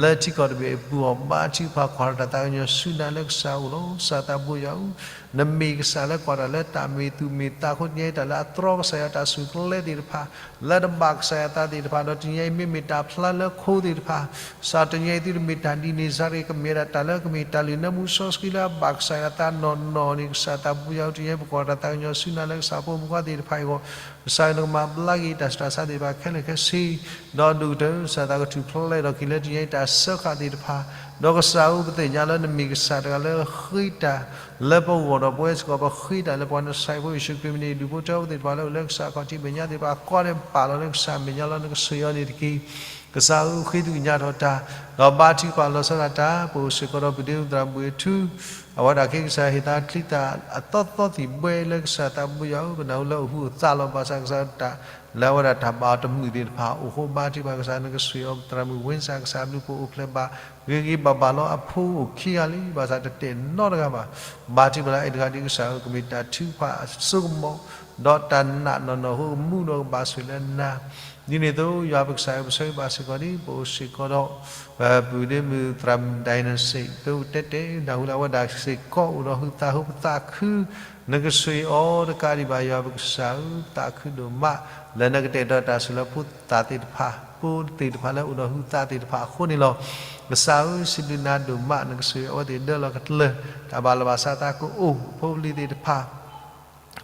လၢထံကီၢ်တဘ့ၣ်အပူၤအီၤ ဘါထုကဖၣ်ကွၢ်ထီၣ်တၢ်သးကညီၤဆူနၤလၢကစၢ်အအိၣ်လီၤ ကစၢ်သးဘိယွၤဧၢ နမ့ၢ်ကစၢ်လၢကွၢ်တၢ်လၢတၢ်မ့ၢ်သူၣ်မ့ၢ်သးအဃိ တနံၤအံၤတၢ်လၢအတြီကစၢ်ယွၤတၢ်စူၢ်ကလဲသ့ၣ်တဖၣ် လၢတဘၣ်ကစၢ်ယွၤသးသ့ၣ်တဖၣ် ဒီးတနံၤအံၤမ့မ့ၢ်တၢ်ဖျါလၢခိသ့ၣ်တဖၣ် ကစၢ်တနံၤအံၤသုတမ့ၢ်တၢ်ဒ်န့ၣ်စါတဂ့ၤ ကမ့ၢ်ဝဲဒၣ်တၢ်လၢကမ့ၢ်တၢ်လုၢ်နၢမူစီဆှံလၢအဘၣ်ကစၢ်ယွၤသးနီၢ်နီၢ်န့ၣ် ကစၢ်သးဘိယွၤဧၢ တနံၤအံၤပကွၢ်တၢ်သးကညီၤဆူနၤလၢကစၢ်ဖိမုၣ်ဖိခွါသ့ၣ်တဖၣ်အံၤအဂီၢ် ကစၢ်ဧၢ နကမၤဘျါက့ၤတၢ်ဆူးတၢ်ဆါသ့ၣ်တဖၣ်ခဲလၢာ်ခဲဆ့ ဒီးဒိၣ်ကတၢၢ် ကစၢ်သးကထူၣ်ဖျဲးထီၣ်က့ၤလၢတနံၤအံၤတၢ်စၢဃာ်သ့ၣ်တဖၣ် ဒီးကစၢ်ဧၢ ပသ့ၣ်ညါလၢနမ့ၢ်ကစၢ်တဂၤလၢဃ့တၢ်လၢပဂီၢ်ဒီးပဝဲစ့ၢ်ကီး ပဃ့တၢ်လၢပှၤနစၤယံးဖိယ့ၣ်ၡူးခရံာ်မံၤန့ၣ် ဒူၣ်ဖိထၢဖိသ့ၣ်တဖၣ်လၢအိၣ်လၢကစၢ်အခီၣ်ထံးမဲာ်ညါသ့ၣ်တဖၣ် ကီန့ၣ်ပာ်လီၤလၢကစၢ်မဲာ်ညါလီၤ နကဆိၣ်ဂ့ၤအီၤန့ၣ်တက့ၢ်. ကစၢ်ဧၢ ဃ့သကွံာ်ညါထီၣ်တၢ် ဒီးဘါထုကဖၣ်လီၤဆီဒၣ်တၢ် ပအိၣ်စ့ၢ်ကီးဒီးပဒ့မုၣ်သရၣ်မုၣ်အထူ အဝဲဒၣ်က့ၤကစၢ်ဟ့ၣ်သးချံသၣ်အသီသီသံၣ်ဘှဲလၢကစၢ်သးဘိယွၤဧၢ ပနၢ်ဟူလၢအဟူးအသးလီၤ ဘၣ်ဆၣ်ကစၢ်တၢ် လၢအဝဲဒၣ်တၢ်ဘၣ်အီၤတမုာ်သ့ၣ်တဖၣ် အိၣ်ဃိဘါထုကဖၣ်ကစၢ် နကဆိၣ်ဂ့ၤအီၤ သရၣ်မုၣ်ဝ့စၢ် ကစၢ်အဘျုးဖှိၣ်အိၣ်ဖျဲၣ်ဘၣ် ဂ့ၤဂ့ၤဘၣ်ဘၣ်လီၤ အဖိအိၣ်ခံဂၤလံ ဘၣ်ဆၣ်တတဲာ်နီတဂၤဘၣ် ဘါထုကဖၣ်လၢအဲၣ်တဂၤဒ်ကစၢ်ဧၢ ကမ့ၢ်တၢ်ထုကဖၣ်အစိကမီၤ ဒီးတၢ်နာ်နီၢ်နီၢ်အဃိ ကမူဒီးကဘၣ်ဆိၣ်ဂ့ၤလၢနၤ ဒ်န့ၣ်အသိး ယွၤပကစၢ်ဧၢ ပဆိၣ်ဂ့ၤဘၣ်စ့ၢ်ကီးဒ် ပအိၣ်စ့ၢ်ကီးဒီး ပဒ့မုၣ်သရၣ်မုၣ် Dynasty သုတဲာ်တဲာ် နၢ်ဟူလၢအဝဲဒၣ်စ့ၢ်ကီးအိၣ်ဒီးဟုသးဟူပသးခု နကဆိၣ်ဂ့ၤအီၤ တကးဒံးဘၣ် ယွၤပကစၢ်ဧၢ ပသးခုဒိၣ်မး လၢနကတဲာ်ကတီၤတၢ်ဆိၣ်လၢဖိသၣ်သ့ၣ်တဖၣ် ဖိသ့ၣ်တဖၣ်လၢအိၣ်ဒီးဟုသးသ့ၣ်တဖၣ်အဃိန့ၣ်လီၤ. ကစၢ်ဧၢ စံးဘျုးနၤဒိၣ်မး နကဆိၣ်ဂ့ၤအဝဲသ့ၣ်ဒၢလီၤကတြၢၤ တၢ်ဘၣ်လီၤဘၣ်စးသးကအိၣ် ဖိပလံၤသ့ၣ်တဖၣ်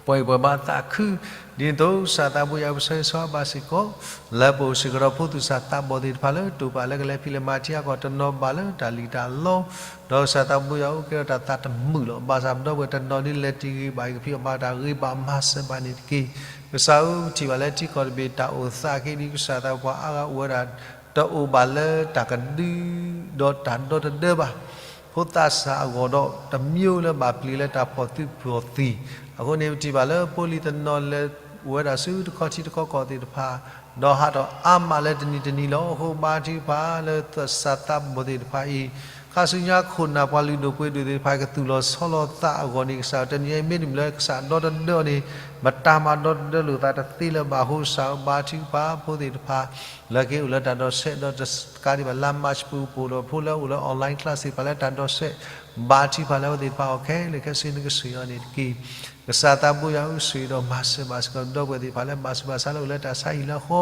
ပှၤအံၤပှၤဘါသးခု ဒ်န့ၣ်အသိး ကစၢ်သးဘိယွၤ ပဆိၣ်ဂ့ၤဆိၣ်ဂ့ၤဘၣ်စ့ၢ်ကီး လၢပအိၣ်စ့ၢ်ကီးဒီးဖိသူၣ်စၢ်သးဘီၣ်သ့ၣ်တဖၣ်လၢ တိာ်ပာ်လၢကလဲၤဖံးလဲၤမၤထံအကီၢ်တနီၤဘၣ်လၢတၢ်လံၣ်တၢ်လီ ဒီးကစၢ်သးဘိယွၤအိၣ်ကဲထီၣ်တၢ်သးတမုာ်လီၤ. ဘၣ်ဆၣ်ပဒီပုၢ်ဝဲၢ်တနီၤဒ်လဲၤတဂ့ၤဘၣ်အံၤ ကဖံးအီၣ်မၤတၢ်ဂ့ၤဘၣ်မၤစၢၤဘၣ်န့ၣ်တက့ၢ်. ကစၢ်ဧၢ ပထံၣ်ဘၣ်လၢထံကီၢ်တဘ့ၣ်တၢ်အိၣ်သးက့ၤဒ်ကစၢ်သး ပှၤအါဂၤအိၣ်ဝဲဒၣ် တအိၣ်ဘၣ်လၢတၢ်ကဒု ဒီးတၢ်ဒီတဒၢဘၣ် ဖိသးစၢ်အဂီၢ်ဒီး တမျိုးလၢဘၣ်ပျံၤလၢတၢ်ဖီၣ်သုဖီၣ်သံၣ် အဃိန့ၣ် ပထံၣ်ဘၣ်လၢဖိလံၤတနီၤလဲၤအိၣ်ဝဲဒၣ်ဆူတခီထံတခီကီၢ်သ့ၣ်တဖၣ် ဒီးဟးထီၣ်အါမးလၢတနံၤတနံၤလီၤ. အဃိဘါထုကဖၣ်လၢသးစၢ်သးဘီၣ်သ့ၣ်တဖၣ်အံၤ ခါဆူညါခိၣ်နၢ်ပှၤလုၢ်ဒိၣ်ပှ့ၤဒိၣ်သ့ၣ်တဖၣ် ကသူၣ်လီၤဆီလီၤသးအဂီၢ်န့ၣ် ကစၢ်တနံၤအံၤမ့တမ့ၢ်လၢကစၢ်ဒီတဒၢအီၤန့ၣ် မတၤမၤဒီတဒၢလိာ်သးတသ့လၢၤဘၣ်အဃိ ကစၢ်ဧၢ ဘါထုကဖၣ်ဖိသ့ၣ်တဖၣ် လၢက့ၤအိၣ်လၢတၢ်ဒီးဆဲး ဒီးတကးဒံးဘၣ်လါမၢ်ၡးပူၤ ပအိၣ်ဒီးဖိလၢအိၣ်လၢ online class သ့ၣ်တဖၣ်လၢတၢ်ဒီးဆဲး ဘါထုကဖၣ်လၢအဝဲသ့ၣ်တဖၣ်အီၤခဲလၢာ်ခဲဆ့ နကဆိၣ်ဂ့ၤအီၤန့ၣ်တက့ၢ်. ကစၢ်သးဘိယွၤဧၢ, ဆိၣ်ဂ့ၤဒီးမၤစၢၤဘၣ်စ့ၢ်ကီး ဒီပုၢ်ဝဲၢ်သ့ၣ်တဖၣ်လၢဘၣ်ဆူးဘၣ်ဆါလၢအိၣ်လၢတၢ်ဆါဟံၣ်လၢဃီ,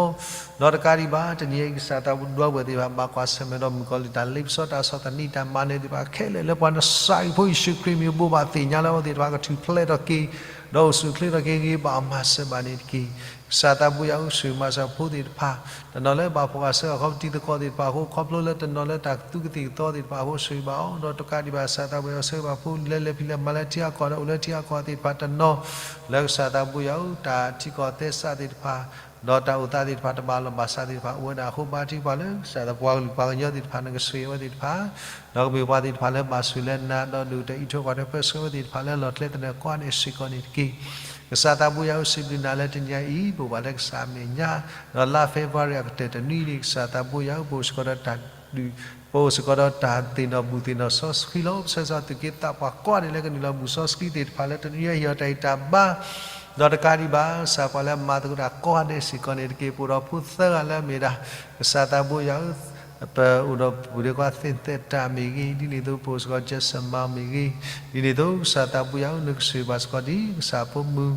ဒီးတကးဒံးဘၣ် တနံၤအံၤ ကစၢ်သးဘိ ဒီပုၢ်ဝဲၢ်သ့ၣ်တဖၣ် ဘၣ်ကွၢ်ဆၢၣ်မဲာ်ဒီးမုၣ်ကီၤလံၢ် တၢ်လ့ပစီတၢ်ဆီၣ်သနံးတၢ်မၤနၢၤသ့ၣ်တဖၣ်ခဲလၢာ် လၢပှၤနစၢ်အံၤဖိယ့ၣ်ၡူးခရံာ်မံၤအဘိးဘၣ်သ့ၣ်ညါလၢအဝဲသ့ၣ်တဖၣ်ကထူၣ်ဖျဲးထီၣ်က့ၤ, ဒီးအိၣ်ဆူၣ်အိၣ်ချ့ထီၣ်က့ၤဂ့ၤ ဘၣ်မၤစၢၤဘၣ်န့ၣ်တက့ၢ်. ကစၢ်သးဘိယွၤဧၢ, ဆိၣ်ဂ့ၤမၤစၢၤဖိသ့ၣ်တဖၣ် တနီၤလၢဘၣ်ဖှီၣ်ဘၣ်ဆၢ အခီပနံၣ်သကိးသ့ၣ်တဖၣ်အဃိ, ခီဖျိလၢတနီၤလၢတၢ်သူကသ့ၣ်ကသီသ့ၣ်တဖၣ်အဃိ ဆိၣ်ဂ့ၤဘၣ်အီၤ, ဒီးတကးဒံးဘၣ် ကစၢ်သးဘိယွၤဧၢ, ဆိၣ်ဂ့ၤဘၣ်ဖိလၢလဲၤဖံးလဲၤမၤလၢထံအကီၢ်ဒီးအိၣ်လၢထံအကီၢ်သ့ၣ်တဖၣ်တနီၤ, လၢကစၢ်သးဘိယွၤဧၢ, တၢ်ထံကီၢ်သဲစးသ့ၣ်တဖၣ် ဒီးတၢ်အိၣ်သးသ့ၣ်တဖၣ် တဘၣ်လိာ်ဘၣ်စးသ့ၣ်တဖၣ် အိၣ်ဝဲဒၣ်အဃိ ဘါထုကဖၣ်လၢ ကစၢ်သးပှၤကလုာ်ပှၤကညီသ့ၣ်တဖၣ် နကဆိၣ်ဂ့ၤအဝဲသ့ၣ်တဖၣ်, ဒီးကမ့ၢ်ပှၤသ့ၣ်တဖၣ်လၢဘၣ်ဆိၣ်လၢနၤ, ဒီးဒိၣ်ကတၢၢ်အံးထွဲကွၢ်ထွဲပၢဆှၢဝဲသ့ၣ်တဖၣ်လၢလီၢ်ကျဲသနၢၣ်ကိးဂၤဒဲးစ့ၢ်ကီးန့ၣ်တက့ၢ်. ကစၢ်သးဘိယွၤဧၢ, စံးဘျုးနၤလၢတနံၤအံၤ ပအိၣ်ဘၣ်လၢကစၢ်အမဲာ်ညါ, ဒီးလါ February အကတၢၢ်တနွံန့ၣ် ကစၢ်သးဘိယွၤဧၢ, ပအိၣ်စ့ၢ်ကီးဒီးတၢ်ဒုး, ပအိၣ်စ့ၢ်ကီးဒီးတၢ်သ့ၣ်နီၣ်ဘူၣ်သ့ၣ်နီၣ်စီဆှံလီၤ. ပဆၢဂ့ၤဆၢဝါသုးက့သးပှၢ်ကိးဂၤဒဲးလၢကနုာ်လီၤဘူၣ်စီဆှံသ့ၣ်တဖၣ် လၢတနွံအံၤဟ့ၣ်အီၤတၢ်ဂံၢ်တၢ်ဘါ, ဒီးတကးဒံးဘၣ် ကစၢ်ပှၤလၢအမၤသကိးတၢ်ကိးဂၤဒဲးစ့ၢ်ကီးန့ၣ်တက့ၢ်. ပအိၣ်ဒီးဖိသၢဂၤလၢအမ့ၢ်ဒၣ် ကစၢ်သးဘိယွၤဧၢ, ပအိၣ်ဒီးပူၤဒဲးခွါသ့ၣ်သဲးတၢ်မ့ၢ်ဂ့ၤ, ဒ်န့ၣ်အသိး ပအိၣ်စ့ၢ်ကီး Jason မါမ့ၢ်ဂ့ၤ, ဒ်န့ၣ်အသိး ကစၢ်သးဘိယွၤဧၢ, နကဆိၣ်ဂ့ၤဘၣ်စ့ၢ်ကီးဒ် ကစၢ်ဖိမုၣ်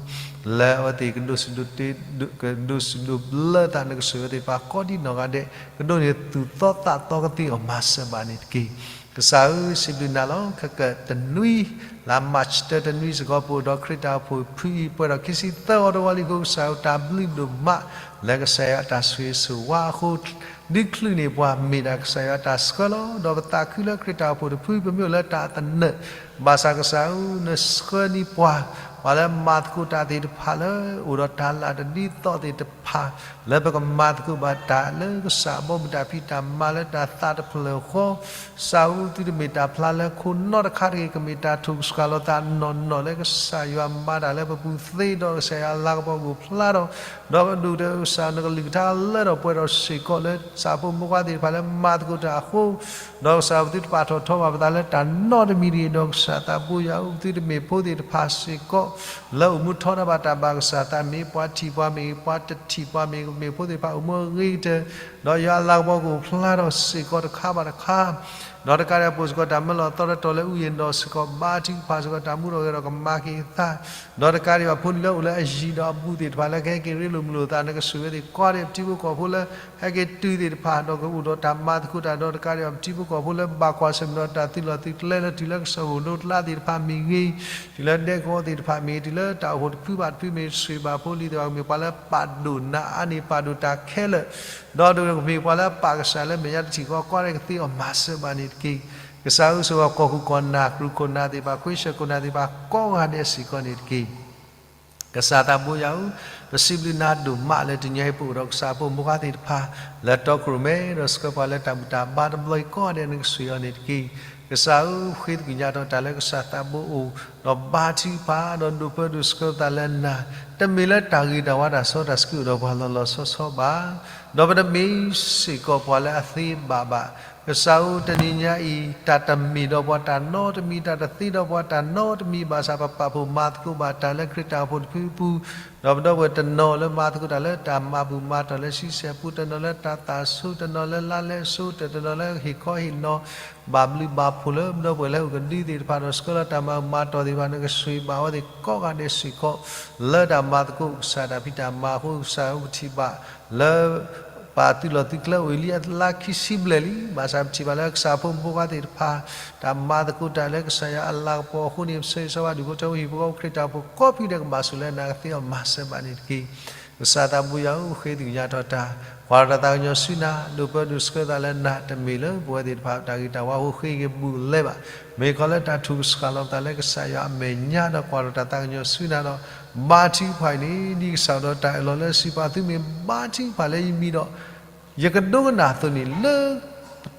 လၢအဝဲသ့ၣ်ကဒိးစဒိးတ့, ကဒိးစဒိးဘျၢသး နကဆိၣ်ဂ့ၤအဝဲသ့ၣ်တဖၣ်ကိးဒ်နီၢ်ဂၤဒဲး, ကဒိးန့ၢ်သူၣ်သီသးသီကသ့အီၤ မၤစၢၤဘၣ်န့ၣ်တက့ၢ်. ကစၢ်ဧၢ, စံးဘျုးနၤလီၤ. ခဲကနွံ လါ March တၢတနွံစ့ၢ်ကီး ပအိၣ်ဒီးခရံာ်တၢ်အိၣ်ဖှိၣ်ဖုအံၤ ပှဲၤဒီးခံဆံသၢသီတဝီလံအဃိ ကစၢ်ဧၢ, တၢ်ဘျုးဒိၣ်မး လၢကစၢ်ယွၤအတၢ်ဆိၣ်ဂ့ၤဆိၣ်ဝါအဃိ ဒုးချုးန့ၢ်ပှၤမ့ၢ်ဒၣ်ကစၢ်ယွၤအတၢ်ဆှၢလီၤ. ဒီးပသးခုလၢခရံာ်တၢ်အိၣ်ဖှိၣ်တဖု ပမ့ၢ်အိၣ်လၢတၢ်သနၢၣ်, ဘၣ်ဆၣ်ကစၢ်ဧၢ, နဆှၢန့ၢ်ပှၤ, ပှၤလၢမၤသကိးတၢ်သ့ၣ်တဖၣ်လၢ အိၣ်ဒီးတၢ်လၢ်တဒ်သိးသ့ၣ်တဖၣ် လၢပကမၤသကိးဘၣ်တၢ်လၢကစၢ်အဘီအမုၢ် တၢ်ဖံးတၢ်မၤလၢတၢ်သးတဖျၢၣ်ဃီ, ကစၢ်ဧၢ, သုတမ့ၢ်တၢ်ဖျါလၢခိၣ်နီတခါတဂ့ၤ, ကမ့ၢ်တၢ်ထိၣ်ကစှၤလီၤသးနီၢ်နီၢ်လၢကစၢ်ယွၤမၤတၢ်လၢပပူၤသ့ဒီး ကစၢ်ယွၤအလၤကပီၤကအိၣ်ဖျါဒီး, ဒီးကဒိၣ်ကတၢၢ်ကစၢ် နကလုၢ်ကထါလၢထီၣ်ပှဲၤထီၣ်စ့ၢ်ကီးလၢ ကစၢ်ဖိမုၣ်ဖိခွါသ့ၣ်တဖၣ်လၢမၤသကိးတၢ်အဃိ, ဒီးကစၢ်ပသုတပာ်ထီၣ်ထီဘၣ်ပသးလၢတၢ်နီတမံၤတဂ့ၤ, ဒီးကစၢ်သးဘိယွၤဧၢ, ပသုတမ့ၢ်ဖိသ့ၣ်တဖၣ်စ့ၢ်ကီး လၢအိၣ်မူထီဒါဘၣ်တၢ်ဘၣ်ကစၢ်သး, မ့ၢ်ပှၤထံၣ်ပှၤမ့ၢ်ဂ့ၤ, ပှၤတထံၣ်ပှၤမ့ၢ်ဂ့ၤ, ကမ့ၢ်ဖိသ့ၣ်တဖၣ်အိၣ်မူအဂ့ၤကတၢၢ်, ဒီးယွၤအလၤကပီၤကအိၣ်ဖျါထီၣ်စ့ၢ်ကီးတခါဘၣ်တခါ, ဒီးတကးဒံး ပအိၣ်စ့ၢ်ကီးတၢ်မၢလီၤသီတတီၤလၢအုၣ်ယ့ၣ်နီၣ်စ့ၢ်ကီး, ဘါထုကဖၣ်စ့ၢ်ကီးတၢ်မူထီၣ်ဂဲၤထီၣ်ကမၤက့ၤအသး, ဒီးတကးဒံးဘၣ် ဖိလံၤလၢအိၣ်လၢအယံၤဒီးအဘူးသ့ၣ်တဖၣ်လၢကဟဲက့ၤရ့လိာ်မုာ်လိာ်သး နကဆိၣ်ဂ့ၤအဝဲသ့ၣ်ကိးဂၤဒဲး, ပထံဖိကီၢ်ဖိလၢ ဟဲက့ၤတုၤသ့ၣ်တဖၣ် ဒီးကအိၣ်ဒီးတၢ်မၤသကိးတၢ်, ဒီးတကးဒံးဘၣ် ပထံဖိကီၢ်ဖိလၢဘၣ်ကွၢ်ဆၢၣ်မဲာ်ဒီးတၢ်သုးလီၢ်သုးကျဲလၢ တုၤလၢကစၢၢ်ခိၣ်ဒိတလါသ့ၣ်တဖၣ်မ့ၢ်ဂ့ၤ, တုၤလၢဒဲကဝီၤသ့ၣ်တဖၣ်မ့ၢ်ဂ့ၤ, တုၤလၢတၢ်အိၣ်ဖှိၣ်တဖုဘၣ်တဖုမ့ၢ်ဂ့ၤ, ဆိၣ်ဂ့ၤဘၣ်ဖိလံၤသ့ၣ်တဖၣ် မ့ၢ်ပှၤလၢပာ်ဒိၣ်နးအါန့ၢ် ပာ်ဒိၣ်တၢ်ခဲလၢာ်, ဒီးကမ့ၢ်ပှၤလၢပာ်ကစၢ်လၢမဲာ်ညါတထံၣ်ဃီ ကိးဂၤဒဲးကသ့အီၤ မၤစၢၤဘၣ်န့ၣ်တက့ၢ်. ကစၢ်ဧၢ, ဆိၣ်ဂ့ၤကီၢ်ခိၣ်ကီၢ်နၢ်, ကြူၢ်ခိၣ်နၢ်သ့ၣ်တဖၣ်, ခွ့ဆၢၣ်ခိၣ်နၢ်သ့ၣ်တဖၣ် ကိးဂၤဒဲးစ့ၢ်ကီးန့ၣ်တက့ၢ်. ကစၢ်သးဘိယွၤဧၢ, ပစံးဘျုးနၤဒိၣ်မးလၢတနံၤအံၤ ပအိၣ်ဒီးကစၢ်ဖိမုၣ်ဖိခွါသ့ၣ်တဖၣ် လၢတီခိၣ်ရိၣ်မဲ ဒီးဆှၢပှၤလၢတၢ်ဘူၣ်တၢ်ဘါတဘျီအံၤ ကိးဂၤဒဲး နကဆိၣ်ဂ့ၤအီၤန့ၣ်တက့ၢ်. ကစၢ်ဧၢ, ဃ့သကွံာ်ညါထီၣ်တၢ်လၢကစၢ်သးဘိအိၣ်, ဒီးဘါထုကဖၣ် ဒီးဒိးပၢဒိးဆှၢပသးလၢနၤ, တမ့ၢ်လၢတၢ်ဂ့ၤတၢ်ဝါတၢ်စီတၢ်ဆှံအိၣ်ဒီးပှၤလီၤလီၤဆီဆီဘၣ်, ဒီးပတမ့ၢ်စ့ၢ်ကီးပှၤလၢအသ့ဘၣ်ဘၣ်. ကစၢ်ဧၢ, တနံၤညါအံၤ တၢ်တမ့ၢ်ဒီးပှၤတၢ်နီတမံၤ, တၢ်တသ့ဒီးပှၤတၢ်နီတမံၤ, ဘၣ်ဆၣ် ပပာ်ဖှိၣ်မၤသကိးဘၣ်တၢ်လၢခရံာ်တၢ်အိၣ်ဖှိၣ်တဖုအပူၤ, ဒီးပဒီပုၢ်ဝဲၢ်တနီၤလၢမၤသကိးတၢ်လၢတၢ်မၤဘူၣ်မၤတီၢ်လၢဆံဆဲၣ်ပူၤ, တနီၤလၢတၢ်သးဆူ, တနီၤလၢလါလဲစိ, တနီၤလၢဟ့ၣ်ခီဟ့ၣ်နီၤ ဘၣ်ဘျုးဘၣ်ဖှိၣ်လၢပဒီပုၢ်ဝဲၢ်လၢအအိၣ်ကဒုသ့ၣ်တဖၣ်, ဒီးဆှၢလီၤတၢ်မၤဘူၣ်မၤတီၢ်သ့ၣ်တဖၣ်, နကဆိၣ်ဂ့ၤဘၣ်အဝဲသ့ၣ်ကိးဂၤဒဲးစ့ၢ်ကီး လၢတၢ်မၤသကိးကစၢ်တၢ်ဖံးတၢ်မၤအဃိ, ကစၢ်ဧၢ, ပထံၣ်ဘၣ်လၢ ပသုးလီၢ်သုးကျဲအိၣ်အံၤလံအလါခံဆံဘျဲၣ်လံ, ဘၣ်ဆၣ်ပထံၣ်ဘၣ်လၢကစၢ်ဖိမုၣ်ဖိခွါသ့ၣ်တဖၣ် တၢ်မၤသကိးတၢ်လၢကစၢ်ယွၤအလၤကပီၤအဃိန့ၣ်, ပဆၢဂ့ၤဆၢဝါဒုးဖိထၢဖိဟံၣ်ဖိဃီဖိ ခရံာ်တၢ်အိၣ်ဖှိၣ်ကိးဖုဒဲးကဘၣ်ဆိၣ်လၢနၤကသ့အီၤ မၤစၢၤဘၣ်န့ၣ်တက့ၢ်. ကစၢ်သးဘိယွၤဧၢ, ဃ့သကွံာ်ညါထီၣ်တၢ်, ကွၢ်ထီၣ်တၢ်သးကညီၤဆူနၤ, ဒိးပၢဒိးဆှၢသးလၢနၤ, တမ့ၢ်လၢပဝဲသ့ၣ်တဖၣ်တၢ်ဂ့ၤတၢ်ဝါအဃိ ဃ့က့ၤဘူးလဲဘၣ်, မ့ၢ်ခီလၢတၢ်ထိၣ်ကစှၤလီၤပသးလၢကစၢ်ယွၤအမဲာ်ညါဒီး ကွၢ်ထီၣ်တၢ်သးကညီၤဆူနၤဒီး ဘါထုကဖၣ်အံၤန့ၣ် ဒ်ကစၢ်ဒီးတၢ်အၢၣ်လီၤလၢစုပာ်သုမ့ၢ် ဘါထုကဖၣ်လၢယမံၤဒီး ယကဒိကနၣ်အသိးန့ၣ် လၢ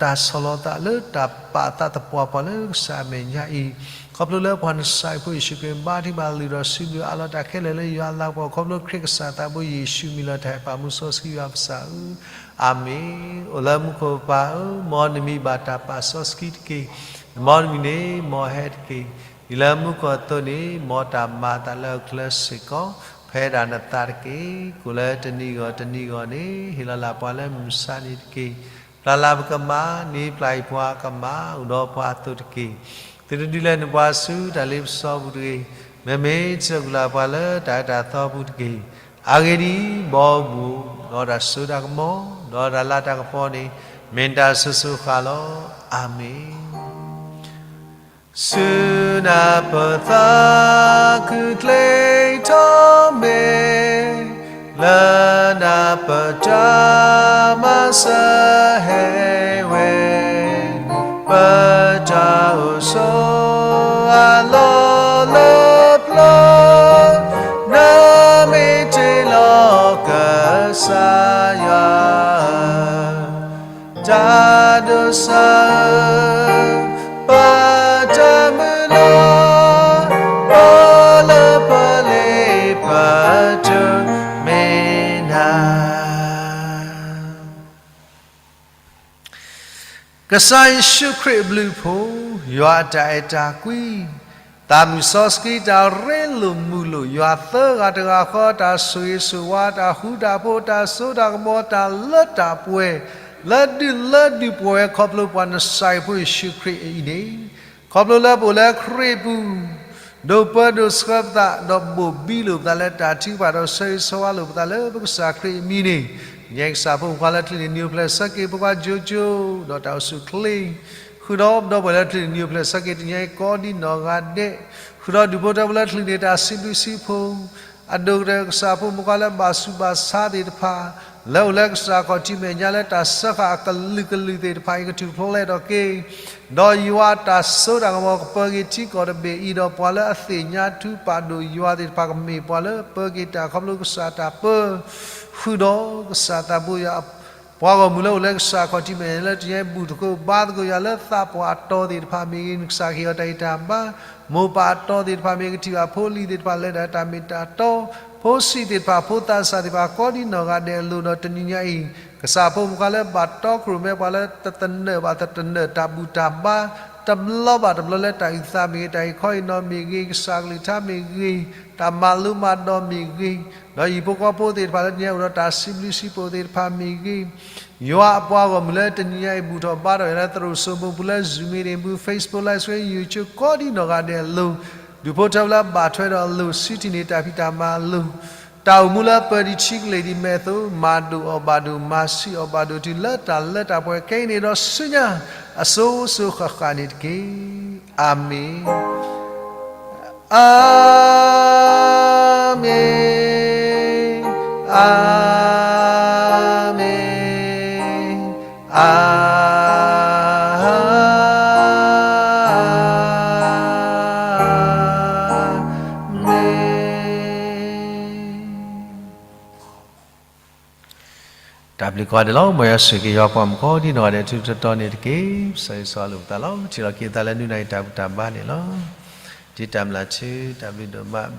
တၢ်ဆီၣ်လီၤသးလၢတၢ်ပာ်သးသပှၢ်ပှၢ်လၢကစၢ်အမဲာ်ညါအံၤ, ခီဖျိလၢပှၤနစၢ်အံၤဖိယ့ၣ်ၡူးခရံာ် ဘါထုကဖၣ်လုၢ်ဒီးစံးဘျုးအးလီၤတၢ်ခဲလၢာ်လၢယွၤအလၤကပီၤ ခီဖျိခရံာ်ကစၢ်သးဘိယ့ၣ်ၡူးမံၤလီၤတၢ်ဟဲပာ်မူစီဆှံယွၤပစၢ်ဧၢ, အၤမ့ၣ်. အိၣ်လၢမူခိၣ်ပၢ်ဧၢ, မ်နမံၤဘၣ်တၢ်ပာ်စီဆှံတက့ၢ်. မ်နမံၤန့ၣ် မ်ဟဲတက့ၢ်. ဒ်လၢမူခိၣ်အသိးန့ၣ် မ်တၢ်မၤအသးလၢအကျဲစ့ၢ်ကီး ဖဲဒၣ်နသးတက့ၢ်. ကိၣ်လၢတနံၤဂီၢ်တနံၤဂီၢ်န့ၣ် ဟ့ၣ်လီၤလၢပှၤလၢမုၢ်မဆါန့ၣ်တက့ၢ်. ပျၢ်လၢပကမၣ်န့ၣ် ပျၢ်အံၤပှၤကမၣ် အိၣ်ဒီးပှၤအသိးတက့ၢ်. သုတဒုးလဲၤနုာ်ပှၤဆူတၢ်လ့ပစီပူၤတဂ့ၤ. မ့မ့ၢ်စၢၢ်ကီးလၢပှၤလၢတၢ်အၢတၢ်သီပူၤတက့ၢ်. အဂ့ၢ်ဒ်အံၤ, ဘီမုၢ်, ဒီးတၢ်စိတၢ်ကမီၤ, ဒီးတၢ်လၤတၢ်ကပီၤန့ၣ်, မ့ၢ်တၢ်စိၤစိၤဃၣ်လီၤ. အၤမ့ၣ်. ဆူနၢ်ပၢၢ်သးခုကျ့ထီၣ်မ့ၢ်, လၢနၢ်ပၢၢ်တၢ်မၤစၢၤဟဲဝဲ, ပတၢ်အိၣ်ဆိးအလီၢ်လၢပျၢၤ, နမ့ၢ်တ့လီၤကစၢ်ယွၤ တၢ်ဒိးစၢ်ဧၢ, ပတၢ်မုၢ်လၢ်, ပလၢပလ့ပတုၤမ့ၢ်နၤ. ကစၢ်ယ့ၣ်ၡူးခရံာ်အဘျုးအဖှိၣ်, ယွၤအတၢ်အဲၣ်တၢ်ကွံ, သးမုၢ်စီဆှံတၢ်ရ့လိာ်မုာ်လိာ်, ယွၤသၢဂၤတဂၤဃီ တၢ်ဆိၣ်ဂ့ၤဆိၣ်ဝါ, တၢ်ဃူတၢ်ဖိး, တၢ်စိတၢ်ကမီၤ, တၢ်လၢတၢ်ပှဲၤ, လၢဒုၣ်လၢဒုၣ်ပဝဲခီဖျိပှၤနစၢ်အဖိယ့ၣ်ၡူးခရံာ်အံၤန့ၣ်, ခီဖျိလၢပအိၣ်လၢခရံာ်ပူၤ ဒိးပၢဒိးဆှၢပသး ဒီးဘိၣ်ဘံလိာ်ပသးလၢတၢ်ထုကဖၣ်ဒီး ဆၢဂ့ၤဆၢဝါလိာ်ပသးလၢပကစၢ်ခရံာ်အမံၤန့ၣ်, ယဲကစၢ်ဖိမုၣ်ခွါလၢချံးန့ၣ် နံၤအိၣ်ဖျဲၣ်ဆၢက့ၤဖိခွါကၠိကၠိ, ဒီးတၢ်အိၣ်ဆူၣ်ချ့, ဃုာ်ဒီးဒီပုၢ်ဝဲၢ်လၢချံးန့ၣ် နံၤအိၣ်ဖျဲၣ်ဆၢက့ၤတနံၤအံၤကိးဒ်နီၢ်ဂၤဒဲး, ဃုာ်ဒီးဒူၣ်ဖိထၢဖိလၢချံးန့ၣ် တၢ်စံးဘျုးစံးဖှိၣ်, အဒိၣ်ကတၢၢ်ကစၢ်ဖိမုၣ်ခွါလၢဘၣ်ဆူးဘၣ်ဆါသ့ၣ်တဖၣ်, လၢအိၣ်လၢကစၢ်ခီၣ်ထံးမဲာ်ညါလၢတၢ်စၢဃာ်အကလုာ်ကလုာ်သ့ၣ်တဖၣ်အံၤ ကထူၣ်ဖျိးလဲၢ်ထီၣ်က့ၤ, ဒီးယွၤတၢ်စိတၢ်ကမီၤကပၢက့ၤထံကီၢ်တဘ့ၣ်အံၤ, ဒီးပှၤလၢအသ့ၣ်ညါထူပာ်ဒိၣ်ယွၤသ့ၣ်တဖၣ် ကမ့ၢ်ပှၤလၢပၢက့ၤတၢ်ခီဖျိကစၢ်တၢ်ပၢ, ဃုာ်ဒီးကစၢ်သးဘိယွၤ ပှၤဂီၢ်မုၢ်လၢအိၣ်လၢကစၢ်ခီၣ်ထံးမဲာ်ညါလၢတနံၤအံၤ ဘူၣ်သကိးဘါသကိးယွၤလၢသးပှၢ်အတီၤသ့ၣ်တဖၣ်မ့ၢ်ဂ့ၤ, နကစၢ်ကဟ့ၣ်အီၤတၢ်ဂံၢ်တၢ်ဘါ, မိၢ်ပၢ်အတီၤသ့ၣ်တဖၣ်မ့ၢ်ဂ့ၤ ကထံၣ်ဘၣ်ဖိလံၤသ့ၣ်တဖၣ်လဲၤဒၣ်တၢ်မ့ၢ်တၢ်တီ, ဖိဆံးသ့ၣ်တဖၣ် ဖိသးစၢ်သ့ၣ်တဖၣ် ကိးဒ်နီၢ်ဂၤဒဲးအလိၤ, ဒီးတနံၤညါအံၤ ကစၢ်ဖိမုၣ်ခွါလၢဘၣ်တီခိၣ်ရိၣ်မဲပှၤလၢတသနၢၣ်ဘၣ်တသနၢၣ် တၢ်ဘူၣ်တၢ်ဘါ တဘျီဘၣ်တဘျီလၢတၢ်အုၣ်သးမ့ၢ်ဂ့ၤ, တၢ်အံၤခီအံၤနီၤမ့ၢ်ဂ့ၤ, ကစၢ်ကလုၢ်ကထါမ့ၢ်ဂ့ၤ, တၢ်မၤလိမၤဒိးမ့ၢ်ဂ့ၤ, ဒီးဟံၣ်ဖိဃီဖိသ့ၣ်တဖၣ်လၢတနံၤအံၤအိၣ်ဒီးတၢ်စံးဘျုးစံးဖှိၣ်သ့ၣ်တဖၣ်မ့ၢ်ဂ့ၤ, ယွၤအပှၤဂီၢ်မုၢ်လၢတနံၤညါအံၤ ဘူၣ်ထီၣ်ဘါထီၣ်ယွၤလၢသရိာ်စိမိပူၤလၢ Zoom meeting ပူၤ Facebook Live Stream YouTube ကိးဒ်နီၢ်ဂၤဒဲးအလိၤ, ဒူၣ်ဖိထၢဖိလၢဘၣ်ထွဲဒီးအလိၤ စူၢ်တံၢ်န့ၢ်တၢ်ဖံးတၢ်မၤအလိၤ, တၢ်အိၣ်မူလၢပၢၤဒံးထံကလ့ၢ်ဒံးမဲာ်အသိး မၤဒိၣ်အီၤဘၣ်ဒိၣ် မၤဆံးအီၤဘၣ်ဒိၣ်တုၤလၢတၢ်လၢတၢ်ပှဲၤခဲအံၤန့ၣ်ဒီးဆူညါ အစိၤစိၤဃၣ်ဃၣ်န့ၣ်တက့ၢ်. အၤမ့ၣ်. အၤမ့ၣ်, အၤမ့ၣ်, အၤမ့ၣ်. တၢ်ဘျုးကိးဂၤဒဲးလီၤ. မ်ယွၤဆိၣ်ဂ့ၤက့ၤယွၤပှၤမုၣ်ကိးဒ်နီၢ်ဂၤဒဲး ထူးထူးတီၤတီၤန့ၣ်တက့ၢ်. ပဆၢဂ့ၤဆၢဝါလိာ်ပသးလီၤ. ထံၣ်လိာ်က့ၤပသးလၢနွံနၣ်ရံၣ်တၢ်ဘူၣ်တၢ်ဘါန့ၣ်လီၤ. ဒ်တၢ်မျၢ်ထူ တၢ်ဘျုးဒိၣ်မး